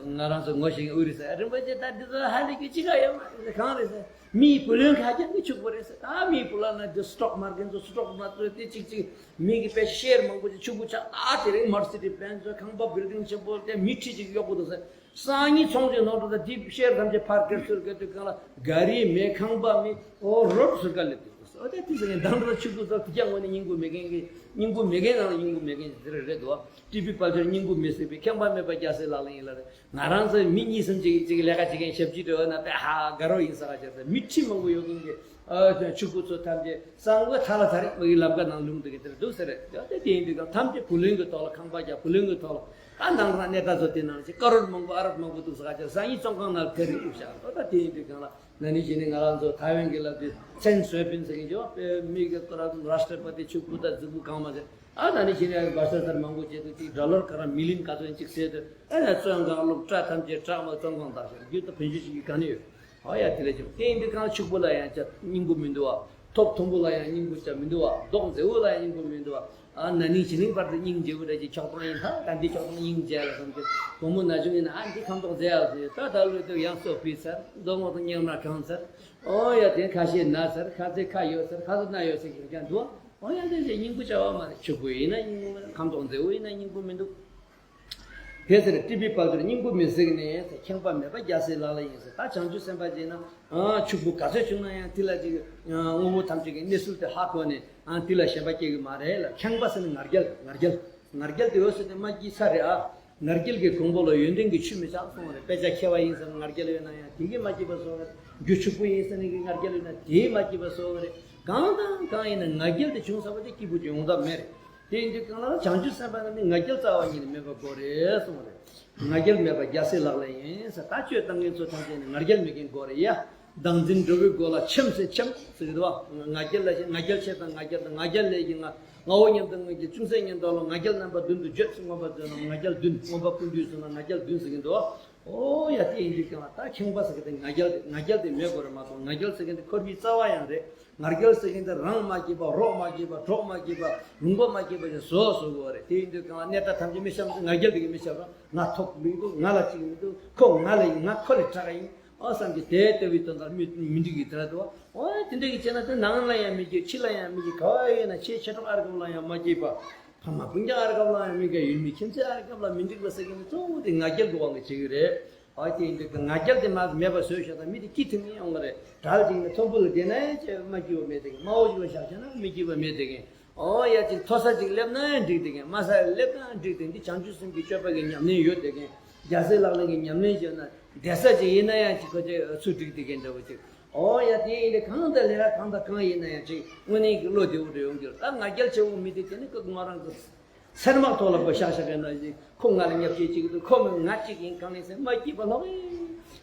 ང་རང་ཚོ་ངོ་ཤེས་མཁན་ཨུ་རི་ས་རིན་པོ་ཆེ་ད་འདི་ཚོ་ཧ་ལས་གི་ཅི་ག་ཡོད་མ་རེད། གང་རེད་ཟེར། མིའི་བུ་ལོན་ཁ་རྒྱབ་ནི་ཕྱུག་པོ་རེད་ཟེར། ད་མིའི་བུ་ལོན་ན་དེ་སི་ཊོག་མར་ཀེཊ་ཚོ་སི་ཊོག་མ་ཚོ་དེ་ཅིག་ཅིག་མི་གི་པེ་ཤེར་མང་པོ་ཅིག་ཕྱུག་པོ་ཆགས། ད་དེ་རིང་མར་སི་ཌི་སི་བེན་ཚོ་ཁང་པ་བིལ་ཌིང་ཆེན་པོ་དེ་མི་ཁྲི་ཅིག་གཡོག་པོ་འདུག་ཟེར། སང་ཉིན་ཚོང་ཅིག་ནོར་འགྲོ་ད་དེ་ཤེར་ཐམས་ཅད་ཕར་སྐེར་ཚུར་སྐེར་དུས་གང་ལ་ག་རི་མེད། ཁང་པ་མེད། ཨོ་རོགས་ཟུར་ཀ་སླེབས་དུས་ཨོ་ད་དེ་ཟེར་ནས་འདང་འགྲོ་ཕྱུག་པོ་ཚོ་དེ་ཀྱང་དངོས་གནས་སྙིང་པོ་མེད་མཁན་གྱི་སྙིང་པོ་མེད་མཁན་ནང་ལ་སྙིང་པོ་མེད་མཁན་དེ་རེད་འདུག་ཀྲི་པི་པལ་ཆེར་སྙིང་པོ་མི་སྲིད་པའི་ཁེངས་པ་མེད་པ་རྒྱལ་སྲས་ལག་ལེན་ཡིན་ལ་རེད། ང་རང་ཚོའི་མི་གཉིས་གསུམ་ཅིག་ཅིག་ལས་ཀ་བྱེད་མཁན་ཞབས་ཕྱི་འགྲོ་ན་དཔེ་ཧ་དགའ་རོགས་ཡིན་ས་ག་ཅེར་ཟེར། མི་ཁྲི་མང་པོ་ཡོད་མཁན་གྱི་ཨ་ཕྱུག་པོ་ཚོ་ཐམས་ཅད་གསང་བའི་ཐ་ལ་ཐ་རེ་མ་གི་ལམ་ཀ་ནང་ལྷུང་འདུག་གི་དེར་འདུག་ཟེར་རེད། ད་དེ་ཡིན་དུས་ཀྱང་ཐམས་ཅད་བུ་ལོན་གྱི་ཐོག་ལ་ཁང་པ་རྒྱག་བུ་ལོན་གྱི་ཐོག་ལ་ད་འདང་རང་གནས་ད་ཚོ་དེ་ནང་ཅིག་ཀ་རོར་མང་པོ་ཨ་རབ་མང་པོ་འདུག་ས་ག་ཅེར་སང་ཉིན་བཙོན་ཁང་ནང་ལ་ཐེ་རེ་བཅུག་བཞག་ད་དེ་ཡིན་དུས་ཀྱང་ལ་ན་ནིང་གཞི་ནས་ང་རང་ཚོ་ཐའེ་ཝན་གྱི་ལབ་དུས་ཚན་སོས་པིན་ཟེར་མཁན་ཅིག་ཡོད་པས། མི་གི་ཀ་ར་རཱ་ཤ་ཊ་པ་ཏི་ཕྱུག་པོ་ད་རྫིག་པོ་གང་མ་ཟེར། ཨ་ད་ནི་ཁྱེད་རང་བྷ་ཤ་ཏར་མང་པོ་བྱེད་དུས་ཅིག་ཌོ་ལར་ག་རང་མི་ལི་ཡོན་ག་ཚོད་ཅིག་ཟེར་དུས་ཨ་ནི་བཙོན་ཁང་བླུགས། སྐྲ་ཐམས་ཅད་སྐྲག་མ་བཙོན་ཁང་བཏང་ཤག་རྒྱུ་དང་ཕན་ཆོད་ཅིག་གི་ག་ནས་ཡོད། ཨ་ཡ་དེ་ལས་ཀྱང་དེ་ཡིན་དུས་གང་ཕྱུག་པོ་ལ་ཡང་ཅག་སྙིང་པོ་མི་འདུག་བ། ཐོབ་མཐོན་པོ་ལ་ཡང་སྙིང་པོ་ཅག་མི་འདུག་བ། མདོག་མཛེས་པོ་ལ་ཡང་སྙིང་པོ་མི་འདུག་བ། ཨ་ན་ནིང་གཞེས་ནིང་བར་དུ་སྙིང་རྗེ་བོ་རེད་ཅིག་ཆགས་སྡང་ཡིན། ད་ད་འདི་ཆགས་སྡང་སྙིང་རྗེ་ལ་བསམ་གྱི་བུ་མོ་ན་ཆུང་ཡིན་ན་ཨ་འདི་ཁམས་ཐོག་མཛེས་ཡག་ཟེར། ད་ད་ལོས་དུ་ཡང་སོ་ཕུད་ཚར། མདོག་མོ་དང་སྙེག་མ་གང་ཚར། ཨོ་ཡ་དེ་ཁ་ཤས་ན་ཚར། ཁ་ཚེ་ཁ་ཡོད་ཚར། ཁ་ཚེ་སྣ་ཡོད་ཚར་གྱི་ཀྱང་འདུག་བ། ཨོ་ཡ་དེ་ཚེ་སྙིང་པོ་བྱ་བ་མ་རེད། ཕྱུག་པོ་ཡིན་ན་སྙིང་པོ་མེད། ཁམས་ཐོག་མཛེས་པོ་ཡིན་ན་སྙིང་པོ་མི་འདུག་དེ་ཚེ་ཀྲི་པི་པལ་དུར་སྙིང་པོ་མི་གཟིགས་ནས་ཟེར། ཁེངས་པ་མེད་པ་རྒྱལ་སྲས་ལག་ལེན་ཡིན་ཟེར། ད་བྱང་ཆུབ་སེམས་དཔའ་བྱས་ན་ཨ་ཕྱུག་པོ་ག་ཚོད་བྱུང་ན་ཡང་དེ་ལ་ཅིག་དངོས་པོ་ཐམས་ཅད་ཀྱི་གནས་ཚུལ་དེ་ཧ་གོ་ནས་ཨ་དེ་ལ་ཞེན་པ་སྐྱེ་གི་མ་རེད་ལ། ཁེངས་པ་ཟེར་ན་ང་རྒྱལ་ང་རྒྱལ་ང་རྒྱལ་དེ་འོད་ཟེར་ནས་མ་སྐྱེས་ས་རེད་ཨ། ང་རྒྱལ་གྱི་གོང་བུ་ལ་ཡོན་ཏན་གྱི་ཆུ་མི་ཆགས་གསུངས་པ་རེད། དཔེ་ཆ་མཁས་པ་ཡིན་ཟེར་ན་ང་རྒྱལ་ཡོད་ན་ཡང་དེ་གིས་མ་སྐྱིད་པ་བཟོ་བ་རེད། རྒྱུ་ཕྱུག་པོ་ཡིན་ཟེར་ནས་ཀྱི་ང་རྒྱལ་ཡོད་ན་དེས་མ་སྐྱིད་པ་བཟོ་བ་རེད། གང་དང་གང་ཡིན་ན་ང་རྒྱལ་དེ་བྱུང་ཚར་བ་དེ་སྐྱིད་པོ་ཅིག་ཡོང་ཐབས་མེད་རེད། དེ་ཡིན་དུས་གང་ལ་བྱང་ཆུབ་སེམས་དཔའ་རྣམས་ནི་ང་རྒྱལ་རྩ་བ་ཉིད་ནས་མེད་པ་དགོས་རེད་གསུངས་པ་རེད། ང་རྒྱལ་མེད་པ་རྒྱལ་སྲས་ལག་ལེན་ཡིན་ཟེར། ད་སྤྱོད་བཏང་མཁན་ཚོ་ཐམས་ཅད་ནི་ང་རྒྱལ་མེད་མཁན་དགོས་རེད་ཡ། བདག་འཛིན་འགྲོ་བའི་སྒོ་ལ་འཁྱམས་སེ་འཁྱམས་ཟེར་གྱི་འདུག་བ། ང་རྒྱལ་ལ་ང་རྒྱལ་ཆེ་དང་ང་རྒྱལ་དང་ང་རྒྱལ་ལས་ཀྱི་ང་ང་བོ་མཉམ་དུ་ངེད་ཀྱི་ཅུང་ཟད་ཉན་འདོགས་ལ་ང་རྒྱལ་རྣམ་པ་བདུན་དུ་བརྗོད་ཟེར། མངོན་པ་མཛོད་ན་ང་རྒྱལ་བདུན། མངོན་པ་ཀུན་བཏུས་ཟེར་ན་ང་རྒྱལ་བདུན་ཟེར་གྱི་འདུག་བ། ཨོ་ཡ་དེ་ཡིན་དུས་ཀྱང་ད་ཁེངས་པ་ཟེར་གྱི་དེ་ང་རྒྱལ་ང་རྒྱལ་དེ་མེད་དགོས་རེད་མ་གཏོགས། ང་རྒྱལ་ཟེར་གྱི་དེ་འཁོར་བའི་རྩ་བ་ཡང་རེད། ང་རྒྱལ་ཟེར་གྱི་དེ་རང་མ་སྐྱིད་པ་རོགས་མ་སྐྱིད་པ་གྲོགས་མ་སྐྱིད་པ་ལུང་པ་མ་སྐྱིད་པ་ཞིག་བཟོ་བཟོ་དགོས་རེད། དེ་ཡིན་དུས་ཀྱང་གནས་སྟངས་ཐམས་ཅད་མི་ཤེས་ན་ང་རྒྱལ་དེ་གི་མི་ཤེས་ར། ང་ཐོབ་མི་འདུག་ང་ལ་གཅིག་མི་འདུག་ཁོ་ང་ལ་ཡིན། ང་ཁོ་ལས་དྲག་ཡིན། ཨོ་བསམ་གྱི་དེ་ལྟ་བུའི་དོན་དག་མི་མི་འགྲིག་གི་དེ་ལ་དུ། ཨོ་དེ་འདྲ་གི་བྱས་ན་དེ་ནང་ལ་ཡང་མི་སྐྱིད། ཕྱི་ལ་ཡང་མི་སྐྱིད། ག་བ་ཡོད་ན་ཁྱེད་མཆེད་གྲོགས་ཨར་སྐབས་ལ་ཡང་མ་སྐྱིད་པ། ཕ་མ་སྤུན་ཀྱག་ཨར་སྐབས་ལ་ཡང་མི་དགའ། ཡུལ་མི་ཁྱིམ་མཚེས་ཨར་སྐབས་ལ་མི་འགྲིག་པ་ཟེར་གྱི་ནི་གཙོ་བོ་དེ་ང་རྒྱལ་གྱི་དབང་གིས་བྱེད་ཀྱི་རེད། ཨོ་དེ་ཡིན་དུས་ང་རྒྱལ་དེ་མ་མེད་པ་བཟོས་ཤག་ད་མི་དེ་སྐྱིད་ཐུབ་ནི་ཡོང་གི་རེད། དགྲ་ལ་འཇིགས་ནས་མཐོན་པོ་ལ་བསྡད་ན་ཡང་ཁྱེད་མ་སྐྱིད་པ་མེད་དེ་གི། དམའ་བོ་ཞིག་ལ་བཞག་བྱས་ན་མི་སྐྱིད་པ་མེད་དེ་གི། ཨོ་ཡ་ཅིག་མཐོ་ས་ཅིག་སླེབས་ན་འགྲིག་དེ་གན། དམའ་ས་སླེབས་ན་འགྲིག་དེ་གན། འདི་བྱང་ཆུབ་སེམས་ཀྱི་སྤྱོད་པ་གི་ཉམས་ལེན་ཡོད་དེ་གན། རྒྱལ་སྲས་ལག་ལེན་གྱི་ཉམས་ལེན་བྱས་ན་བསྡད་ས་ཅིག་ཡིན་ན་ཡང་ཅིག་ཁོ་ཚོས་ཚུར་འགྲིག་དེ་གན་འདྲ་བོ་ཅིག་ཨོ་ཡ་དེ་ཡིན་དེ་གང་དང་ལས་ཀ་གང་དང་གང་ཡིན་ན་ཡང་ཅིག་དངོས་གནས་ཀྱི་བློ་བདེ་བོ་འདྲ་ཡོང་རྒྱུ་རེད། ད་ང་རྒྱལ་ཆེ་བོ་མི་དེ་དེ་ནི་ཀུན་ང་རང་གི་ཚེར་མ་ཐོག་ལ་བབས་ཤག་ཤག་གི་ན་ཅིག་ཁོ་ང་ལ་བརྙས་བཅོས་བྱེད་ཀྱི་འདུག་ཁོ་མོས་ང་གཅིག་ཡིན་གང་ལས་ཟེར་མ་སྐྱིད་པ་ལོག་ཨེ།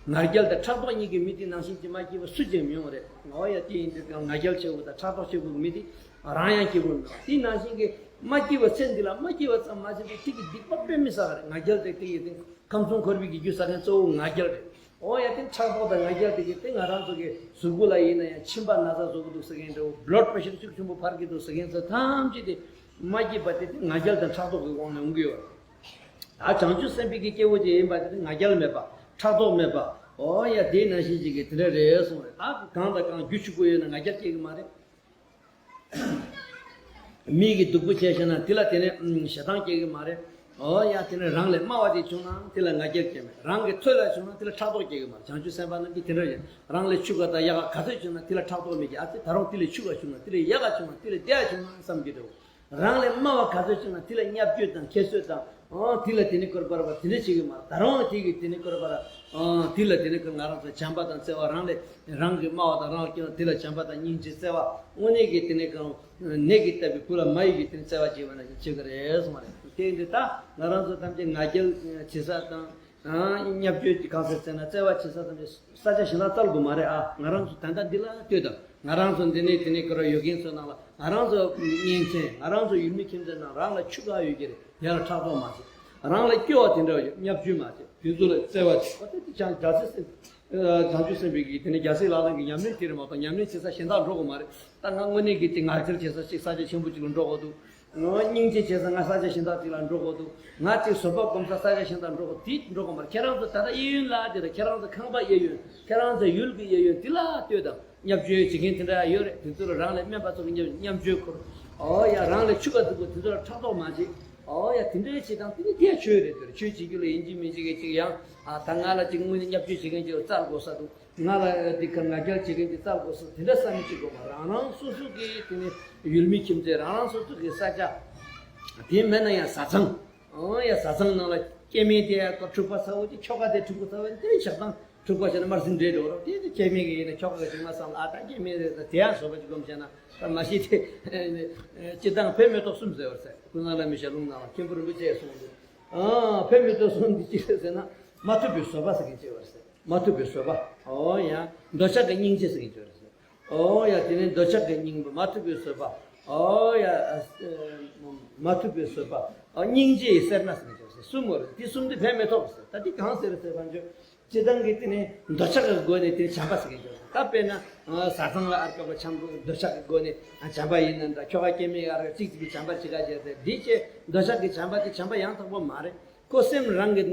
ང་རྒྱལ་དང་ཕྲག་དོག་གཉིས་ཀྱི་མི་དེ་ནང་བཞིན་གྱི་མ་སྐྱིད་པ་སུ་གཅིག་མི་ཡོང་རེད། ཨོ་ཡ་དེ་ཡིན་དུས་ཀྱང་ང་རྒྱལ་ཆེ་བོ་དང་ཕྲག་དོག་ཆེ་བོ་གི་མི་དེ། རང་ཡང་སྐྱིད་པོ་མེད། དེ་ནང་བཞིན་གྱི་མ་སྐྱིད་པ་ཚེ་འདི་ལ་མ་སྐྱིད་པ་ཙམ་མ་ཟད་པའི་ཐིག་གི་སྡིག་པ་དཔེ་མི་བསགས་རེད། ང་རྒྱལ་དེ་ཐིག་གི་སྟེང་ཁམས་གསུམ་འཁོར་བའི་གི་རྒྱུ་བསགས་མཁན་གཙོ་བོ་ང་རྒྱལ་རེད། ཨོ་ཡ་དེ་ཕྲག་དོག་དང་ང་རྒྱལ་དེ་གི་སྟེང་ང་རང་ཚོ་གི་གཟུགས་པོ་ལ་ཡིན་ན་ཡང་མཆིན་པ་ན་ཚ་བཟོ་གི་འདུག་ཟེར་མཁན་འདྲ་བོ། བློཌ་པེ་ཤར་ཤུགས་ཆེན་པོ་འཕར་གི་འདུག་ཟེར་མཁན་ཚོ་ཐམས་ཅད་དེ་མ་སྐྱིད་པ་དེ་དེ་ང་རྒྱལ་དང་ཕྲག་དོག་གི་དབང་ནས་འོང་གི་ཡོད་རེད། ད་བྱང་ཆུབ་སེམས་དཔའི་གི་སྐྱེ་བོ་ཅིག་ཡིན་པ་དེ་ང་རྒྱལ་མེད་པ། ཕྲག་དོག་མེད་པ། ཨོ་ཡ་དེ་ནང་བཞིན་ཅིག་གི་དེ་འདྲ་རེད་གསུངས་རེད། ད་གང་དང་གང་རྒྱུ་ཕྱུག་པོ་ཡོད་ན་ང་རྒྱལ་སྐྱེ་གི་མ་རེད། མི་གི་སྡུག་པོ་བྱས་ཤེ་ན་དེ་ལ་དེ་ནས་ཨུམ་ཞེ་སྡང་སྐྱེ་གི་མ་རེད། ཨོ་ཡ་དེ་ནས་རང་ལས་དམའ་བ་དེ་བྱུང་ན་དེ་ལ་ང་རྒྱལ་སྐྱེ་མེད། རང་གི་མཐོ་བ་བྱུང་ན་དེ་ལ་ཕྲག་དོག་སྐྱེ་གི་མ་རེད། བྱང་ཆུབ་སེམས་དཔའ་རྣམས་ཀྱིས་དེ་འདྲ་ཡིན། རང་ལས་ཕྱུག་པ་དང་ཡག་ག་ཚོད་བྱུང་ན་དེ་ལ་ཕྲག་དོག་མེད་ཀྱི། ཨ་ཙི་ད་རུང་དེ་ལས་ཕྱུག་པ་བྱུང་ན་དེ་ལས་ཡག་ག་བྱུང་ན་དེ་ལས་བདེ་བ་བྱུང་ན་བསམ་གྱི་འདུག་རང་ལས་དམའ་བ་ག་ཚོད་བྱུང་ན་དེ་ལ་བརྙས་བཅོས་དང་ཁྱད་གསོད་དང་། ཨང་དེ་ལ་དེ་ནི་སྐོར་བར་བ་དེ་འདྲ་བྱེད་ཀྱི་མ་རེད། ད་རུང་དེ་གི་དེ་ནི་སྐོར་བར། ཨང་དེ་ལ་དེ་ནི་སྐོར་ང་རང་ཚོ་བྱམས་པ་དང་བརྩེ་བ། རང་ལས་རང་གི་དམའ་བ་དང་རང་ལ་སྐྱོན་དེ་ལ་བྱམས་པ་དང་སྙིང་རྗེ་བརྩེ་བ། དངོས་གནས་ཀྱི་དེ་ནི་གང་ནད་ཀྱིས་བཏབ་པའི་བུ་ལ་མ་ཡིས་ཀྱི་དེ་ནི་བརྩེ་བ་བྱེད་པ་ན་བྱེད་ཀྱི་རེད་གསུངས་པ་རེད། དེ་འདི་ད་ང་རང་ཚོ་ཐམས་ཅད་ང་རྒྱལ་བྱེད་ས་དང་། ཨང་བརྙས་བཅོས་ཀྱི་གང་ཟེར་ཟེར་ན་བརྩེ་བ་བྱེད་ས་ཐམས་ཅད་ས་ཆ་གཞན་དག་བཙལ་དགོས་མ་རེད། ཨ་ང་རང་ཚོ་ད་ལྟ་འདི་ལ་ལྟོས་དང་། ང་རང་ཚོ་འདི་ནས་དེ་ནས་ཁོ་རང་ཡོད་མཁན་ཚོ་ནང་ལ། ང་རང་ཚོ་གཉེན་ཚན་ང་རང་ཚོ་ཡུལ་མི་ཁྱིམ་ཚང་ནང་རང་ལ་ཕྱུག་ག་ཡོད་ཀྱི་རེད། དེ་ལ་ཕྲག་དོག་མ་བྱེད། རང་ལ་སྐྱོ་བ་དེ་འདྲ་ཡོད་བརྙས་བཅོས་མ་བྱེད། དེ་ཚོ་ལ་བརྩེ་བ་བྱེད། ཨོ་དེ་དེ་བྱང་རྒྱལ་སྲས་སེམས། བྱང་ཆུབ་སེམས་དཔའི་གི་དེ་ནས་རྒྱལ་སྲས་ལག་ལེན་གྱི་ཉམས་ལེན་དེ་རེད་མ་གཏོགས་ཉམས་ལེན་བྱེད་ས་གཞན་དག་འགྲོ་དགོས་མ་རེད། ད་ང་དངོས་གནས་ཀྱི་དེ་ང་རྒྱལ་བྱེད་ས་ཅིག་ས་ཆ་ཆེན་པོ་ཅིག་ལ་འགྲོ་དགོས་འདུག་ངོ་སྙིང་རྗེ་བྱེད་ས་ང་ས་ཆ་གཞན་དག་ཅིག་ལ་འགྲོ་དགོས་འདུག་ང་ཅིག་བཟོད་པ་སྒོམ་ས་ས་ཆ་གཞན་དག་འགྲོ་དགོས། དེ་འགྲོ་དགོས་མ་རེད། ཁྱེད་རང་ཚོ་ད་ལྟ་གཡས་གཡོན་ལ་དེ་རེད། ཁྱེད་རང་ཚོ་ཁང་པ་གཡས་གཡོན་ཁྱེད་རང་ཚོ་ཡུལ་གྱི་གཡས་གཡོན་དེ་ལ་ལྟོས་དང་། བརྙས་བཅོས་བྱེད་མཁན་དེ་འདྲ་ཡོད་རེད། དེ་ཚོ་ལ་རང་ལས་དམན་པ་ཚོ་གི་བརྙས་བརྙས་བཅོས་འཁོར། ཨོ་ཡ་རང་ལས་ཕྱུག་པ་སྡུག་པོ་དེ་ཚོ་ལ་ཕྲག་དོག་མ་བྱེད། ཨོ་ཡ་དེ་འདྲའི་བྱེད་སྟངས་དེ་ནི་དེ་ཆོས་རེད། དེར་ཆོས་བྱེད་རྒྱུ་ལ་ཡིན་གཅིག་མིན་གཅིག་གི་གཅིག་ཡང་ཨ་ད་ང་ལ་གཅིག་དངོས་གནས་བརྙས་བཅོས་བྱེད་མཁན་ཅིག་བཙལ་དགོས་ས་འདུག་ང་ལ་འདི་ག་ང་རྒྱལ་བྱེད་མཁན་ཅིག་བཙལ་དགོས་ས་དེ་འདྲ་བསམ་མི་བྱེད་དགོས་པ། རང་རང་སོ་སོ་གི་དེ་ནི་ཡུལ་མི་ཁྱིམ་མཚེས་རང་རང་སོ་སོ་གི་ས་ཆ་དེ་མེད་ན་ཡང་བཟའ་ཚང་། ཨང་ཡ་བཟའ་ཚང་ནང་ལ་སྐྱེ་དམན་དེ་ཡ་ཁོ་འཁྲུག་པ་ཚ་བོ་ཅིག་ཁྱོ་ག་དེ་འཁྲུག་པ་ཚ་བོ་དེ་ཞག་དང་འཁྲུག་པ་བྱས་ན་དམར་སྲིན་འདྲེས་འགྲོ་རོགས། དེ་དེ་སྐྱེ་དམན་གི་ཡིན་ན་ཁྱོ་ག་གི་ཅིག་མ་བསམ་ལ་ཨ་ད་སྐྱེ་དམན་རེད་ད་དེ་ཡང་བཟོད་པ་ཅིག་སྒོམ་བྱས་ན་ད་མ་གཞི་དེ་སྤྱིར་བཏང་ཕན་མེ་ཏོག་གསུམ་ཟེར་བར་ཟེར། ཀུན་བཟང་བླ་མའི་ཞལ་ལུང་ནང་ལ་མཁན་པོ་རིན་པོ་ཆེས་གསུངས་འདུག་ཨང་ཕན་མེ་ཏོག་གསུམ་འདི་ཅི་རེད་ཟེར་ན། མ་ཐུབ་པའི་བཟོད་པ་ཟེར་མཁན་ཅིག་ཡོད་རེད་ཟེར། མ་ཐུབ་པའི་བཟོད་པ། ཨོ་ཡ། འདོད་ཆགས་ཀྱི་སྙིང་རྗེ་ཟེར་མཁན་ཅིག་ཡོད་རེད་ཟེར། ཨོ་ཡ། དེ་ནས་འདོད་ཆགས་ཀྱི་སྙིང་པོ་མ་ཐུབ་པའི་བཟོད་པ། ཨོ་ཡ། ཨ་མ་ཐུབ་པའི་བཟོད་པ། ཨ་སྙིང་རྗེ་ཡི་སེར་སྣ་ཟེར་མཁན་ཅིག་ཡོད་རེད་ཟེར། གསུམ་ཡོད་རེད། དེ་གསུམ་དེ་ཕན་མེ་ཏོག་ཟེར། ད་དེ་གང་ཟེར་ཟེར་བ་འཇོག་སྤྱིར་བཏང་གི་དེ་ནས་འདོད་ཆགས་ཀྱི་སྒོ་ནས་དེ་བྱམས་པ་ཟེར་མཁན་ཅིག་ཡོད་རེད། ད་དཔེར་ན་བཟའ་ཚང་ལ་ཨར་སྐབས་ལ་འཆམ་དགོས། འདོད་ཆགས་ཀྱི་སྒོ་ནས་བྱམས་པ་ཡིན་ན་འདྲ། ཁྱོ་ག་སྐྱེ་དམན་ཨར་གཅིག་གཅིག་གི་བྱམས་པ་ཅི་ག་བྱས་ཏེ་འདི་བྱས། འདོད་ཆགས་ཀྱི་བྱམས་པ་དེ་བྱམས་པ་ཡང་དག་པོ་མ་རེད། ཁོ་སེམས་རང་གི་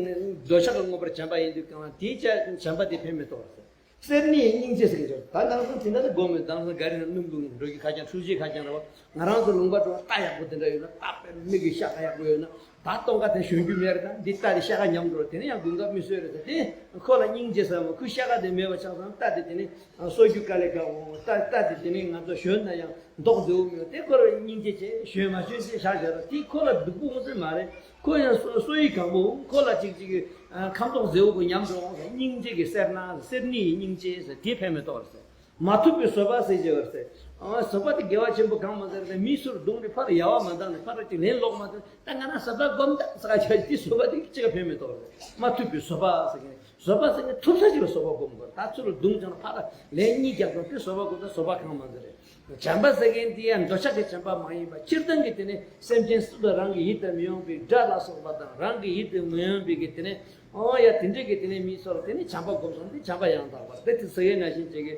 འདོད་ཆགས་ཀྱི་དངོས་པོར་བྱམས་པ་ཡིན་དུས་གང་ལ་དེའི་ཆ་བྱམས་པ་དེ་ཕན་མེ་ཏོག་ཟེར། སེར་སྣའི་སྙིང་རྗེ་ཟེར་གྱི་འདུག་ད་ང་རང་ཚོ་དེ་འདྲ་དེ་སྒོམ་མེད། ང་རང་ཚོ་ག་རེ་ན་སྣུམ་བླུགས་འགྲོ་གི་ཁ་རྐྱང་འཁྲུག་ཆའི་ཁ་རྐྱང་རེད་བ། ང་རང་ཚོ་ལུང་པ་འགྲོ་རྟ་ཡག་པོ་དེ་འདྲ་ཡོད་ན། རྟ་དཔེ་མི་གི་ཤ་ཁ་ཡག་པོ་ཡོད་ན། ད་སྟོང་ཁ་དེ་ཞོན་རྒྱུ་མེད་རེད། ད་འདི་རྟ་དེ་ཤ་ཁ་ཉམས་འགྲོ་དེ་ནི་ཡང་དགུན་ཁ་མི་གསོད་རེད་ཟེར། དེ་ཁོ་ལ་སྙིང་རྗེ་ཟེར་བ་ཁོ་ཤ་ཁ་དེ་མེད་པ་ཆགས་སོང་། རྟ་དེ་དེ་ནི་གསོ་རྒྱུ་དཀའ་ལས་ཁག་འོང་། རྟ་རྟ་དེ་དེ་ནི་ང་ཚོ་ཞོན་ན་ཡང་མདོག་མཛེས་པོ་མེད། དེ་ཁོ་ལ་སྙིང་རྗེ་ཆེ། ཞོན་མ་ཞོན་ཅེས་བཞག་བཞག་ར། དེ་ཁོ་ལ་སྡུག་པོ་འོང་ས་མ་རེད། ཁོ་ཡང་གསོ་གསོ་ཡི་གང་པོ་ཁོ་ལ་ཅིག་ཅིག་ཁམས་མདོག་མཛེས་པོ་ཉམས་འགྲོ་འོང་། སྙིང་རྗེ་གི་སེར་སྣ། སེར་སྣའི་སྙིང་རྗེ་ཟེར་དེ་ཕན་མེ་ཏོག་རེད་ཟེར། མ་ཐུབ་པའི་བཟོད་པ་ཟེར་གྱི་ཡོད་རེད་ཟེར། ཨ་བཟོད་པ་དེ་དགེ་བ་ཆེན་པོ་གང་མ་ཟེར་ཏེ་མིའི་ཚུར་རྡུང་ནས་ཕར་ཡལ་བ་མ་བཏང་ནས་ཕར་ཅིག་ལན་ལོག་མ་བཏང་། ད་ང་རང་བཟོད་པ་སྒོམ་ད་ཟེར་ག་བྱ་དེ་བཟོད་པ་དེ་ཅི་ག་ཕན་མེ་ཏོག་རེད། མ་ཐུབ་པའི་བཟོད་པ་ཟེར་གྱི་བཟོད་པ་ཟེར་ནས་ཐུབ་ས་ཅིག་ལ་བཟོད་པ་སྒོམ་དགོས། ད་ཚུར་རྡུང་བྱུང་ན་ཕར་ལན་གཉིས་རྒྱག་དང་དེ་བཟོད་པ་སྒོམ་ད་བཟོད་པ་གང་མ་ཟེར་རེད། བྱམས་པ་ཟེར་མཁན་དེ་ཡང་འདོད་ཆགས་ཀྱི་བྱམས་པ་མ་ཡིན་པ། སྤྱིར་བཏང་གི་དེ་ནི་སེམས་ཅན་སུ་དང་རང་གི་ཡིད་དུ་མི་འོང་བའི་དགྲ་ལ་སོགས་པ་དང་། རང་གི་ཡིད་དུ་མི་འོང་བའི་གི་དེ་ནི་ཨོ་ཡ་དེ་འདྲའི་གི་དེ་ནི་མི་ཚོར་དེ་ནི་བྱམས་པ་སྒོམ་སོང་། དེ་བྱམས་པ་ཡང་དག་པར་དེ་དེ་ཟེར་ཡས་ནང་བཞིན་བྱེད་ཀྱི།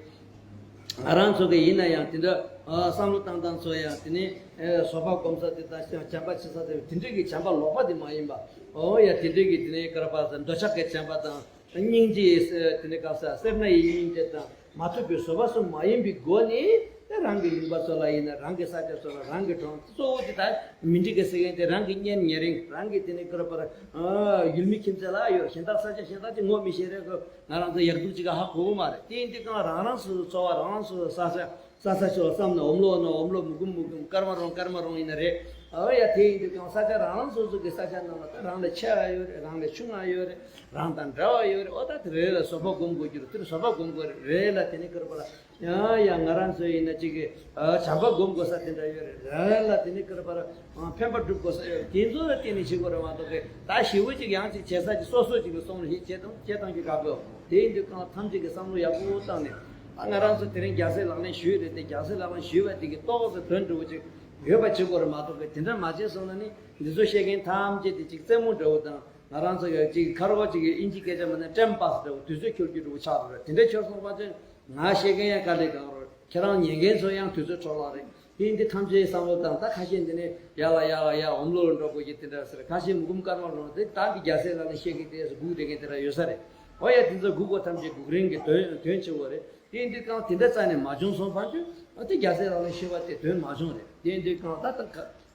ང་རང་ཚོ་གི་ཡིན་ན་ཡང་དེ་འདྲ་ཨ་བསམ་བློ་བཏང་སྟངས་ཚོ་ཡང་དེ་ནི་ཨེ་བཟོད་པ་སྒོམ་ས་དེ་དང་བྱམས་པ་བྱེད་ས་དེ་དེ་འདྲའི་གི་བྱམས་པ་ལོག་པ་དེ་མ་ཡིན་པ། ཨོ་ཡ་དེ་འདྲའི་གི་དེ་ནི་ཀ་ར་པ་ཟེར་འདོད་ཆགས་ཀྱི་བྱམས་པ་དང་། སྙིང་རྗེ་ཡི་སེ་དེ་ནི་ག་ས་སེར་སྣ་ཡི་སྙིང་རྗེ་དང་མ་ཐུབ་པའི་བཟོད་པ་གསུམ་མ་ཡིན་པའི་སྒོ་ནས་དེ་རང་གི་ཡུལ་པ་ཚོ་ལ་ཡིན་ན། རང་གི་ས་ཆ་ཚོ་ལ། རང་གི་གྲོང་གཙོ་བོ་དེ་ད་མི་འགྲིག་གི་ཟེར་མཁན་དེ་རང་གི་གཉེན་ཉེ་རིང་། རང་གི་དེ་ནི་ཀ་ར་པར་ཡུལ་མི་ཁྱིམ་མཚེས་ལ་ཡོད། གཞན་དག་ས་ཆ་གཞན་དག་ཅིག་ངོ་མི་ཤེས་རེད་གོ། ང་རང་ཚོ་ཡག་སྡུག་ཅིག་ག་ཧ་གོ་གི་མ་རེད། དེ་ཡིན་དུས་གང་རང་རང་སོ་སོའི་འཚོ་བ་རང་རང་སོ་སོའི་ས་ཆ། ས་ས་ཆོག་བསམ་ན་འོམ་ལོ་ན་འོམ་ལོ། མུ་གུམ་མུ་གུམ། སྐར་མ་རོང་སྐར་མ་རོང་ཡིན་ན་རེད། ཨོ་ཡ་དེ་ཡིན་དུས་ཀྱང་ས་ཆ་རང་རང་སོ་སོ་གི་ས་ཆ་ནང་ལ་ད་རང་ལས་ཆེ་བ་ཡོད་རེད། རང་ལས་ཆུང་བ་ཡོད་རེད། རང་དང་འདྲ་བ་ཡོད་རེད། ཨོ་ད་དེ་རེད་ལ་བཟོད་པ་སྒོམ་དགོས་རྒྱུ་རེད། དེར་བཟོད་པ་སྒོམ་དགོས་རེད་ལ། དེ་ནི་ཀར་པ་ལ་ཡ་ཡ་ང་རང་ཚོ་ཡིན་ན་ཅིག་གི་བྱམས་པ་སྒོམ་དགོས་ས་དེ་འདྲ་ཡོད་རེད་ལ། དེ་ནི་ཀར་པ་ལ་ཕན་པ་སྒྲུབ་དགོས་ས་ཡོད་རེད། དེ་ཚོ་ལ་བརྟེན་ནས་བྱེད་དགོས་རེད་མ་གཏོགས་གི་ད་ཞི་བོ་ཅིག་ཡང་ཅིག་བྱེད་ས་ཅིག་སོ་སོ་ཅིག་ལ་སོང་ནས་བྱེད་བྱེད་སྟངས་ཀྱི་དགའ་པོ། དེ་ཡིན་དུས་ཀྱང་ཐམས་ཅད་ཀྱི་བསམ་བློ་ཡག་པོ་བཏང་ནས། ད་ང་རང་ཚོ་དེ་རིང་རྒྱལ་སྲས་ལག་ལེན་ཞུས་རེད་དེ། རྒྱལ་སྲས་ལག་ལེན་ཞུས་པ་དེ་གི་ཏོག་ཙམ་དོན་འགྲུབ་པོ་ཅིག་ཡོད་པ་བྱེད་དགོས་རེད་མ་གཏོགས་གི་དེ་འདྲ་མ་བྱས་སོང་ན་ནི་འདི་ཚོ་བཤད་མཁན་ཐམས་ཅད་དེ་ཅིག་རྩེད་མོ་འདྲ་བོ་དང་། ང་རང་ཚོ་ཡང་ཅིག་ཁ་རོག་ཅིག་གི་ཨིན་ཇི་སྐད་ཆ་མ་ནས་ཊེམ་པཱ་སི་འདྲ་བོ། དུས་ཚོད་འཁྱོལ་རྒྱུ་འདྲ་བོ་ཆགས་འགྲོ་རེད། དེ་འདྲ་འཁྱོལ་སོང་པ་ཅན་ང་བཤད་མཁན་ཡང་དཀའ་ལས་ཁག་རེད། ཁྱེད་རང་ཉན་མཁན་ཚོ་ཡང་དུས་ཚོད་འཕྲོ་བརླག་རེད། དེ་འདི་ཐམས་ཅད་བསམ་བློ་བཏང་། ད་ཁ་ཤས་འདི་ནས་ཡར་ལ་ཡར་ལ་ཡར་འོམ་ལོ་ལ་འགྲོ་དགོས་ཀྱི་དེ་འདྲ་ཟེར། ཁ་ཤས་མུ་གུམ་སྐར་མ་ལོ་དེ་ད་འདི་རྒྱལ་སྲས་ལག་ལེན་བཤད་ཀྱི་དེ་སྒུག་བསྡད་མཁན་དེ་འདྲ་ཡོད་ས་རེད། ཨོ་ཡ་དེ་ཚོ་དགུ་གོ་ཐམས་ཅད་དགུག་རིང་གི་དོན་དོན་ཆེ་བོ་རེད། དེ་ཡིན་དུས་གང་དེ་འདྲ་རྩ་ནས་མ་བྱུང་སོང་བར་དུ་ཨ་དེ་རྒྱལ་སྲས་ལག་ལེན་ཤེས་པ་དེ་དོན་མ་བྱུང་རེད། དེ་ཡིན་དུས་གང་ད་ལྟ་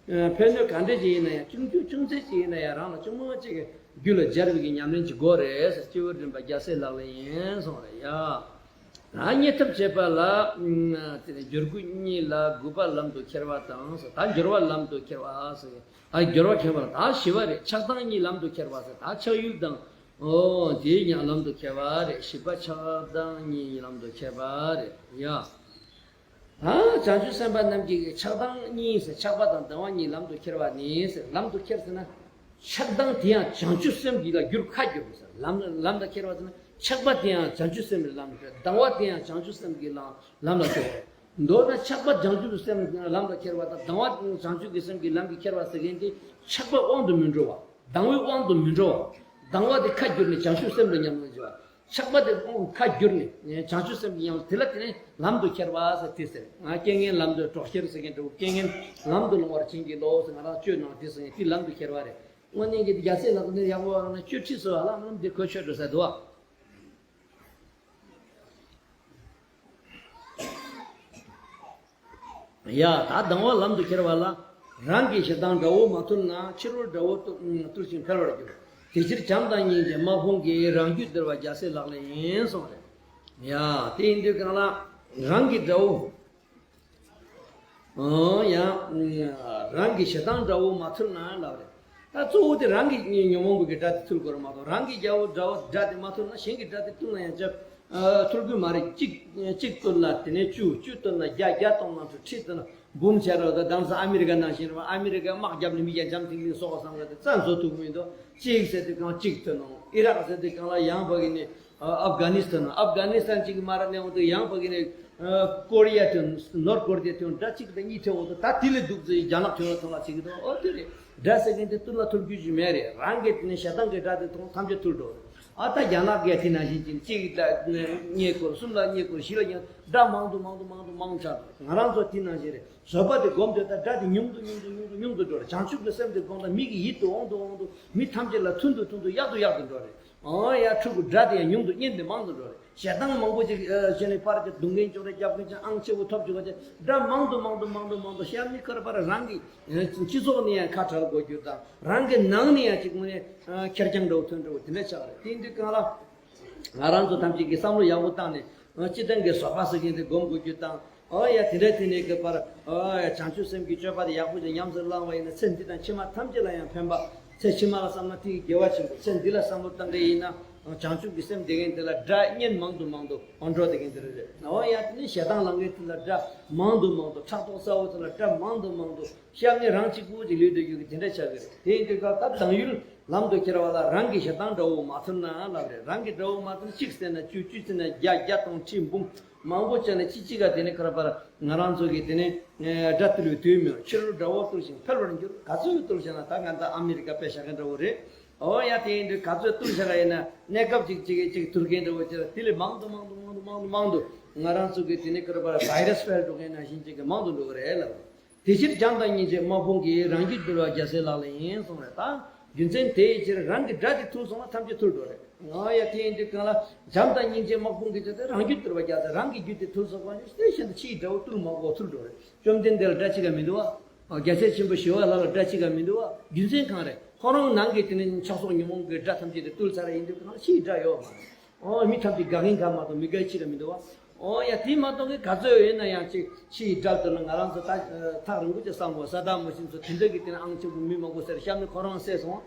ཕན་གནོད་ག་འདྲ་ཅིག་ཡིན་ན་ཡང་ཅུང་ཅུང་ཅུང་ཟད་ཅིག་ཡིན་ན་ཡང་རང་ལ་ཅུང་མོ་ཅིག་གི་རྒྱུད་ལ་སྦྱར་བའི་གི་ཉམས་ལེན་ཅིག་དགོས་རེད་ཟེར། སྤྱི་བོའི་རིམ་པ་རྒྱལ་སྲས་ལག་ལེན་ཡིན་གསུངས་རེད་ཡ། ད་རྙེད་ཐབས་བྱེད་པ་ལ་དེ་ནས་སྦྱོར་དགུ་གཉིས་ལ་དགུ་པ་ལམ་དུ་ཁྱེར་བ་དང་ཟེར། ད་སྦྱོར་བ་ལམ་དུ་ཁྱེར་བ་ཟེར། ད་སྦྱོར་བ་ཁྱེར་བ་ལ་ད་བཞི་པ་རེད། ཆགས་སྡང་གཉིས་ལམ་དུ་ཁྱེར་བ་ཟེར། ད་ཆགས་ཡུལ་དང་ཨོ་དེའི་ཡང་ལམ་དུ་ཁྱེར་བ་རེད། བཞི་པ་ཆགས་སྡང་གཉིས་ལམ་དུ་ཁྱེར་བ་རེད་ཡ། ད་བྱང་ཆུབ་སེམས་དཔའ་རྣམས་ཀྱིས་ཆགས་སྡང་གཉིས་ཟེར། ཆགས་པ་དང་སྡང་བ་གཉིས་ལམ་དུ་ཁྱེར་བ་ནི་ཟེར། ལམ་དུ་ཁྱེར་ཟེར་ན། ཆགས་སྡང་དེ་ཡང་བྱང་ཆུབ་སེམས་ཀྱི་ལ་བསྒྱུར་ཁ་བསྒྱུར་དགོས་ཟེར། ལམ་ལམ་དུ་ཁྱེར་བ་ཟེར་ན་ཆགས་པ་དེ་ཡང་བྱང་ཆུབ་སེམས་ཀྱི་ལམ་དུ་ཁྱེར། སྡང་བ་དེ་ཡང་བྱང་ཆུབ་སེམས་ཀྱི་ལམ་ལམ་ལ་ཁྱེར་བ། མདོར་ན་ཆགས་པ་བྱང་ཆུབ་སེམས་ལམ་ལ་ཁྱེར་བ་དང་སྡང་བ་བྱང་ཆུབ་ཀྱི་སེམས་ཀྱི་ལམ་གྱི་ཁྱེར་བ་ཟེར་མཁན་དེ་ཆགས་པའི་དབང་དུ་མི་འགྲོ་བ། སྡང་བའི་དབང་དུ་མི་འགྲོ་བ། སྡང་བ་དེ་ཁ་བསྒྱུར་ནས་བྱང་ཆུབ་སེམས་ལ་ཉམས་ལེན་བྱེད་པ། ཆགས་པ་དེ་ཁ་བསྒྱུར་ནས་བྱང་ཆུབ་སེམས་ཀྱི་ཡང་དེ་ལ་དེ་ནས་ལམ་དུ་ཁྱེར་བ་ཟེར་དེ་ཟེར། ང་རྐྱེན་ངན་ལམ་དུ་གྲོགས་ཁྱེར་ཟེར་མཁན་འདྲ་བོ། རྐྱེན་ངན་ལམ་དུ་སློང་བར་བྱིན་གྱིས་རློབས་ཟེར། ང་རང་སྤྱོད་གནང་དེ་ཟེར་མཁན་དེ་ལམ་དུ་ཁྱེར་བ་རེད། དངོས་གནས་ཀྱི་རྒྱལ་སྲས་ལག་ནས་ཡག་པོ་བ་ན་ཆོས་ཁྲིད་སོ་བ་ལ་ང་རང་འདི་གོ་ཆོད་འགྲོ་ས་འདུག་བ། ཡ་ད་སྡང་བ་ལམ་དུ་ཁྱེར་བ་ལ། རང་གི་ཞེ་སྡང་དགྲ་བོ་མ་ཐུལ་ན། ཕྱི་རོལ་དགྲ་བོ་བཏུལ་བཏུལ་ཞིང་འཕེལ་བར་འགྱུར། དེ་ཕྱིར་བྱམས་དང་སྙིང་རྗེ་དམག་དཔུང་གིས། རང་རྒྱུད་འདུལ་བ་རྒྱལ་སྲས་ལག་ལེན་ཡིན་གསུངས་རེད། ཡ་དེ་ཡིན་དུས་གང་ལ་རང་གི་དགྲ་བོ། ཨོ་ཡ། རང་གི་ཞེ་སྡང་དགྲ་བོ་མ་ཐུལ་ན་ལབ་རེད། ད་གཙོ་བོ་དེ་རང་གི་ཉོན་མོངས་པའི་དགྲ་དེ་ཐུལ་དགོས་རེད་མ་གཏོགས། རང་གི་རྒྱལ་པོ་དགྲ་བོ་དགྲ་དེ་མ་ཐུལ་ན་གཞན་གྱི་དགྲ་དེ་ཐུལ་ན་ཡང་ཅི་ཐུལ་དགོས་མ་རེད། གཅིག་གཅིག་ཐུལ་ན་དེ་ནས་བཅུ། བཅུ་ཐུལ་ན་བརྒྱ། བརྒྱ་གཏོང་ན་ཁྲི། ཁྲི་ཐུལ་ན་འབུམ་བྱས་རོགས། ད་དེང་སང་ཨ་མི་རི་ཀ་ནང་བཞིན་རེད་པ། ཨ་མི་རི་ཀ་དམག་བརྒྱབ་ནས་མི་བརྒྱ་འཇམ་ཐིང་ཐིང་གསོ་དགོས་བསམ་གི་དེ་རྩ་བཟོ་ཐུབ་མི་འདུག་གཅིག་ཟེར་དུས་གང་གཅིག་ཐུལ་ནོ། ཨི་རག་ཟེར་དུས་གང་ལ་ཡང་ཕ་གི་ནས་ཨབ་གྷ་ནི་སི་ཐན། ཨབ་གྷ་ནི་སི་ཐན་གཅིག་མ་ར་ནས་འོང་དུས་ཡང་ཕ་གི་ནས་ཀོ་རི་ཡ་ཐོན། ནོར་ཀོ་རི་ཡ་ཐོན། དགྲ་གཅིག་དང་གཉིས་ཐོན་འོང་དུས་ད་དེ་ལས་སྡུག་ཙི་རྒྱ་ནག་ཐོན་ལ་ཐོན་ལ་ཟེར་གི་འདུག་ཨོ་དེ་རེད། དགྲ་ཟེར་མཁན་དེ་ཐུལ་ལ་ཐུལ་རྒྱུ་ཅིག་མེད་རེད། རང་གི་དེ་ནས་ཞེ་སྡང་གི་དགྲ་དེ་ཐོང་ཐམས་ཅད་ཐུལ་འགྲོ་རེད། ཨ་ད་རྒྱ་ནག་གིས་དེ་ནང་བཞིན་གཅིག་གཅིག་ལ་རྙེད་སྐོར། གསུམ་ལ་རྙེད་སྐོར། བཞི་ལ་རྙེད། དགྲ་མང་དུ་མང་དུ་མང་དུ་མང་དུ་ཆགས་འགྲོ། ང་རང་ཚོ་དེ་ནང་བཞིན་རེད། བཟོད་པ་དེ་སྒོམ་དུས་ད་དགྲ་དེ་ཉུང་དུ་ཉུང་དུ་ཉུང་དུ་ཉུང་དུ་འགྲོ་རེད། བྱང་ཆུབ་ཀྱི་སེམས་དེ་སྒོམ་ད་མི་གི་ཡིད་དུ་འོང་དུ་འོང་དུ་མི་ཐམས་ཅད་ལ་ཐུན་དུ་ཐུན་དུ་ཡག་ཏུ་ཡག་ཏུ་འགྲོ་རེད། ཨོ་ཡ་ཕྲུ་གུ་དགྲ་དེ་ཡང་ཉུང་དུ་བསྙེན་དེ་མང་དུ་འགྲོ་རེད། ཞེ་སྡང་མང་པོ་ཅིག་གཞན་ལ་ཕར་གྱི་རྡུང་མཁན་ཅོག་ར་རྒྱབ་མཁན་ཅིག་ཨང་ཆེ་བོ་ཐོབ་བཅུག་པ་ཅིག་དགྲ་མང་དུ་མང་དུ་མང་དུ་མང་དུ་ཤ་མི་ཁར་པར་རང་གི་སྤྱི་ཚོགས་ནས་ཡང་ཁ་བྲལ་དགོས་རྒྱུ་དང་རང་གི་ནང་ནས་ཡང་ཅིག་དངོས་གནས་ཁེར་རྐྱང་འདྲ་བོ་ཐོན་འདྲ་བོ་དེ་འདྲ་ཆགས་རེད། དེ་འདི་གང་ལ། ང་རང་ཚོ་ཐམས་ཅད་ཀྱིས་བསམ་བློ་ཡག་པོ་བཏང་ནས་སྤྱི་བཏང་གི་བཟོད་པ་ཟེར་མཁན་དེ་སྒོམ་དགོས་རྒྱུ་དང་། ཨོ་ཡ་དེ་འདྲ་དེ་ནས་གི་བར་ཨོ་ཡ་བྱང་ཆུབ་སེམས་ཀྱི་སྤྱོད་པ་དེ་ཡག་པོ་ཅིག་ཉམས་སུ་བླངས་པ་ཡིན་ན་ཚེ་འདི་དང་ཕྱི་མ་ཐམས་ཅད་ལ་ཡང་ཕན་པ། ཚེ་ཕྱི་མ་ལ་བསམ་ན་དེ་ཡི་དགེ་བ་ཆེན་པོ། ཚེ་འདི་ལ་བསམ་བློ་བཏང་གི་ཡིན་ན་བྱང་ཆུབ་ཀྱི་སེམས་དེ་མཁན་དེ་ལ་དགྲ་གཉེན་མང་དུ་མང་དུ་འགྲོ་དེ་མཁན་དེ་རེད། ཨོ་ཡ་དེ་ནས་ཞེ་སྡང་ལང་མཁན་དེ་ལ་དགྲ་མང་དུ་མང་དུ། ཕྲག་དོག་ཚ་བོ་དེ་ལ་དགྲ་མང་དུ་མང་དུ། སྐྱབས་གནས་རང་གཅིག་པུ་ཅིག་ལུས་སྡོད་རྒྱུ་གི་དེ་འདྲ་ཆགས་ཀྱི་རེད། དེ་ཡིན་དུས་སྐབས་ད་སྡང་ཡུལ་ལམ་དུ་ཁྱེར་བ་ལ་རང་གི་ཞེ་སྡང་དགྲ་བོ་མ་ཐུལ་ན་ལབ་རེད། རང་གི་དགྲ་བོ་མ་ཐུལ་ན་གཅིག་བསད་ན་བཅུ། བཅུ་བསད་ན་བརྒྱ། བརྒྱ་གཏོང་ཁྲི་འབུམ་མང་པོ་བྱས་ན་ཅི་གཅིག་ག་དེ་ནི་ཁར་པར་ང་རང་ཚོ་གི་དེ་ནི་དགྲ་བཏུལ་བའི་དུས་མེད། ཕྱི་རོལ་དགྲ་བོ་བཏུལ་ཞིང་འཕེལ་བར་འགྱུར། ག་ཚོད་བཏུལ་བྱས་ན་ད་ང་ད་ཨ་མི་རི་ཀ་དཔེ་བཞག་མཁན་འདྲ་བོ་རེད། ཨོ་ཡ་དེ་ཡིན་དུས་ག་ཚོད་བཏུལ་བྱས་ན་ཡིན་ན་གནས་སྐབས་ཅིག་ཅིག་ཅིག་ཐུལ་མཁན་འདྲ་བོ་ཅིག་དེ་ལས་མང་དུ་མང་དུ་མང་དུ་མང་དུ་མང་དུ་ང་རང་ཚོ་གི་དེ་ནི་ཁར་པར་བྷའི་རས་འཕེལ་འགྲོ་མཁན་ནང་བཞིན་ཅིག་གི་མང་དུ་འགྲོ་གི་རེད་ལབ། དེ་ཕྱིར་བྱམས་དང་སྙིང་རྗེ་དམག་དཔུང་གིས། རང་རྒྱུད་འདུལ་བ་རྒྱལ་སྲས་ལག་ལེན་ཡིན་གསུངས་རེད། ད་རྒྱུ་མཚན་དེའི་ཕྱིར་རང་གི་དགྲ་དེ་ཐུལ་སོང་ན་ཐམས་ཅད་ཐུལ་འགྲོ་རེད། ཨོ་ཡ་དེ་ཡིན་དུས་གང་ལ་བྱམས་དང་སྙིང་རྗེ་དམག་དཔུང་གིས་བྱས་ཏེ་རང་རྒྱུད་འདུལ་བ་རྒྱལ་སྲས། རང་གི་རྒྱུད་དེ་ཐུལ་སོང་བ་ནི་དེ་བཞིན་དུ་ཕྱིའི་དགྲ་བོ་ཐུལ་མ་དགོས་ཐུལ་འགྲོ་རེད། བཅོམ་ལྡན་འདས་ལ་དགྲ་གཅིག་ཀ་མི་འདུག་བ། རྒྱལ་སྲས་ཆེན་པོ་ཞི་བ་ལྷ་ལ་དགྲ་གཅིག་ཀ་མི་འདུག་བ། རྒྱུ་མཚན་གང་རེད། ཁོ་རང་ནང་གི་དེ་ནི་ཆགས་སོགས་ཉོན་མོངས་ཀྱི་དགྲ་ཐམས་ཅད་དེ་ཐུལ་ཚར་ཡིན་དུས་གང་ལ་ཕྱིའི་དགྲ་ཡོད་མ་རེད། ཨོ་མི་ཐམས་ཅད་དགའ་མཁན་གང་མ་གཏོགས་མི་དགའ་ཕྱིར་མི་འདུག་བ། ཨོ་ཡ་དེ་མ་གཏོགས་གི་ག་ཚོད་ཡོད་ན་ཡང་ཅིག་ཕྱི་ཡི་དགྲ་དོར་ན་ང་རང་ཚོ་ད་ཐག་རིང་པོ་ཅིག་བསམ་དགོས། ས་དག་མོ་ཤིན་ཚོ་དེ་འདྲ་གི་དེ་ནི་ཨང་ཆེན་པོ་མི་མང་པོ་ཟེར་གཤམ་ནས་ཁོ་རང་བསད་སོང་།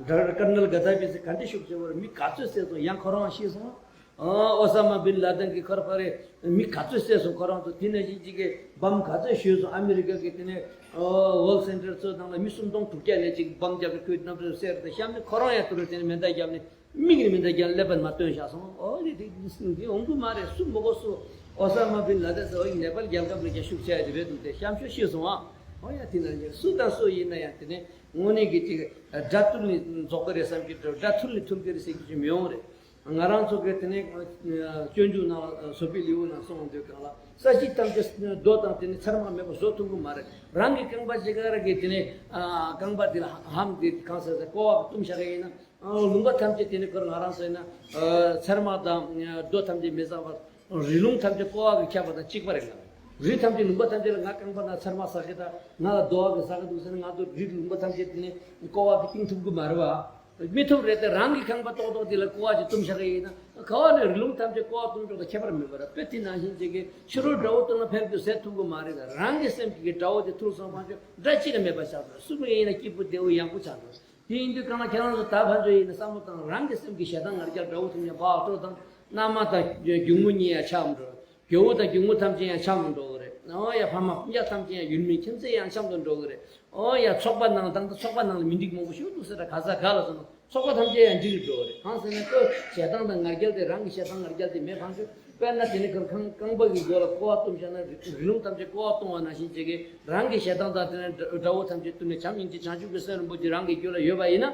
ཌོག་ཊར་ཀར་ནལ་ག་དྷ་པི་ཟེར་ག་འདྲ་ཤུགས་ཆེ་བོར་མི་ག་ཚོད་བསད་སོང་། ཡང་ཁོ་རང་ཤི་སོང་། ཨོ་ས་མ་བིན་ལ་དན་གི་ཁར་ཕ་རེ་མི་ག་ཚོད་བསད་སོང་ཁོ་རང་ཚོ། དེ་ནང་བཞིན་ཅིག་གི་བམ་ག་ཚོད་གཞུས་སོང་། ཨ་མི་རི་ཀ་གི་དེ་ནས་ཝོལ་སེན་ཊར་ཚོ་ནང་ལ་མི་སུམ་སྟོང་དྲུག་བརྒྱ་ནས་ཅིག་བམ་རྒྱབ་ནས་ཁོའི་རྣམ་ཐར་གསལ་རེད། གཤམ་ནས་ཁོ་རང་ཡང་དུ་རུ་དེ་ནས་མེ་མདའ་བརྒྱབ་ནས། མིག་ནས་མི་འདྲ་རྒྱང་ཀླད་པ་མ་བཏོན་བཞག་སོང་། ཨོ་དེ་དེ་འདི་འོང་གི་མ་རེད། སུ་མི་གོ་སུ། ཨོ་ས་མ་བིན་ལ་དན་ཟེར་ཨོ་ནེ་པཱལ་རྒྱལ་ཁབ་ལ་རྒྱ་ཤུགས་ཆེ་ཡ་དེ་རེད་འདུག་དེ་གཤམ་ཤོས་ཤེས་སོང་ཨ། ཨོ་ཡ་དེ་ན་རྒྱ་སུ་དང་སུ་ཡིན་ན་ཡང་དེ་ནས་དངོས་གནས་ཀྱི་ཅིག་དགྲ་ཐུལ་ནས་རྫོགས་ཀྱི་རེད་བསམ་གྱི་འདུག་དགྲ་ཐུལ་ནས་ཐུལ་གྱི་རེད་ཟེར་གྱི་ཅིག་མི་ཡོང་རེད། ང་རང་ཚོ་གི་དེ་ནས་སྤྱོད་འཇུག་ནང་ལ་བཟོད་པའི་ལེའུ་ནང་གསུངས་དུས་གང་ལ་ས་གཞི་ཐམས་ཅད་རྡོ་དང་དེ་ནས་ཚེར་མ་མེད་པར་བཟོ་ཐུབ་ཀྱི་མ་རེད། རང་གི་རྐང་པ་གཅིག་ག་ར་གི་དེ་ནས་རྐང་པ་དེ་ལ་ཧམ་དེ་གང་ཟེར་ཟེར་ཀོ་བ་བཏུམ་བཞག་གི་ཡིན་ན། ཨ། ལུང་པ་ཐམས་ཅད་དེ་ནི་ཁོ་རང་ང་རང་ཚོ་ཡིན་ན། ཨ། ཚེར་མ་དང་རྡོ་ཐམས་ཅད་མི་ཟག་པར་རི་ལུང་ཐམས་ཅད་ཀོ་བ་གིས་ཁྱབ་པ་དང་གཅིག་པ་རེད་ལ། རི་ཐམས་ཅད་ལུང་པ་ཐམས་ཅད་ལ་ང་རྐང་པ་ན་ཚེར་མ་ཟག་གི་དང་ང་ལ་རྡོ་བ་གིས་ཟག་གི་འདུག་ཟེར་ན་ང་ཚོ་རི་ལུང་པ་ཐམས་ཅད་དེ་ནི་ཀོ་བ་གིས་བཏིང་ཐུབ་གི་མ་རེད་བ། མི་ཐུབ་རེད་དེ། རང་གི་རྐང་པ་ཏོག་ཏོག་དེ་ལ་ཀོ་བ་ཅིག་བཏུམ་བཞག་གི་ཡིན་ན་ག་བ་ནས་རི་ལུང་ཐམས་ཅད་ཀོ་བ་བཏུམ་ཆོག་དང་ཁྱད་པར་མེད་པ་རེད། དཔེ་དེ་ནང་བཞིན་ཅིག་གིས་ཕྱི་རོལ་དགྲ་བོ་བཏུལ་ན་ཕན་རྒྱུ་ཟེར་ཐུབ་གི་མ་རེད་ལ། རང་གི་སེམས་ཀྱི་དགྲ་བོ་དེ་ཐུལ་སོང་བ་ཅོ་དགྲ་གཅིག་ཀྱང་མེད་པ་བཞག་དང་སུ་མི་ཡིན་ན་སྐྱིད་པོ་བདེ་བོ་ཡག་པོ་ཆགས་འགྲོ། དེ་ཡིན་དུས་གང་ལ་ཁྱེད་རང་ཚོ་ད་ཕན་ཚུན་ཡིན་ན་བསམ་བློ་བཏང་། རང་གི་སེམས་ཀྱི་ཞེ་སྡང་ང་རྒྱལ་དགྲ་བོ་ཐུག་ནས་བག་སྤྲོ་དང་། མནའ་མ་དང་སྒྱུ་མོ་གཉིས་ཡང་ཆགས་མི་འགྲོ། རྒྱལ་པོ་དང་སྒྱུ་མོ་ཐམས་ཅད་ཡང་འཆམ་དུ་འགྲོ་གི་རེད། ཨོ་ཡ། ཕ་མ་སྤུན་ཀྱག་ཐམས་ཅད་ཡང་ཡུལ་མི་ཁྱིམ་མཚེས་ཡང་འཆམ་དུ་འགྲོ་གི་རེད། ཨོ་ཡ། ཚོགས་པ་ནང་ད་ལྟ་ཚོགས་པ་ནང་ལ་མི་འགྲིག་མང་པོ་ཞིག་འདུག་ཟེར། ག་ས་ག་ལ་སོང་ན་ཚོགས་པ་ཐམས་ཅད་ཡང་འགྲིག་འགྲོ་གི་རེད། གང་ཟེར་ན་ཁོ་ཞེ་སྡང་དང་ང་རྒྱལ་དེ་རང་གི་ཞེ་སྡང་ང་རྒྱལ་དེ་མེད་པ་བྱུང་། དཔེར་ན་དེ་ནི་ཁོ་རང་རྐང་པ་གི་མགོ་ལ་ཀོ་བ་བཏུམས་བཞག་ན་རི་ལུང་ཐམས་ཅད་ཀོ་བ་བཏུམས་པ་ནང་བཞིན་བྱེད་ཀྱི། རང་གི་ཞེ་སྡང་དང་དེ་ནི་དགྲ་བོ་ཐམས་ཅད་བཏུལ་ནས་བྱམས་སྙིང་རྗེ་བྱང་ཆུབ་ཀྱི་སེམས་རིན་པོ་ཆེ་རང་གི་རྒྱུད་ལ་ཡོད་པ་ཡིན་ན།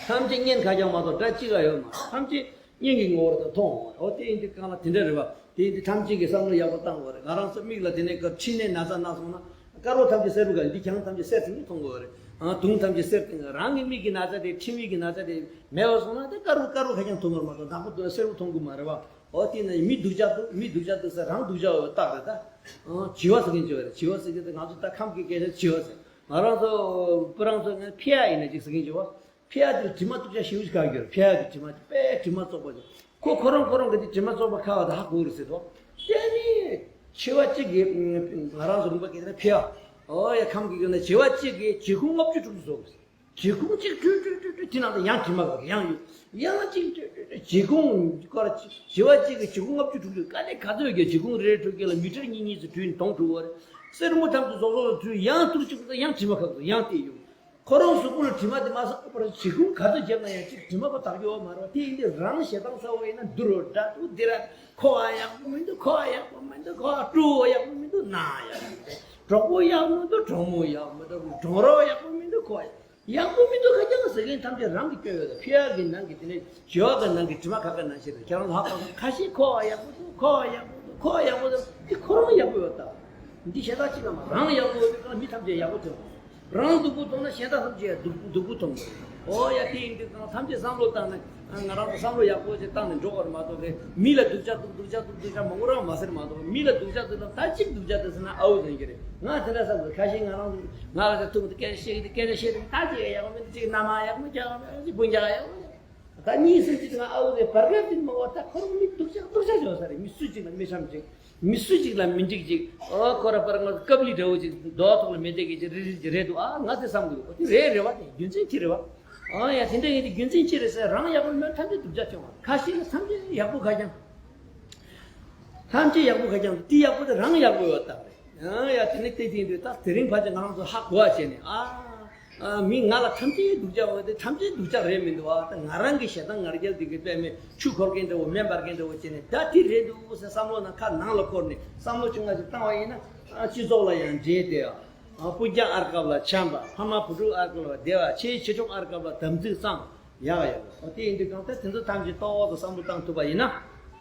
ཐམས་ཅད་གཉེན་ཁ་རྐྱང་མ་གཏོགས་དགྲ་གཅིག་ཀ་ཡོད་མ་རེད། ཐམས་ཅད་གཉེན་གྱི་ངོ་བོར་དུ་མཐོང་བ་རེད། འོ་དེ་ཡིན་དུས་གང་ལ་དེ་འདྲ་རེད་བ། དེ་ཡིན་དུས་ཐམས་ཅད་ཀྱིས་བསམ་བློ་ཡག་པོ་བཏང་དགོས་རེད། ང་རང་ཚོ་མིག་ལ་དེ་ནས་ཀ་མཁྲིས་ནད་ན་ཚ་ན་སོང་ན་དཀར་པོ་ཐམས་ཅད་སེར་པོ་ག་འདི་གྱང་ཐམས་ཅད་སེར་ཐིང་ཐིང་མཐོང་དགོས་རེད། ཨ། དུང་ཐམས་ཅད་སེར་ཐིང་། རང་གི་མིག་གི་ན་ཚ་དེ་མཁྲིས་མིག་གི་ན་ཚ་དེ་མེད་པ་སོང་ན་དེ་དཀར་པོ་དཀར་པོ་ཁ་རྐྱང་མཐོང་དགོས་མ་གཏོགས་ནག་པོ་སེར་པོ་མཐོང་དགོས་མ་རེད་བ། འོ་དེ་ན་མི་སྡུག་ཅག་འདུག་མི་སྡུག་ཅག་འདུག་ཟེར་རང་སྡུག་ཅག་འོས་རྟགས་རེད་ད། ཨ། བྱི་བ་ཟེར་མཁན་བྱི་བ་རེད། བྱི་བ་ཟེར་མཁན་དེ་ང་ཚོ་ད་ཁམས་ཀྱི་སྐད་ཆ་བྱི་བ་ཟེར། ང་རང་ཚོ་སྤུ་རང་ཚོ་ཕི་ཡ་ཡིན་ན་ཅིག་ཟེར་མཁན་བྱི་བ། ཕི་ཡ་དེར་དྲི་མ་གཏུག་བྱ་ཞེ་པོ་ཅིག་ག་གི་ཡོད་རེད། ཕི་ཡ་གི་དྲི་མ་དེ་དཔེ་དྲི་མ་བཙོག་པ་ཅིག་ཁོ་ཁོ་རང་ཁོ་རང་གི་དེ་དྲི་མ་བཙོག་པ་ཁ་བ་དེ་ཧ་གོ་རེད་ཟེར་དོ། དེ་ནི་བྱི་བ་གཅིག་གིས་ང་རང་ཚོ་རོང་པ་སྐད་ནས་ཕི་ཡ། ཨོ་ཡ། ཁམས་ཀྱི་སྐད་ནས་བྱི་བ་གཅིག་གིས་བྱི་ཁུང་ལྔ་བཅུ་དྲུག་ཅུ་བཟོ་དགོས། བྱི་ཁུང་གཅིག་བྲུས་བྲུས་བྲུས་བྲུས། དེ་ནང་དུ་ཡང་དྲི་མ་ག་གི་ཡང་ཡོད། ཡང་གཅིག་བྲུས་བྲུས་བྲུས། བྱི་ཁུང་སྐོར་བྱི་བ་གཅིག་གིས་བྱི་ཁུང་ལྔ་བཅུ་དྲུག་ཅུ། དཀའ་ལས་ག་ཚོད་ཡོད་ཀྱི། བྱི་ཁུང་རེ་རེ་བྲུས་སྐྱེལ་ལ་མི་ཊར་གཉིས་གཉིས་སུ་བྲུས་ནས་དོང་དྲུག་བར། གསེར་མོ་ཐམས་ཅད་ཟོག་ཟོག་ལ་བྲུས། ཡང་ཐུར་གཅིག་ཡང་དྲི་མ་ག་གི་ཡང་དེ་ཡོད། ཁོ་རང་གཟུགས་པོ་ལ་དྲི་མ་དེ་མ་ཟ་བར་བྱི་ཁུང་ག་ཚོད་བརྒྱབ་ན་ཡང་གཅིག་དྲི་མ་པ་དག་རྒྱུ་བ་མ་རེད་བ། དེ་ཡིན་དུས་རང་ཞེ་སྡང་ཟ་བ་ཡིན་ན་འདུ་རོ་འདྲ་འདུག་འདི་ར་ཁོ་བ་ཡག་པོ་མི་འདུག་ཁོ་བ་ཡག་པོ་མི་འདུག་ཁོ་བ་སྤྲོ་བོ་ཡག་པོ་མི་འདུག་ན་ཡག་པོ་མི་འདུག་གྲོགས་པོ་ཡག་མི་འདུག་གྲོགས་མོ་ཡག་མི་འདུག་གྲོང་རོགས་ཡག་པོ་མི་འདུག་ཁོ་ཡག་པོ་མི་འདུག་ཁ་རྐྱང་ཟེར་མཁན་ཐམས་ཅད་རང་གི་སྐྱོན་ཡོད་ད། ཕི་ཡ་གི་ནང་གི་དེ་ནས་བྱི་བ་གི་ནང་གི་དྲི་མ་ག་ག་ནང་བཞིན་རེད། ཁྱེད་རང་ལྷག་པ་ཁ་ཤས་ཁོ་བ་ཡག་པོ་འདུག་ཁོ་བ་ཡག་པོ་འདུག་ཁོ་བ་ཡག་པོ་འདུག་འདི་ཁོ་རང་ཡག་པོ་ཡོད་ད། འདི་ཞེ་དྲག་ཅིག་ལ་མ་རང་ཡག་པོ་ཡོད་དུས་ཀ་མི་ཐམས་ཅད་ཡག་པོ་ཐོན། རང་སྡུག་པོ་མཐོང་ན་གཞན་དག་ཐམས་ཅད་སྡུག་སྡུག་པོ་མཐོང་གི་རེད། ཨོ་ཡ། དེ་ཡིན་དུས་ཀྱང་ཐམས་ཅད་བསམ་བློ་བཏང་ནས་ང་རང་ཚོ་བསམ་བློ་ཡག་པོ་ཞིག་བཏང་ནས་འགྲོ་དགོས་རེད་མ་གཏོགས་རེད། མི་ལ་སྡུག་ཅག་སྡུག་སྡུག་ཅག་སྡུག་སྡུག་ཅག་མང་པོ་རང་མ་ཟེར་མ་གཏོགས། མི་ལ་སྡུག་ཅག་སྡུག་ན་ད་གཅིག་སྡུག་ཅག་སྡུག་ཟེར་ན་ཨའུ་ཟེར་གྱི་རེད། ང་དེ་འདྲ་བསམ་གི། ཁ་ཤས་ང་རང་ཚོ་ང་ལ་ད་ཐུག་དེ་སྐད་ཆ་བཤད་ཀྱི་དེ་སྐད་ཆ་བཤད་དེ་ད་གཅིག་ཡག་པོ་མི་འདུག་གཅིག་མནའ་མ་ཡག་པོ་རྒྱག་ཡག་པོ་མི་འདུག་སྤུན་ཀྱག་ཡག་པོ་མི་འདུག་ད་གཉིས་གསུམ་གཅིག་ང་ཨའུ་ཟེར་བར་སྐབས་དེ་མ་འོ་ད་ཁོ་རང་མི་སྡུག་ཅག་སྡུག་ཅག་བྱུང་ས་རེད། མི་སུ་གཅིག་ལ་མི་འཆམ་ཅིག་མི་སུ་གཅིག་ལ་མི་འགྲིག་ཅིག་ཨོ་ཁོ་ར་པར་ང་ཀབ་ལི་འདྲ་བོ་ཅིག་རྡོ་ཐོག་ལ་མི་བསྡད་ཀྱི་ཅིག་རི་རི་ཅིག་རེད་འདུག་ཨ་ང་དེ་བསམ་གི་འདུག་དེ་རེད་རེད་བ། དེ་རྒྱུ་མཚན་ཅི་རེད་བ། ཨ་ཡ། དེ་འདྲ་ཡིན་དེ་རྒྱུ་མཚན་ཅི་རེད་ཟེར། རང་ཡག་པོ་མེད་ཐམས་ཅད་སྡུག་ཅག་བྱུང་བ། ཁ་ཤས་ལ་ཐམས་ཅད་ཡག་པོ་ཁ་རྐྱང་། ཐམས་ཅད་ཡག་པོ་ཁ་རྐྱང་། དེ་ཡག་པོ་དེ་རང་ཡག་པོ་ཡོད་དམ་རེད། ཨ་ཡ། དེ་ནི་དེ་དེ་འདུག་ད་དེ་རིང་ཕལ་ཆེར་ང་རང་ཚོ་ཧ་གོ་བ་བྱས་ནས་ཨ། ཨ། མི་ང་ལ་ཐམས་ཅད་སྡུག་ཅག་འོང་དེ་ཐམས་ཅད་སྡུག་ཅག་རེད་མི་འདུག་ཨ། ད་ང་རང་གི་ཞེ་སྡང་ང་རྒྱལ་དེ་གི་དཔེ་མེད་ཆུ་འཁོར་མཁན་འདྲ་བོ་མེ་འབར་མཁན་འདྲ་བོ་བྱས་ནས་ད་དེ་རེད་འདུག་ཟེར་བསམ་བློ་ནང་ཁ་ནང་ལ་འཁོར་ནས་བསམ་བློ་ཆུང་ང་ཞིག་བཏང་བ་ཡིན་ན། ཨ། སྤྱི་ཚོགས་ལ་ཡང་འབྲེལ་ཏེ། ཨ། སྤུན་ཀྱག་ཨར་སྐབས་ལ་འཆམ་པ། ཕ་མ་བུ་ཕྲུག་ཨར་སྐབས་ལ་བདེ་བ། ཆེ་ཆེ་ཆུང་ཨར་སྐབས་ལ་དམ་ཚིག་གཙང་ཡག་ཡག་པོ། ཨ། དེ་ཡིན་དུས་གང་ལྟར་དེ་ཚོ་ཐམས་ཅད་ཏོག་ཙམ་བསམ་བློ་བཏང་ཐུབ་པ་ཡིན་ན།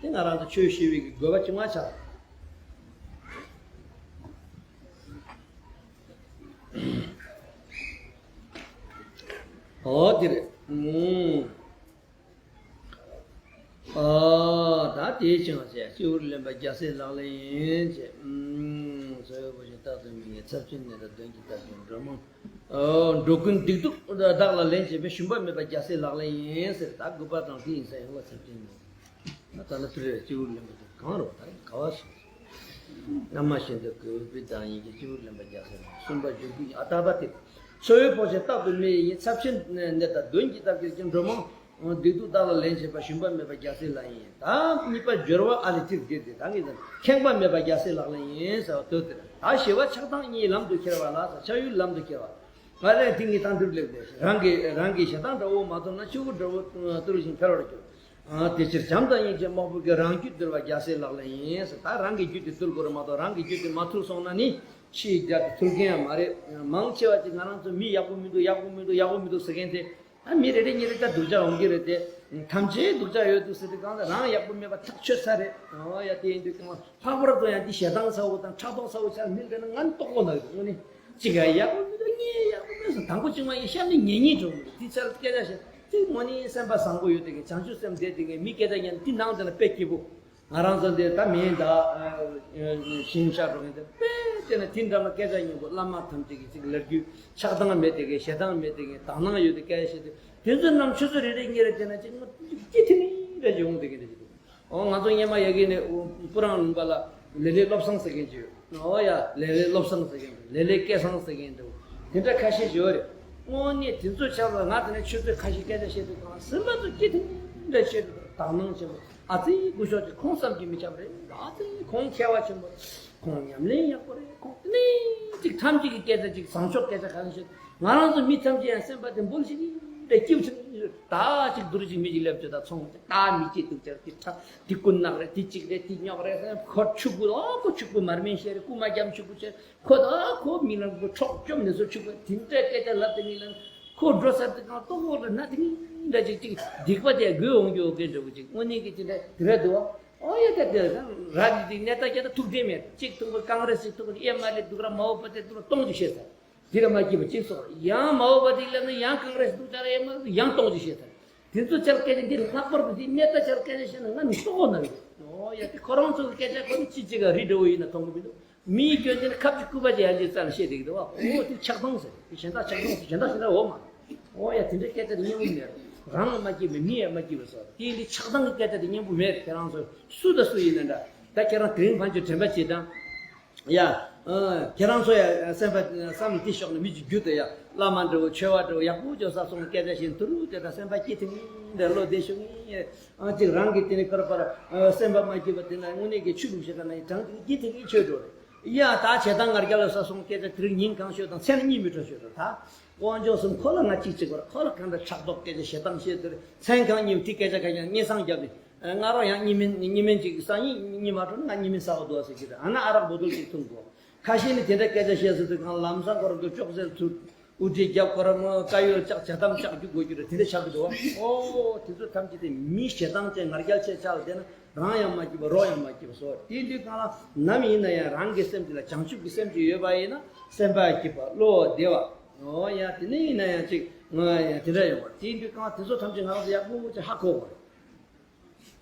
དེ་ང་རང་ཚོ་ཆོས་ཞུ་བའི་གི་དགོས་པ་ཆུང་བ་ཆགས། ཨོ་དེ་རེད། ཨུམ། ཨོ་ད་དེའི་ཕྱིར་ཞེས་སྤྱི་བོར་ལེན་པ་རྒྱལ་སྲས་ལག་ལེན་ཡིན་ཞེས། ཨུམ། གསོ་བའི་བུ་ཆེན་རྟག་ཏུ་སྨིན་ནས་ཚབས་ཆེན་ནད་དང་གདོན་གྱིས་བཏབ་ཀྱང་འགྲོ་མང་། ཨོ་འགྲོ་ཀུན་སྡིག་སྡུག་བདག་ལ་ལེན་བྱེད་པའི་ཞུམ་པ་མེད་པ་རྒྱལ་སྲས་ལག་ལེན་ཡིན་ཟེར། ད་དགུ་པ་དང་དེ་ཡིན་ས་ཡང་ལ་ཚབས་ཆེན་ནད། ད་ལྟ་ལ་ཚུར་རེ་སྤྱི་བོར་ལེན་པ་དེ་གང་རུང་ད་ག་བ་སོང་། རྣམ་མང་ཤིན་ཏུ་གུས་པའི་བདག་ཉིད་ཀྱིས། སྤྱི་བོར་ལེན་པ་རྒྱལ་སྲས་ལག་ལེན། གསུམ་པ་འཇུག་སྒོ་ཡིན། ཨ་ད་ད་དེ། གསོ་བའི་ཕོ་ཆེན་རྟག་ཏུ་སྨིན་ཡིན། ཚབས་ཆེན་ནད་དང་གདོན་གྱིས་བཏབ་ཀྱང་འགྲོ་མང་། སྡིག་སྡུག་བདག་ལ་ལེན་བྱེད་པ། ཞུམ་པ་མེད་པ་རྒྱལ་སྲས་ལག་ཡིན། ད་གཉིས་པ་སྦྱོར་བ་ཨ་ལི་ཏིར་འདིར་ཏེ། ད་ངས་ཁེངས་པ་མེད་པ་རྒྱལ་སྲས་ལག་ལེན་ཡིན་ཟེར་བ་དོན་དེ་རེད། ད་ཞི་བ་ཆགས་སྡང་གཉིས་ལམ་དུ་ཁྱེར་བ་ལ་ཟེར། ཆགས་ཡུལ་ལམ་དུ་ཁྱེར་བ། ང་རང་དེ་ངས་དང་སྒྲུབ་ལེགས་ཏེ། རང་གི་རང་གི་ཞེ་སྡང་དགྲ་བོ་མ་ཐུལ་ན། ཆུ་བོ་དགྲ་བོ་བཏུལ་ཞིང་འཕེལ་བར་འགྱུར། ཨ། དེ་ཕྱིར་བྱམས་དང་སྙིང་རྗེ་དམར་པོ་གིས། རང་རྒྱུད་འདུལ་བ་རྒྱལ་སྲས་ལག་ལེན་ཡིན་ཟེར། ད་རང་གི་རྒྱུད་དེ་འདུལ་དགོས་རེད་མ་གཏོགས་རང་གི་རྒྱུད་དེ་མ་ཐུལ་སོང་ན་ནི་ཕྱིའི་རྒྱུད་དེ་ཐུལ་མཁན་ཡང་མ་རེད། མང་ཆེ་བ་ཅིག་ང་རང་ཚོ་མི་ཡག་པོ་མི་འདུག་ཡག་པོ་མི་འདུག་ཡག་པོ་མི་འདུག་ཟེར་མཁན་དེ། ད་མི་རེ་རེ་གཉིས་རེ་ད་སྡུག་ཅག་འོང་གི་རེད་དེ། ཐམས་ཅད་སྡུག་ཅག་ཡོད་འདུག་ཟེར་དུས་གང་ལ་རང་ཡག་པོ་མེད་པ་ཐག་ཆོད་ས་རེད། ཨོ་ཡ། དེ་ཡིན་དུས་གང་ལ་ལྷག་པར་དུ་ཡང་འདི་ཞེ་སྡང་ཚ་བོ་དང་ཕྲག་དོག་ཚ་བོ་ཆགས་མི་འདྲ་ན་ང་ནི་ལྟོགས་པོ་ན་ཡོད། དངོས་གནས་གཅིག་ག་ཡག་པོ་མི་འདུག་ངས་ཡག་པོ་མེད་སོང་། དང་པོ་བཅིངས་པ་ཡིན་ཤ་ནི་ཉེ་ཉེ་འགྲོ་མི་འདུག་དེ་ཚར་སྐད་ཆ་བཤད་དེ་དངོས་གནས་སེམས་པ་བཟང་པོ་ཡོད་དེ་གི་བྱང་ཆུབ་སེམས་བསྡད་དེ་གི་མི་སྐད་ཆ་ཉན་དེ་ནང་དེ་ལ་དཔེ་སྐྱིད་པོ། ང་རང་ཚོ་འདི་ད་མིན་ད་ཞིང་ཆགས་འགྲོ་མཁན་དེ་དཔེ་དེ་ནས་དེ་འདྲ་མ་སྐད་ཆ་སྙན་པོ་བླ་མ་ཐམས་ཅད་ཀྱི་ཅིག་ལར་རྒྱུ་ཆགས་སྡང་མེད་དེ་གི་ཞེ་སྡང་མེད་དེ་གི་དག་སྣང་ཡོད་དེ་སྐད་ཆ་བཤད་དུས་དེ་ཚོ་རྣམས་ཆུ་ཚོད་རེ་རེ་གཉིས་རེ་བལྟས་ན་ཅིག་སྐྱིད་ཐིང་རེ་ཅིག་འོང་དེ་གི་འདྲ་ཅིག་འདུག་ཨོ་ང་ཚོ་སྔོན་མ་ཡ་གི་ནས་སྤུ་རང་ལུང་པ་ལ་ལེ་ལེ་བློ་བཟང་ཟེར་མཁན་ཅིག་ཡོད། ཨོ་ཡ་ལེ་ལེ་བློ་བཟང་ཟེར་མཁན་འདུག་ལེ་ལེ་སྐལ་བཟང་ཟེར་མཁན་འདུག་དེ་འདྲ་ཁ་ཤས་ཡོད་རེད། དངོས་གནས་དེ་ཚོ་ཆགས་ལ་ང་དེ་ནས་ཆུ་ཚོད་ཁ་ཤས་སྐད་ཆ་བཤད་དུས་གང་སེམས་པ་ཚོ་སྐྱིད་ཐིང་རེ་བཤད་དུས་དག་སྣང་ཆེན་པོ། ཨ་ཙི་སྐུ་ཞབས་ཀྱི་ཁོང་བསམ་གྱིས་མི་ཁྱབ་རེད། ཨ་ཙི་ཁོང་མཁས་པ་ཆེན་པོ། ཁོང་ཉམས་ལེན་ཡག་པོ་རེད། ཁོང་དེ་ནས་ཅིག་ཐམས་ཅད་ཀྱི་སྐད་ཆ་ཅིག་བཟང་ཕྱོགས་སྐད་ཆ་གང་བཤད། ང་རང་ཚོ་མི་ཐམས་ཅད་ཡང་སེམས་པ་དེ་འབུལ་ཞིག་རེད། སྐྱིད་ཆེན་ད་ཅིག་དུར་ཅིག་མི་ཅིག་སླེབས་ཅིག་ད་ཚོང་ད་མི་སྐྱིད་སྡུག་ཅག་དེ་ཁྲ་དེ་རྐུ་ནག་རེད། དེ་གཅིག་རེད། དེ་རྙོག་རེད། ཁོ་ཕྱུག་པོ། ཨོ་ཁོ་ཕྱུག་པོ་མར་མེ་ཤེས་རེད། རྐུ་མ་རྒྱམ་ཕྱུག་པོ་ཆེ། ཁོ་ད་ཁོ་མི་ལ་ཁོ་འཕྲོག་བཅོམ་ནས་སོ་ཕྱུག་པོ་དེ་འདྲ་སྐད་ཆ་ལབ་དེ་མི་ལ་ཁོ་འགྲོ་ས་དེ་གང་ལྟོ་ཁོག་ལ་ན་དེ་འདྲ་ཅིག་ཅིག་སྡིག་པ་དེ་དགོས་འོང་རྒྱུ་ཡོད་མཁན་འདྲ་བོ་ཅིག་དངོས་གནས་ཀྱི་དེ་འདྲ་དེ་རེད་འདུག་ཨོ་ཡ་ད་དེ་ར་དེ་དེ་གནས་སྟངས་ཀྱི་ད་ཐུག་དེ་མེད་ཅིག་ཐུག་པ་ཀང་རེ་སི་ཐུག་པ་ཨེ་མ་ལེ་འདུག་ར་མ་འོ་པ་དེ་འདུག་ར་གཏོང་རྒྱུ་ཤེས་ས་དེ་ར་མ་སྐྱིད་པ་ཅིག་སོང་། ཡང་མ་འོ་པ་དེ་ལབ་ན་ཡང་ཀང་རེ་སི་འདུག་ཅག་ར་ཨེ་མ་ཡང་གཏོང་རྒྱུ་ཤེས་ས། དེ་ཚོ་ཆར་སྐད་ཆ་འདི་ལྷག་པར་དུ་འདི་གནས་ད་ཆར་སྐད་ཆ་བཤད་ན་ང་མི་སོག་པོ་ན་རེད། ཨོ་ཡ་དེ་ཁོ་རང་ཚོ་གི་སྐད་ཆ་ཁོ་ནི་ཅི་ཅི་ག་རི་འདྲ་བོ་ཡིན་ན་མཐོང་གི་མི་འདུག་མིའི་སྐྱོན་ཅན་ཁབ་ཀྱི་སྐུད་པ་ཅིག་ཡར་ལི་རྩ་ལ་བཤད་བསྡད་ཀྱི་འདུག་བ། ཨོ་དེ་ཆགས་སྡང་ཟེར། དེ་གཞན་དག་ཆགས་སྡང་ཟེར། གཞན་དག་གཞན་དག་འོ་མ། ཨོ་ཡ་དེ་འདྲའི་སྐད་ཆ་དེ་སྙན་པོ་མེད། རང་ལ་མ་སྐྱིད་པའི་མི་ཡ་མ་སྐྱིད་པ་སོགས་དེ་འདི་ཆགས་སྡང་གི་སྐད་ཆ་དེ་སྙན་པོ་མེད། ཁྱེད་རང་ཚོ་སུ་དང་སུ་ཡིན་ན་འདྲ། ད་ཁྱེད་རང་དེ་རིང་ཕན་ཆད་དྲན་པ་བྱེད་དང་། ཡ། ཨ། ཁྱེད་རང་ཚོ་ཡ་སེམས་པ་བསམ་བློ་དེ་ཤོག་ནས་མི་གཅིག་རྒྱུད་དུ་ཡ་བླ་མ་འདྲ་བོ་ཆོས་པ་འདྲ་བོ་ཡག་པོ་བྱོས་ས་སོང་སྐད་ཆ་བཤད་དུ་རུ་དེ་དང་སེམས་པ་སྐྱིད་ཐིང་ཐིང་འདྲ་བློ་བདེ་ཤོག་ངེས། ཨ་ཅིག་རང་གི་དེ་ནི་ཀར་པར་སེམས་པ་མ་སྐྱིད་པ་དེ་ན་དངོས་གནས་ཀྱི་ཆོས་ལུགས་ཤིག་ག་ན་ཡི་དྲང་ཐིང་སྐྱིད་ཐིང་གི་ཆོས་འགྲོ་རེད། ཡ་ད་བྱེད་སྟངས་ངར་རྒྱལ་ལ་ས་སོང་སྐད་ཆ་དེ་རིང་ཉིན་གང་ཤོད་དང་མཚན་གཉིས་མི་འཕྲོ་ཤོད་དང་ད་དཀོན་མཆོག་གསུམ་ཁོ་ལ་ང་གཅིག་གཅིག་པར་ཁོ་ལ་གང་འདྲ་ཕྲག་དོག་སྐད་ཆ་ཞེ་སྡང་བཤད་དེ་རེད། མཚན་གང་ཉིན་དེ་སྐད་ཆ་ག་ཡང་སྙན་སེང་རྒྱབ་ནས། ང་རང་ཡང་གཉིས་མིན་གཉིས་མིན་ཅིག་སང་ཉིན་གཉིད་མ་འཕྲོད་ན་ང་གཉིད་མིན་ཟ་བ་འདུག་ཟེར་གྱི་རེད། ཨ་ན་ཨ་རག་བོ་ཏོལ་ཅིག་འཐུང་དགོས། ཁ་ཤས་ནི་དེ་འདྲ་སྐད་ཆ་བཤད་ཟེར་དུས་གང་ལམ་སང་ཁོ་རང་ཚོ་ཅོག་ཙེ་ཚུར་དབུ་ཁྲིད་རྒྱབ་ཁོ་རང་ངོ་དཀར་ཡོལ་ལྕགས་ཇ་དམ་ལྕགས་རྒྱུག་དགོས་རྒྱུ་རེད། དེ་འདྲ་ཆགས་ཀྱི་འདུག་བ། ཨོ་དེ་ཚོ་ཐམས་ཅད་དེ་མི་ཞེ་སྡང་ཅན་ངར་རྒྱལ་ཆེ་ཆགས་ལ་བསྡད་ན་རང་ཡང་མ་སྐྱིད་པ་རོགས་ཡང་མ་སྐྱིད་པ་བཟོ། དེ་དུས་གང་ལ་ནམ་ཡིན་ན་ཡང་རང་གི་སེམས་ཀྱི་ལ་བྱང་ཆུབ་ཀྱི་སེམས་ཀྱི་ཡོད་པ་ཡིན་ན་སེམས་པ་སྐྱིད་པ་བློ་བདེ་བ། ཨོ་ཡ་དེ་ནས་ཡིན་ན་ཡང་ཅིག་ང་ཡང་དེ་འདྲ་ཡོང་བ། དེ་དུས་གང་དེ་ཚོ་ཐམས་ཅད་ང་རང་ཚོ་ཡག་པོ་ཅིག་ཧ་གོ་བ་རེད།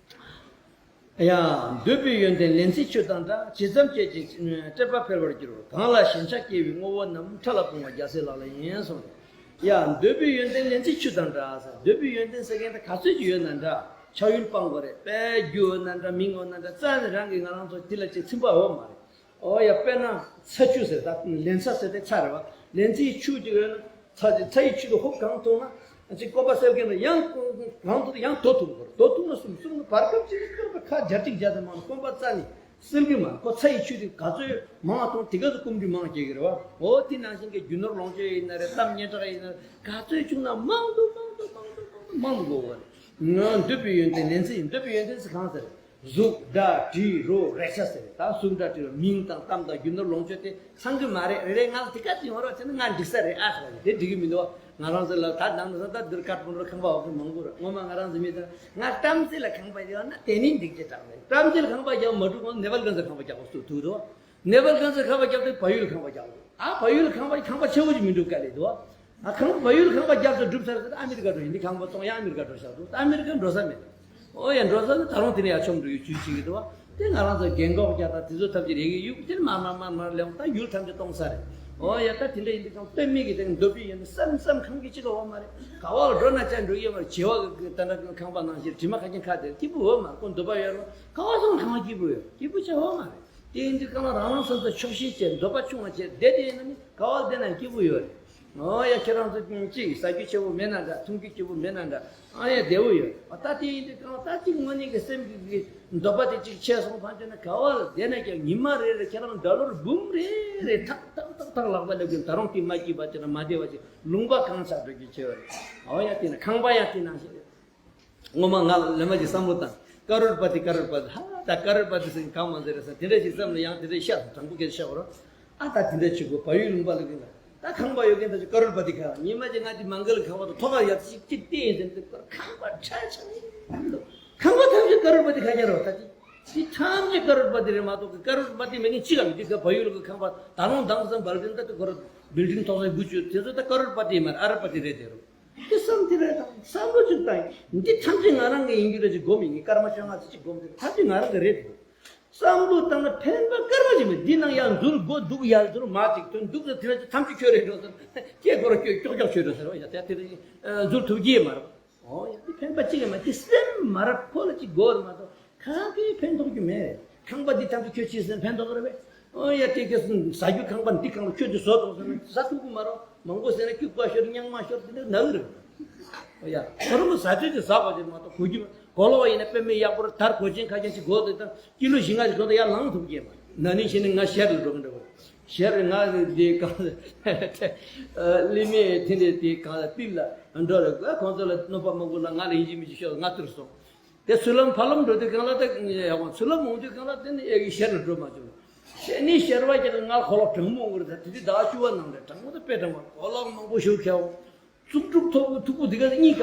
ཡ། འདོད་པའི་ཡོན་ཏན་ལེན་ཚིག་ཆུ་དང་འདྲ། ཇི་ཙམ་བསྐྱེད་ཅིང་སྤྲད་པ་འཕེལ་བར་འགྱུར། གང་ལ་ཞེན་ཆགས་སྐྱེ་བའི་དངོས་པོ་རྣམས། ཕྲ་ལ་སྤུངས་པ་རྒྱལ་སྲས་ལག་ལེན་ཡིན་གསུངས་ཏེ། ཡ། འདོད་པའི་ཡོན་ཏན་ལེན་ཚིག་ཆུ་དང་འདྲ་ཟེར། འདོད་པའི་ཡོན་ཏན་ཟེར་མཁན་དེ་ག་ཚོད་ཅིག་ཡོད་ན་འདྲ། ཆགས་ཡུལ་སྤང་དགོས་རེད། དཔེ་རྒྱུ་ཡོད་ན་འདྲ་མིང་ཡོད་ན་འདྲ་རྩ་ནས་རང་གིས་ང་རང་ཚོ་དེ་ལ་ཅིག་ཚིམ་པ་ཡོད་མ་རེད། ཨོ་ཡ་དཔེར་ན་ཚ་ཆུ་ཟེར་ད་ལེན་ཚྭ་ཟེར་དེ་ཚྭ་རེད་བ། ལེན་ཚྭའི་ཆུ་ཅིག་ཡོད་ན། ཚྭ་ཚྭ་ཡི་ཆུ་དེ་ཧོབ་གང་འཐུང་ན་ཅིག་སྐོམ་པ་སེལ་མཁན་ལ་ཡང་གང་འཐུང་ཡང་དོ་འཐུང་དགོས་རེད། དོ་འཐུང་ན་གསུམ་གསུམ་ནི་བར་སྐབས་ཅིག་སྐར་མ་ཁ་བརྒྱ་ཅིག་བརྒྱ་ཙམ་མང་ན་སྐོམ་པ་རྩ་ནས་སེལ་གི་མ་རེད། ཁོ་ཚྭ་ཡི་ཆུ་དེ་ག་ཚོད་མང་བ་འཐུང་དེ་ག་ཚོད་སྐོམ་དྲི་མང་སྐྱེ་གི་རེད་བ། འོ་དེ་ནང་བཞིན་གྱི་རྒྱུ་ནོར་ལོངས་སྤྱོད་ཡིན་ན་རེད། གཏམ་སྙན་གྲགས་ཡིན་ན་རེད། ག་ཚོད་བྱུང་ན་མང་དུ་མང་དུ་མང་དུ་མང་དུ་མང་དུ་དགོས་པ་རེད། ང་འདོད་པའི་ཡོན་ཏན་ལེན་ཚིག་ཡིན། འདོད་པའི་ཡོན་ཏན་ཟེར་གང་ཟེར། གཟུགས་སྒྲ་དྲི་རོ་རེག་བྱ་ཟེར། ད་གཟུགས་སྒྲ་དྲི་རོ་མིང་དང་གཏམ་དང་རྒྱུ་ནོར་ལོངས་སྤྱོད་དེ་ཚང་གི་མ་རེད། རེ་རེ་ང་ལ་དེ་ག་དེ་ཡོང་རོགས་བྱས་ན་ང་འགྲིག་ས་རེད་ཨ་ཟེར་བ་དེ་འགྲིག་གི་མི་འདུག་ང་རང་ཚོ་ལ་ད་ནང་ལ་ད་འདིར་ཀར་ཕུང་རོ་ཁང་པ་འོག་གི་མང་པོ་རེད། ངོ་མ་ང་རང་ཚོ་མི་ད་ང་བྲམ་ཟེ་ལ་ཁང་པ་ཡོད་ན་དེ་ནི་འགྲིག་ཅེས་དྲག་རེད། བྲམ་ཟེ་ལ་ཁང་པ་རྒྱག་མ་འགྲུབ་གོང་ནེ་པལ་གན་ས་ཁང་པ་རྒྱག་པ་སུ་ཐུག་འདུག་ནེ་པལ་གན་ས་ཁང་པ་རྒྱག་དུས་བལ་ཡུལ་ཁང་པ་རྒྱག་འདུག་ཨ་བལ་ཡུལ་ཁང་པ་ཁང་པ་ཆེ་བོ་ཅིག་མི་འགྲུབ་ག་ལེ་འདུག་ཨ་ཁང་པ་བལ་ཡུལ་ཁང་པ་རྒྱབ་ཏུ་སྒྲུབ་ཚར་ཚར་ཨ་མི་རི་ཀ་འགྲོ་ཡིན། འདི་ཁང་པ་གཏོང་ཡ་ཨ་མི་རི་ཀ་འགྲོ་བཞག་འདུག་ཨ་མི་རི་ཀ་འགྲོ་ས་མེད། ཨོ་ཡ་འགྲོ་ས་ནི་ད་རུང་དེ་ནས་ཡར་མཆོང་འགྲོ་ཡུལ་ཇུས་བྱེད་ཀྱི་འདུག་བ། དེ་ང་རང་ཚོ་རྒན་གོག་རྒྱག་དང་དེ་ཚོ་ཐམས་ཅད་རེ་གི་ཡུག་དེ་ནི་མར་མར་མར་མར་ལེན་ད་ཡུལ་ཐམས་ཅད་གཏོང་ས་རེད། ཨོ་ཡ་ད་དེ་འདྲ་ཡིན་དུས་ཀྱང་དཔེ་མེད་ཀྱི་དེ་འདོད་པའི་ཡོན་ཏན་བསམ་བསམ་ཁང་གི་ཅི་ག་འོ་མ་རེད། ག་བ་ལ་འགྲོ་ན་ཅང་འགྲོ་ཡོད་མ་རེད། བྱེ་བ་གི་ད་འདྲ་ཁང་པ་ནང་བཞིན་དྲི་མ་ཁ་ཅན་ཁ་དེར་སྐྱིད་པོ་འོ་མ་ཁོ་འདོད་པ་ཡོད་རོ་ག་བ་སོང་ཁང་པ་སྐྱིད་པོ་ཡོད་སྐྱིད་པོ་ཆེ་འོ་མ་རེད། དེ་ཡིན་དུས་གང་ལ་རང་རང་སོ་སོ་ཆོག་ཤེས་བྱས་འདོད་པ་ཆུང་བ་བྱས་བསྡད་དེ་ཡིན་ན་ནི་ག་བ་བསྡད་ན་སྐྱིད་པོ་ཡོད་རེད། ཨོ་ཡ་ཁྱེད་རང་ཚོ་ཅིག་ཟ་རྒྱུ་ཆེ་བོ་མེད་ན་འདྲ་འཐུང་རྒྱུ་སྐྱིད་པོ་མེད་ན་འདྲ་ཨ་ཡ་བདེ་བོ་ཡོད། ཨ་ད་དེ་ཡིན་དུས་གང་ལ་ད་ཅིག་དངོས་གནས་ཀྱི་སེམས་ཀྱི་འདོད་པ་དེ་ཅིག་ཆེ་སོང་ཕན་ཆད་ན་ག་བ་ལ་བསྡད་ན་ཀྱང་ཉི་མ་རེ་རེ་ཁྱེད་རང་ཌོ་ལར་འབུམ་རེ་རེ་ཐག་ཐག་ཐག་ཐག་ལག་པ་སླེབས་ཀྱི་ད་རུང་དེ་མ་སྐྱིད་པ་ཅིག་ན་མ་བདེ་བ་ཅིག་ལུང་པ་གང་ཆགས་འགྲོ་རྒྱུ་ཆེ་བ་རེད། ཨོ་ཡ་དེ་ན་ཁང་པ་ཡང་དེ་ནང་བཞིན་རེད། ངོ་མ་ང་ལ་ལེ་མ་ཅིག་བསམ་བློ་བཏང་། ཀ་རོར་པ་ཏི་ཀ་རོར་པ་ཏི་ཧ་ད་ཀ་རོར་པ་ཏི་ཟེར་གང་མ་ཟེར་རེད་ས་དེ་འདྲ་ཞིག་བསམ་ལ་ཡང་དེ་འདྲ་ཤ་དྲང་པོ་སྐད་ཆ་བཤད་པ་རོ། ཨ་ད་དེ་འདྲ་ཆུ་གོ་བ་ཡུལ་ལུང་པ་ལ་གི་ལ་ ད་ཁང་པ་ཡོད་མཁན་ད་ཅི་ཀ་རོར་པ་ཏི་ཁ་ཉི་མ་ཅིག་ང་ཏི་མང་གལ་ཁང་པ་དང་ཐོག་ཁ་ཡོད་ཅིག་ཅིག་བལྟས་ཡིན་ཟེར་ཏེ་ཁང་པ་ཁྲ་ཆག་ནི་ཁང་པ་ཐམས་ཅད་ཀ་རོར་པ་ཏི་ཁ་རྒྱ་རོ། ད་ཅི་ཅི་ཐམས་ཅད་ཀ་རོར་པ་ཏི་རེད་མ་གཏོགས་ཀ་རོར་པ་ཏི་མེད་མཁན་ཅི་ག་མི་འདུག་ག་བ་ཡུལ་གི་ཁང་པ་ད་རུང་དང་སམ་བལ་ཏི་ད་ཏི་ཀ་རོར་བིལ་ཌིང་ཐོག་ས་དགུ་བཅུ་དེ་ཚོ་ད་ཀ་རོར་པ་ཏི་མ་རེད་ཨ་རོར་པ་ཏི་རེད་དེ་རོ། དེ་བསམ་དེ་རེད་དང་བསམ་བློ་ཅིག་བཏང་ཡིན། འདི་ཐམས་ཅད་ང་རང་གི་ཡིན་རྒྱུ་རེད་ཅིག་སྒོམ་ཡིན་ངས་སྐར་མ་བཅོ་ལྔ་ཙམ་ཅིག་སྒོམ་དེ་ཐམས་ཅད་ང་རང་གི་རེད་དེ། བསམ་བློ་བཏང་ན་ཕན་པ་སྐར་མ་ཅིག་མེད། འདི་ནང་ཡར་འཛུལ་སྒོ་འདུག་ཡར་འཛུལ་མ་ཅིག་ཐོན་འདུག་ཟེར་དེ་རེད་ཅིག་ཐམས་ཅད་ཁྱོད་རེད་འགྲོ་ཟེར་སྐད་ཁོ་ར་ཁྱོད་ཀྱོག་ཀྱོག་ཁྱོད་རེད་ཟེར་བ་ཡ་དེ་དེ་རེད་འཛུལ་ཐུབ་ཀྱི་མ་རེད། ཨོ་ཡ་དེ་ཕན་པ་ཅིག་ཡང་མ་དེ་སེམས་མ་རབས་ཁོ་ལ་ཅིག་དགོས་མ་གཏོགས་གང་གིས་ཕན་ཐོགས་རྒྱུ་མེད། ཁང་པ་འདི་ཐམས་ཅད་ཁྱོད་ཅིག་ཟེར་ཕན་ཐོགས་རེད་པས། ཨོ་ཡ་དེ་ཁྱོད་ཟ་རྒྱུ་ཁང་པ་འདི་གང་ལ་ཁྱོད་འདི་བཟོ་ཐོག་ཟེར་ན་ཟ་ཐུབ་ཀྱི་མ་རེད། མང་པོ་ཟེར་ན་སྐྱུག་པ་ཤོར་རྙང་མ་ཤོར་དེ་འདྲ་ནག་རེད། ཨོ་ཡ་ཁོ་རང་གི་ཟ་ཆོས་ཅིག་ཟ་དགོས་ཅིག་མ་གཏོགས་གོ་རྒྱུ་མ་གོ་ལོག་ཡིན་ན་དཔེ་མེད་ཡག་པོ་རེད། དར་གོས་ཆེན་ཁ་ཤས་ཅིག་གོ་དེ་དང་ཀི་ལོ་བཞི་ལྔ་ཞིག་གོ་དེ་ཡར་ལངས་ཐུབ་ཀྱི་མ་རེད། ན་ནིང་ཕྱི་ནས་ང་ཤར་ལ་འགྲོ་གི་འདྲ་བོ། ཤར་ང་འདི་གང་ལ་ལི་མེ་དེ་འདྲས་དེ་གང་ལ་ཏིལ་ལ་འགྲོ་རེད། ཁོང་ཚོ་ལ་གནོད་པ་མང་པོ་ལ་ང་ལ་ཡིན་གཅིག་མིན་གཅིག་ཤོར་ང་ཐུར་སོང་། དེ་སུ་ལམ་ཕ་ལམ་འགྲོ་དུས་གང་ལ་ད་ཡག་པོ་སུ་ལམ་འོང་དུས་གང་ལ་དེ་ནི་ཨེ་གི་ཤར་ལ་འགྲོ་མ་བྱུང་། དེ་ནི་ཤར་བ་ཀྱང་ང་གོ་ལོག་གྲང་མོ་འོང་གི་རེད། ད་དེ་དུས་ཟླ་བ་བཅུ་པ་ནང་རེད། གྲང་མོ་ད་དཔེ་གྲང་བ་གོ་ལོག་མང་པོ་ཞུ་ཁྱེར་འོང་། གཙུག་སྒྲུབ་ཐོག་གི་ཐུག་པོ་འདི་ག་གཉིས་ཀ་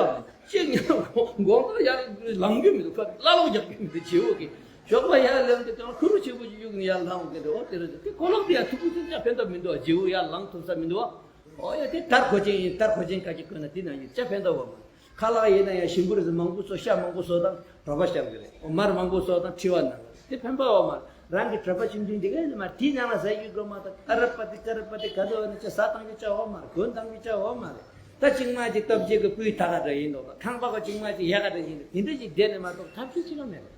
ཅེ་ཉལ་དགོང་དག་ཡར་ལངས་རྒྱུ་མི་འདུག་ཁ་བླ་ལོག་རྒྱག་རྒྱུ་མི་འདུག་བྱེའུ་གི་ཞོགས་པ་ཡར་ལངས་དུས་གང་ཁུ་རུ་ཆེན་པོ་ཅིག་གཡུག་ནས་ཡར་ལངས་གི་འདུག་ཨོ་དེ་རེད། དེ་གོ་ལོག་དེ་ཡར་ཐུག་པོ་དེ་ཅག་ཕན་ཐོགས་མི་འདུག་བྱེའུ་ཡར་ལངས་ཐུབ་ས་མི་འདུག་ཨོ་ཡ་དེ་དར་གོས་ཆེན་ཡིན། དར་གོས་ཆེན་ཁ་ཅིག་གོན་ན་དེ་ན་ཡིན་ཅག་ཕན་ཐོགས་བ་མ་ཁ་ལག་ཡིན་ན་ཡང་ཞིམ་པོ་རེད་ཟེར་མང་པོ་ཚོ་ཤ་མང་པོ་ཚོ་དང་གྲོད་པ་ཤར་གི་རེད། ཨོ་མར་མང་པོ་ཚོ་དང་མཁྲིས་པ་ན་གི་རེད། དེ་ཕན་པ་འོ་མ་རེད། རང་གི་གྲོད་པ་ཆུང་ཆུང་འདི་གས་མ་དེའི་ནང་ལ་ཟ་རྒྱུ་དགོས་མ་གཏོགས་ཨ་རབ་པ་དེ་ཀ་རབ་པ་དེ་ག་དུ་བ་ནི་ཅི་ཟ་བཏང་རྒྱུ་ཅག་འོ་མ་རེད། གོན་བཏང་རྒྱུ་ཅག་འོ་མ་རེད། ད་གཅིག་མ་གཅིག་སྟོབས་ཆེ་གི་སྤུས་དག་ག་འདྲ་ཡིན་འདུག་ད་ཁང་པ་ག་གཅིག་མ་གཅིག་ཡག་ག་འདྲ་ཡིན་འདུག་དེ་འདྲ་ཅིག་བསྡད་ནས་མ་གཏོགས་ཐབས་ཤེས་ཅི་ག་མེད་རེད།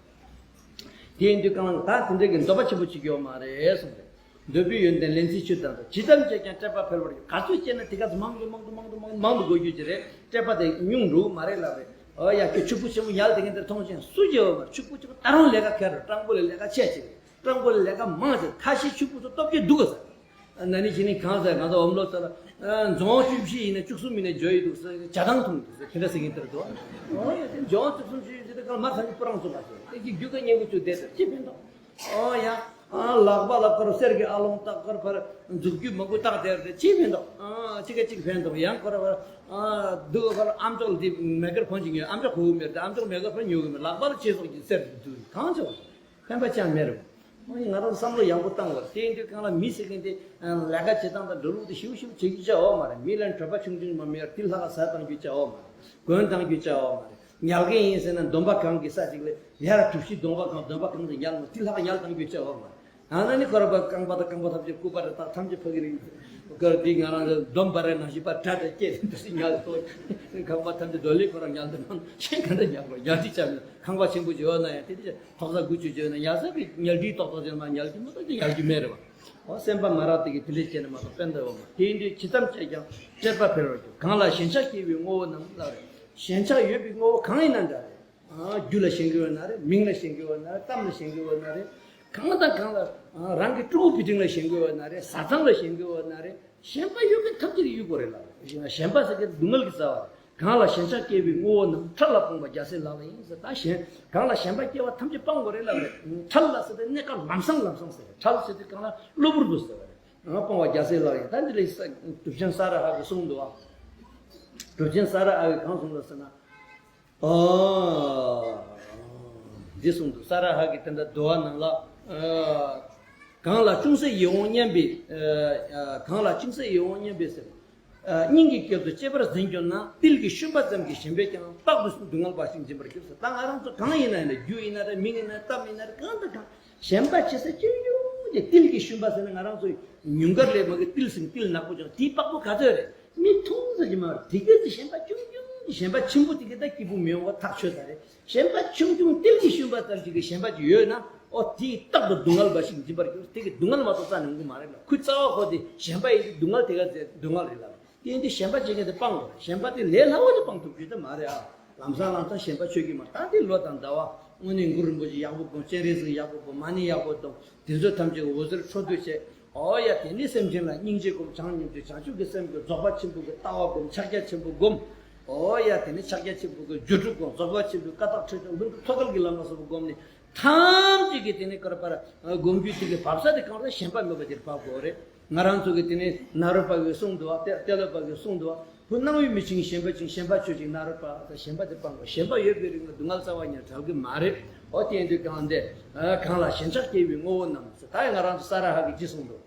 དེ་ཡིན་དུས་གང་ལ་ད་དེ་འདྲ་གི་འདོད་པ་ཆེན་པོ་ཅིག་ཡོད་མ་རེད་གསུངས་ཏེ། འདོད་པའི་ཡོན་ཏན་ལེན་ཚུལ་ཆུ་དང་འདྲ། ཇི་ཙམ་བྱས་ཀྱང་སྤྲད་པ་འཕེལ་བར་འགྱུར། ག་ཚོད་སྤྲད་ན་དེ་ག་ཚོད་མང་དུ་མང་དུ་མང་དུ་མང་དུ་མང་དུ་དགོས་རྒྱུ་ཅི་རེད། སྤྲད་པ་དེ་ཉུང་འགྲོ་གི་མ་རེད་ལབ་རེད། ཨོ་ཡ་ཁྱོད་ཕྱུག་པོ་ཆེན་པོ་ཉལ་བསྡད་མཁན་དེ་མཐོང་ཆེན་སུ་བྱེད་འོ་མ་ཕྱུག་པོ་ཆེན་པོ་ད་རུང་ལས་ཀ་ཁེར་རོ་སྤྲང་པོ་ལས་ལས་ཀ་ཆེ་ཆེ་རེད། སྤྲང་པོ་ལས་ལས་ཀ་མང་ཆེ་ཁ་ཤས་ཕྱུག་པོ་ཚོ་སྟོབས་ཆེ་འདུག་ག་ཟེར། ན་ནིང་ཕྱི་ནས་གང་ཟེར་ང་ཚོ་འོམ་ལོ་ཚོ་ལ་རྫོང་བཅུ་བཞི་ཡིན་ན་བཅུ་གསུམ་ཡིན་ན་འཇོ་ཡི་འདུག་ཟེར་ཇ་ཐང་འཐུང་འདུག་ཟེར་དེ་འདྲ་ཟེར་གྱིན་དེར་འདུག་ཨོ་ཡ་དེ་ལྗོངས་བཅུ་གསུམ་བཅུ་བཞི་དེ་གང་མ་ཚང་གི་སྤུ་རང་ཚོ་མ་ཟེར་དེ་གི་རྒྱུ་ག་ཉན་གི་བཅུ་བསྡད་ཟེར་ཅི་ཕན་ཐོགས། ཨོ་ཡ། ཨ་ལག་པ་ལ་ཁོར་གསེར་གྱི་ཨ་ལོང་བཏགས་ཁོར་ཕར་མཛུབ་གུ་མང་པོ་བཏགས་དེར་དེ་ཅི་ཕན་ཐོགས། ཨ་ཅི་ག་ཅིག་ཕན་ཐོགས། ཡང་ཁོར་ཕར་ཨ་སྡུག་ཁོར་ཨམ་ཅོག་ལ་དེ་མེ་ཀར་ཕོན་ཅིག་ཉོས། ཨམ་ཅོག་གོ་གི་མེད་དེ་ཨམ་ཅོག་མེ་ཀར་ཕོན་ཉོ་གི་མེད། ལག་པ་ལ་ཆེ་སོགས་ཀྱི་གསེར་དུ་དུས་གང་ཆོག་ཕན་པ་ཅང་མེད་རེད། ཨོ་ང་རང་བསམ་བློ་ཡག་པོ་བཏང་བར་དེ་ཡིན་དུས་གང་ལ་མི་ཟེར་མཁན་དེ་ལས་ཀ་བྱེད་སྟངས་དང་འགྲོ་ལུགས་དེ་ཞིབ་ཞིབ་བྱེད་རྒྱུ་ཅག་འོ་མ་རེད། མི་ལ་གྲོད་པ་ཆུང་ཆུང་མ་མེད་དེ་ལྷག་ག་ཟ་བཏང་རྒྱུ་ཅག་འོ་མ་རེད། གོན་བཏང་རྒྱུ་ཅག་འོ་མ་རེད། ཉལ་མཁན་ཡིན་ཟེར་ན་སྡོམ་པ་གང་གི་ས་ཅིག་ལ་ཡར་གྲུ་བཞི་སྡོམ་པ་གང་སྡོམ་པ་གང་དུ་ཉལ་མོ་དེ་ལྷག་ཉལ་བཏང་རྒྱུ་ཅག་འོ་མ་རེད། ཨ་ན་ནི་ཁོ་ར་པ་རྐང་པ་དང་རྐང་པ་ཐམས་ཅད་སྐུད་པ་རེ་དག་ཐམས་ཅད་ཕ་གི་རིང་། ཁོ་འདི་ང་རང་ཚོ་སྡོམ་པ་རེ་ནང་བཞིན་པར་གྲ་དང་སྐྱེས་འདི་སི་ཉལ་ཐོག་རྐང་པ་ཐམས་ཅད་རྡོ་ལི་ཁོ་རང་ཉལ་འདི་མང་ཤེས་ག་འདྲ་ཉལ་དགོས། ཉལ་ཁྲི་ཆ་མེད་ཁང་པ་ཆེན་པོ་བྱོས་ན་ཡང་དེ་དེ་ཐོག་ས་དགུ་བཅུ་བྱོས་ན་ཉལ་ས་གི་ཉལ་ཁྲིའི་ཏོག་ཏོག་ཅན་མ་ཉལ་རྒྱུ་མ་གཏོགས་ཉལ་རྒྱུ་མེད་རེད་བ། ཨོ་སེམས་པ་མ་རག་དེ་གི་དེ་འདྲས་བྱས་ནས་མ་གཏོགས་ཕན་ཐོགས་ཡོད་མ་རེད། དེ་ཡིན་དུས་ཇི་ཙམ་བྱས་ཀྱང་སྤྲད་པ་འཕེལ་བར་འགྱུར། གང་ལ་ཞེན་ཆགས་སྐྱེ་བའི་ངོ་བོ་རྣམས་ལབ་རེད། ཞེན་ཆགས་ཡོད་པའི་ངོ་བོ་གང་ཡིན་ན་འདྲ་རེད། རྒྱུ་ལ་ཞེན་གྱི་ཡོད་ན་རེད། མིང་ལ་ཞེན་གྱི་ཡོད་ན་རེད། གཏམ་ལ་ཞེན་གྱི་ཡོད་ན་རེད། གང་དང་གང་ལ་རང་གི་ཕྲུ་གུ་བུ་ཆུང་ལ་ཞེན་གྱི་ཡོད་ན་རེད། བཟའ་ཚང་ལ་ཞེན་གྱི་ཡོད་ན་རེད། ཞེན་པ་ཡོད་མཁན་ཐམས་ཅད་ཀྱིས་གཡུག་དགོས་རེད་ལབ་རེད། ཞེན་པ་ཟེར་མཁན་སྡུག་བསྔལ་གྱི་རྩ་བ་རེད། གང་ལ་ཞེན་ཆགས་སྐྱེ་བའི་ངོ་བོ་རྣམས་ཕྲལ་ལ་སྤོང་བ་རྒྱལ་སྲས་ལག་ལེན་ཡིན་ཟེར། ད་ཞེན་གང་ལ་ཞེན་པ་སྐྱེ་བ་ཐམས་ཅད་སྤང་དགོས་རེད་ལབ་རེད། ཕྲལ་ལ་ཟེར་དེ་གནས་སྐབས་ལམ་སང་ལམ་སང་ཟེར་རེད། ཕྲལ་ཟེར་དེ་གང་ལ་གློ་བུར་དུ་ཟེར་བ་རེད། སྤོང་བ་རྒྱལ་སྲས་ལག་ལེན། ད་འདི་ལས་གྲུབ་ཆེན་ས་ར་ཧ་གིས་གསུངས་འདུག་བ། གྲུབ་ཆེན་ས་ར་ཧ་གིས་གང་གསུངས་ལ་ཟེར་ན། ཨོ། འདི་གསུངས་འདུག་ས་ར་ཧ་གིས་དེ་འདྲ་འདུལ་བ་ནང་ལ། ཨ། གང་ལ་ཅུང་ཟད་ཡིད་འོང་སྙམ་པའི། ཨ། གང་ལ་ཅུང་ཟད་ཡིད་འོང་སྙམ་པའི་ཟེར། ཨ། སྙིང་གི་སྐྱབས་སུ་གཅེས་པར་འཛིན་གྱུར་ན། ཏིལ་གྱི་ཤུན་པ་ཙམ་གྱིས་ཞེན་པས་ཀྱང་། རྟག་ཏུ་སྡུག་བསྔལ་འབའ་ཞིག་འབྱིན་པར་འགྱུར་ཟེར། ད་ང་རང་ཚོ་གང་ཡིན་ན་ཡིན་ན་རྒྱུ་ཡིན་ན་རེད། མིང་ཡིན་ན་གཏམ་ཡིན་ན་རེད། གང་དང་གང་ཞེན་པ་བྱེད་ས་ཆུང་ཆུང་དེ་ཏིལ་གྱི་ཤུན་པ་ཟེར་ན་ང་རང་ཚོ་ཉུང་མཁར་ལས་མ་གི་ཏིལ་ཟེར་ཏིལ་ནག་པོ་ཅང་དེའི་པགས་པོ་ག་ཚོད་རེད། མི་མཐོང་ས་ཅིག་མ་རེད། དེ་ག་ཚོད་ཞེན་པ་ཆུང་ཆུང་ཞེན་པ་ཆེན་པོ་དེ་ག་ད་སྐྱིད་པོ་མི་ཡོང་བ་ཐག་ཆོད་ས་རེད། ཞེན་པ་ཆུང་ཆུང་ཏིལ་གྱི་ཤུན་པ་ཙམ་ཞིག་གི་ཞེན་པ་ཅིག་ཡོད་ན། ཨོ་དེས་རྟག་ཏུ་སྡུག་བསྔལ་འབའ་ཞིག་འབྱིན་པར་འགྱུར། དེ་གི་སྡུག་བསྔལ་མ་གཏོགས་རྩ་ནས་འོང་གི་མ་རེད་ལ། ཁོའི་རྩ་བ་ཁོ་དེ་ཞེན་པ་ཡིན་དུས་སྡུག་བསྔལ་དེ་ག་ཚོད་སྡུག་བསྔལ་རེད་ལ། དེ་ཡིན་དུས་ཞེན་པ་བྱེད་མཁན་དེ་སྤང་དགོས། ཞེན་པ་དེ་ལས་སླ་བོ་ཞིག་སྤང་ཐུབ་རྒྱུ་དེ་མ་རེད་ཨ། ལམ་སང་ལམ་སང་ཞེན་པ་ཆོད་ཀྱི་མ་རེད། ད་དེ་ལོ་དང་ཟླ་བ་དངོས་གནས་གུ་རུ་རིན་པོ་ཆེ་ཡག་པོ་སྒོམ། སྤྱན་རས་གཟིགས་ཡག་པོ་སྒོམ། མ་ཎི་ཡག་པོ་སྒོམ། དེ་ཚོ་ཐམས་ཅད་འོད་ཟེར་འཕྲོ་འདུ་བྱས། ཨོ་ཡ་དེ་ནི་སེམས་ཅན་ལ་སྙིང་རྗེ་སྒོམ། བྱམས་སྙིང་རྗེ་བྱང་ཆུབ་ཀྱི་སེམས་སྒོམ། རྫོགས་པ་ཆེན་པོ་གི་ལྟ་བ་སྒོམ། ཕྱག་རྒྱ་ཆེན་པོ་སྒོམ། ཨོ་ཡ་དེ་ནི་ཕྱག་རྒྱ་ཆེན་པོ་གི་སྒྱུ་སྒྲུབ་སྒོམ། རྫོགས་པ་ཆེན་པོའི་བཀའ་རྟགས་ཁྲིད་སྟོན་ལྷུན་གྲུབ་ཐོད་རྒལ་གྱི་ལམ་ལ་སོགས་པ་སྒོམ་ནས་ཐམས་ཅད་ཀྱི་དེ་ནི་ཀར་པར་སྒོམ་རྒྱུ་དེ་གི་བབས་ས་དེ་གང་ལ་ཞེན་པ་མེད་པ་དེར་བབས་དགོས་རེད། ང་རང་ཚོ་གི་དེ་ནས་ནཱ་རོ་པ་གིས་གསུངས་འདུག་བ། ཏེ་ཏེ་ལོ་པ་གིས་གསུངས་འདུག་བ། བུ་སྣང་བའི་མི་ཆུང་ཞེན་པ་ཆུང་། ཞེན་པ་ཆོས་ཅན་ནཱ་རོ་པ་དང་། ཞེན་པ་དེ་སྤང་དགོས། ཞེན་པ་ཡོད་པའི་རིང་ལ་སྡུག་བསྔལ་རྩ་བ་ཉིད་བྲལ་གི་མ་རེད། འོ་དེ་ཡིན་དུས་གང་འདི་གང་ལ་ཞེན་ཆགས་སྐྱེ་བའི་ངོ་བོ་རྣམས་ཟེར། ད་ཡང་ང་རང་ཚོ་ས་ར་ཧ་གིས་ཅི་གསུངས་འདུག་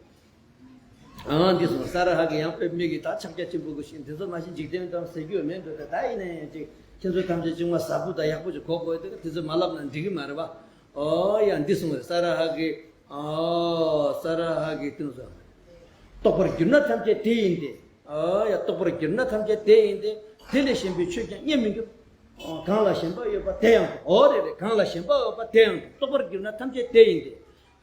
ཨང་འདི་གསུངས། ས་ར་ཧ་གིས་ཡང་དཔེ་མི་གི་ད་ཕྱག་རྒྱ་ཆེན་པོ་གི་ཞིང་འདི་ཚོ་མ་གཞི་འཇིག་རྟེན་དང་ཟེར་རྒྱུ་མེད་འགྲོ། ད་ད་ཡིན་ན་ཡང་ཅིག་ཁྱེད་ཚོ་ཐམས་ཅད་ཅིག་མ་ཟབ་པོ་དང་ཡག་པོ་ཅིག་གོ་དགོས་དེ་དེ་ཚོ་མ་ལབ་ན་འགྲིག་གི་མ་རེད་བ། ཨོ་ཡ་འདི་གསུངས་རེད། ས་ར་ཧ་གིས། ཨོ་ས་ར་ཧ་གིས་དེ་ཚོ། རྟོགས་པར་གྱུར་ན་ཐམས་ཅད་དེ་ཡིན་ཏེ། ཨོ་ཡ་རྟོགས་པར་གྱུར་ན་ཐམས་ཅད་དེ་ཡིན་ཏེ། དེ་ལས་གཞན་པའི་ཆོས་ཀྱང་རྙེད་མི་འགྱུར། ཨོ་གང་ལ་ཞེན་པ་ཡོད་པ་དེ་ཡང་དང་། ཨོ་རེད་རེད། གང་ལ་ཞེན་པ་ཡོད་པ་དེ་ཡང་དང་། རྟོགས་པར་གྱུར་ན་ཐམས་ཅད་དེ་ཡིན་ཏེ།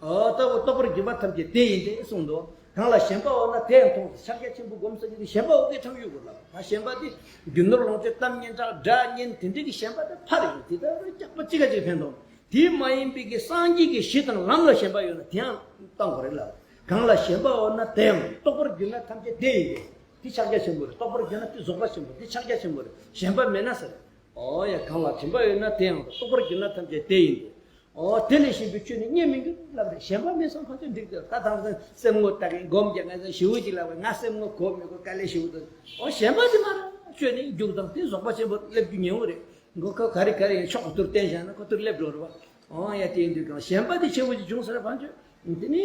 ཨོ་རྟོགས་རྟོགས་པར་གྱུར་པ་ཐམས་ཅད་དེ་ཡིན་ཏེ་གསུངས་འདུག་གང་ལ་ཞེན་པ་ཡོད་ན་དེ་ཡང་མཐོང་ཟེར། ཕྱག་རྒྱ་ཆེན་པོ་སྒོམ་ཟེར་གྱི་དེ་ཞེན་པ་ཡོད་དེ་ཐམས་ཅད་དགོས་ལ། ད་ཞེན་པ་དེ་རྒྱུ་ནོར་ལོངས་སྤྱོད་གཏམ་སྙན་གྲགས་སྒྲ་སྙན་དེ་འདྲའི་གི་ཞེན་པ་དེ་ཕར་ཡིན། དེ་ལྟར་སྐྱག་པ་ཅི་ག་ཅིག་ཕན་ཐོགས། དེ་མ་ཡིན་པའི་གི་སངས་རྒྱས་ཀྱི་ཞི་དང་ལམ་ལ་ཞེན་པ་ཡོད་ན་དེ་ཡང་བཏང་དགོས་རེད་ལ། གང་ལ་ཞེན་པ་ཡོད་ན་དེ་ཡང་། རྟོགས་པར་གྱུར་ན་ཐམས་ཅད་དེ་ཡིན་ཏེ། དེ་ཕྱག་རྒྱ་ཆེན་པོ་རེད། རྟོགས་པར་གྱུར་ན་དེ་རྫོགས་པ་ཆེན་པོ་རེད། དེ་ཕྱག་རྒྱ་ཆེན་པོ་རེད། ཞེན་པ་མེད་ན་ཟེར། ཨོ་ཡ་གང་ལ་ཞེན་པ་ཡོད་ན་དེ་ཡང་། རྟོགས་པར་གྱུར་ན་ཐམས་ཅད་དེ་ཡིན་ཏེ། ཨོ་དེ་ལས་གཞན་པའི་ཆོས་ནི་རྙེད་མི་འགྱུར་ལབ་རེད། ཞེན་པ་མེད་སོང་ཕན་ཚུན་འགྲིག་སྟེ། ད་དེང་སང་སེམས་ངོ་ལྟ་གིན་སྒོམ་རྒྱག་ང་ཚོ་ཞེ་པོ་ཅིག་ལབ་པས། ང་སེམས་ངོ་གོ་མི་གོ་དཀའ་ལས་ཞེ་པོ་འདུག་ཨོ་ཞེན་པ་དེ་མ་རེད། ཆོས་ནི་མཇུག་དང་དེ་རྫོགས་པ་ཆེན་པོ་སླེབས་རྒྱུ་ཉེ་བོ་རེད། མགོ་ཁ་ག་རེ་ག་རེ་ཡིན་ཕྱོགས་ཐུར་བསྟན་བཞག་ན་ཁོ་ཐུར་སླེབས་འགྲོ་རེད་བ། ཨོ་ཡ་དེ་ཡིན་དུས་གང་ཞེན་པ་དེ་ཆེ་བོ་ཅིག་བྱུང་ཟེར་ཕན་ཆོད། དེ་ནི་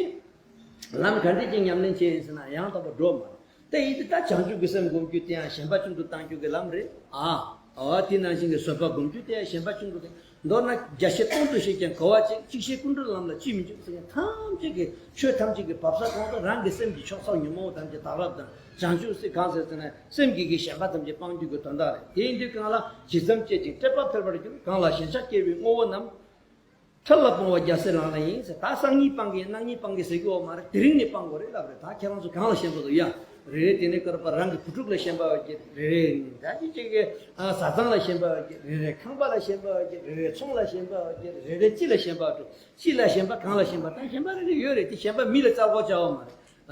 ལམ་ག་འདྲ་ཅིག་ཉམས་ལེན་བྱས་ཡིན་ཟེར་ན་ཡང་དག་པར་འགྲོ་མ་རེད། དེ་ཡིན་དུས་ད་བྱང་ཆུབ་ཀྱི་སེམས་སྒོམ་རྒྱུ་དེ་ཡང་ཞེན་པ་ཆུང་དུ་གཏང་རྒྱུ་གི་ལམ་རེད། ཨ། ཨོ་དེ་ནང་བཞིན་གྱི་བཟོད་པ་སྒོམ་རྒྱུ་དེ་ཡང་ཞེན་པ་ཆུང་དུ་གཏང་། མདོར་ན་རྒྱ་ཆེ་སྟོང་དུ་བཤད་ཀྱང་གོ་བ་གཅིག་གཅིག་ཤེས་ཀུན་གྲོལ་ལམ་ལ་ཅིས་མི་འཇུག་ཟེར་མཁན་ཐམས་ཅད་ཀྱི་ཆོས་ཐམས་ཅད་ཀྱི་བབས་ས་གང་དུ་རང་གི་སེམས་ཀྱི་ཕྱོགས་ས་ཉོན་མོངས་ཐམས་ཅད་དག་རབ་དང་། བྱང་ཆུབ་སེམས་གང་ཟེར་ཟེར་ན་སེམས་ཀྱི་གི་ཞེན་པ་ཐམས་ཅད་སྤང་རྒྱུ་གི་དོན་དག་རེད། དེ་ཡིན་དུས་གང་ལ་ཇི་ཙམ་སྤྱད་ཅིང་སྤྲད་པ་འཕེལ་བར་འགྱུར། གང་ལ་ཞེན་ཆགས་སྐྱེ་བའི་ངོ་བོ་རྣམས། འཕྲལ་ལ་སྤོང་བ་རྒྱལ་སྲས་ལག་ལེན་ཡིན་ཟེར། ད་སང་ཉིན་སྤང་གི་ཡིན་གནངས་ཉིན་སྤང་གི་ཟེར་རྒྱུ་ཡོད་མ་རེད། དེ་རིང་ནས་སྤང་དགོས་རེད་ལབ་རེད། ད་ཁྱེད་རང་ཚོ་གང་ལ་ཞེན་པ་འདུག་ཡ། རེ་རེ་དེ་ནས་བསྐལ་པ་རང་གི་བུ་ཕྲུག་ལ་ཞེན་པ་ཡོད་ཀྱི་རེད། རེ་རེ་ད་ཅི་ཅིག་གི་བཟའ་ཚང་ལ་ཞེན་པ་ཡོད་ཀྱི་རེད། རེ་རེ་ཁང་པ་ལ་ཞེན་པ་ཡོད་ཀྱི་རེད། རེ་རེ་ཚོང་ལ་ཞེན་པ་ཡོད་ཀྱི་རེད། རེ་རེ་ཅི་ལ་ཞེན་པ་འགྲོ། ཅི་ལ་ཞེན་པ་གང་ལ་ཞེན་པ། ད་ཞེན་པ་རེ་རེ་ཡོད་རེད། དེ་ཞེན་པ་མི་ལ་རྩ་བ་བྱ་བ་མ་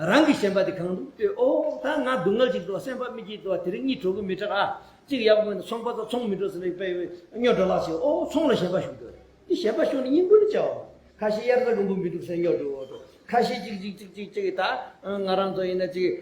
རེད། རང་གི་ཞེན་པ་དེ་གང་འདུག་ལྟོས། ཨོ་ད་ང་སྡུག་བསྔལ་ཅིག་འདུག་སེམས་པ་མི་སྐྱིད་འདུག་དེ་རིང་གཉིད་དྲོ་གི་མི་དྲག་ཨ། གཅིག་ཡག་པོ་ཡིན་ན་ཚོང་པ་དང་ཚོང་མི་འགྲོ་ཟེར་ནས་དཔེ་སྨྱོ་འགྲོ་ལགས་ཤིག་ཨོ་ཚོང་ལ་ཞེན་པ་ཞུགས་འདུག་དེ་ཞེན་པ་ཞུགས་ནས་སྙིང་པོ་ནི་བྱའོ། ཁ་ཤས་དབྱར་རྩྭ་དགུན་འབུ་མི་འདུག་ཟེར་སྨྱོ་འགྲོ་འགྲོ། ཁ་ཤས་གཅིག་གཅིག་གཅིག་གཅིག་གཅིག་ད་ང་རང་ཚོ་ཡིན་ན་གཅིག་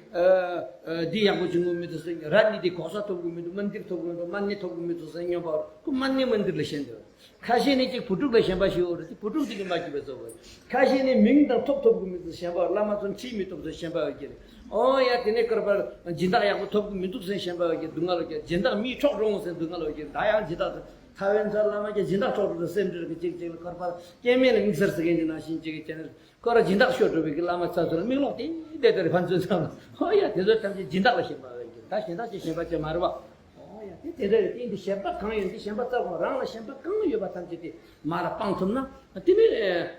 འདི་ཡག་པོ་བྱུང་གི་མི་འདུག་ཟེར། ར་ནི་འདི་གོ་ས་ཐོབ་གི་མི་འདུག་མན་དིར་ཐོབ་གི་མི་འདུག་མན་ནི་ཐོབ་གི་མི་འདུག་ཟེར་སྨྱོ་པ་ཁོ་མན་ནི་མན་དིར་ལ་ཞེན་འདུག་ཁ་ཤས་ནི་གཅིག་བུ་ཕྲུག་ལ་ཞེན་པ་ཞིག་ཡོད་རེད། དེ་བུ་ཕྲུག་དེ་གིས་མ་སྐྱིད་པའི་བཟོ་བ། ཁ་ཤས་ནི་མིང་དང་ཐོབ་ཐོབ་གི་མི་འདུག་ཞེན་པ། བླ་མ་ཚོ་ཁྲིད་མི་ཐུབ་ཟེར་ཞེན་པ་ཡོད་ཀྱི་རེད། ཨོ་ཡ་དེ་ནས་བསྐལ་པར་སྦྱིན་བདག་ཡག་པོ་ཐོབ་གི་མི་འདུག་ཟེར་ཞེན་པ་ཡོད་ཀྱི་སྡུག་བསྔལ་ཡོད་ཀྱི། སྦྱིན་བདག་མིའི་འཕྲོག་འགྲོ་འོང་ཟེར་སྡུག་བསྔལ་ཡོད་ཀྱི་རེད། ད་ཡང་སྦྱིན་བདག་ཚོ་ཐ་ཝན་ཚ་བླ་མ་གྱི་སྦྱིན་བདག་འཕྲོག་འགྲོ་ཟེར་སེམས་ཁྲལ་གྱི་གཅིག་གཅིག་ལ་བསྐལ་པར་སྐྱེ་དམན་ལ་དམིགས་བསལ་ཟེར་མཁན་གྱི་ནང་བཞིན་གཅིག་གི་ཁྱེད་ནི། ཁོ་ར་སྦྱིན་བདག་ཤོར་འགྲོ་བའི་གི་བླ་མ་ཚ་ཚོ་ལ་མིག་ལོག་དེ་བསྡད་དེ་རེད་ཕན་ཚུན་ཚང་མ། ཧོ་ཡ་དེ་ཚོ་ཐམས་ཅད་སྦྱིན་བདག་ལ་ཞེན་པ་ཡོད་ཀྱི། ད་གཞན་དག་ཅིག་ཞེན་པ་ཅིག་མ་རེད་བ། ཨོ་ཡ་དེ་དེ་འདྲ་རེད། དེ་འདི་ཞེན་པ་གང་ཡོད་འདི་ཞེན་པ་རྩ་དགོས། རང་ལ་ཞེན་པ་གང་ཡོད་པ་ཐམས་ཅད་དེ་མར་སྤང་ཐུབ་ན་དེ་ནི་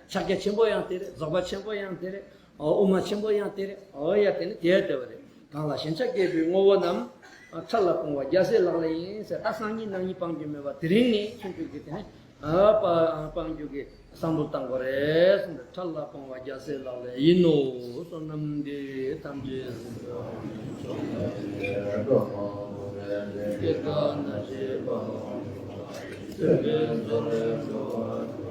ཕྱག་རྒྱ་ཆེན་པོ་ཡང་དེ་རེད། རྫོགས་པ་ཆེན་པོ་ཡང་དེ་རེད། དབུ་མ་ཆེན་པོ་ཡང་དེ་རེད། ཨོ་ཡ་དེ་ནི་དེ་ལྟ་བུ་རེད། གང་ལ་ཞེན་ཆགས་སྐྱེ་བའི་ངོ་བོ་རྣམས། འཕྲལ་ལ་སྤོང་བ་རྒྱལ་སྲས་ལག་ལེན་ཡིན་ཟེར། ད་སང་ཉིན་གནངས་ཉིན་སྤང་རྒྱུ་མེད་པ་དེ་རིང་ནས་ཆུང་ཆུང་གི་དེ་ནི། ཨ་སྤ་སྤང་རྒྱུ་གི་བསམ་བློ་བཏང་དགོས་རེད་གསུངས་ཏེ། འཕྲལ་ལ་སྤོང་བ་རྒྱལ་སྲས་ལག་ལེན་ཡིན་ནོ། བསོད་ནམས་འདི་ཡིས་ཐམས་ཅད་གཟིགས་པ། སྐྱེ་རྒ་ན་འཆིའི་རྦ་ཀློང་འཁྲུགས་པ། སྲིད་པའི་མཚོ་ལས་སྒྲོལ་བར།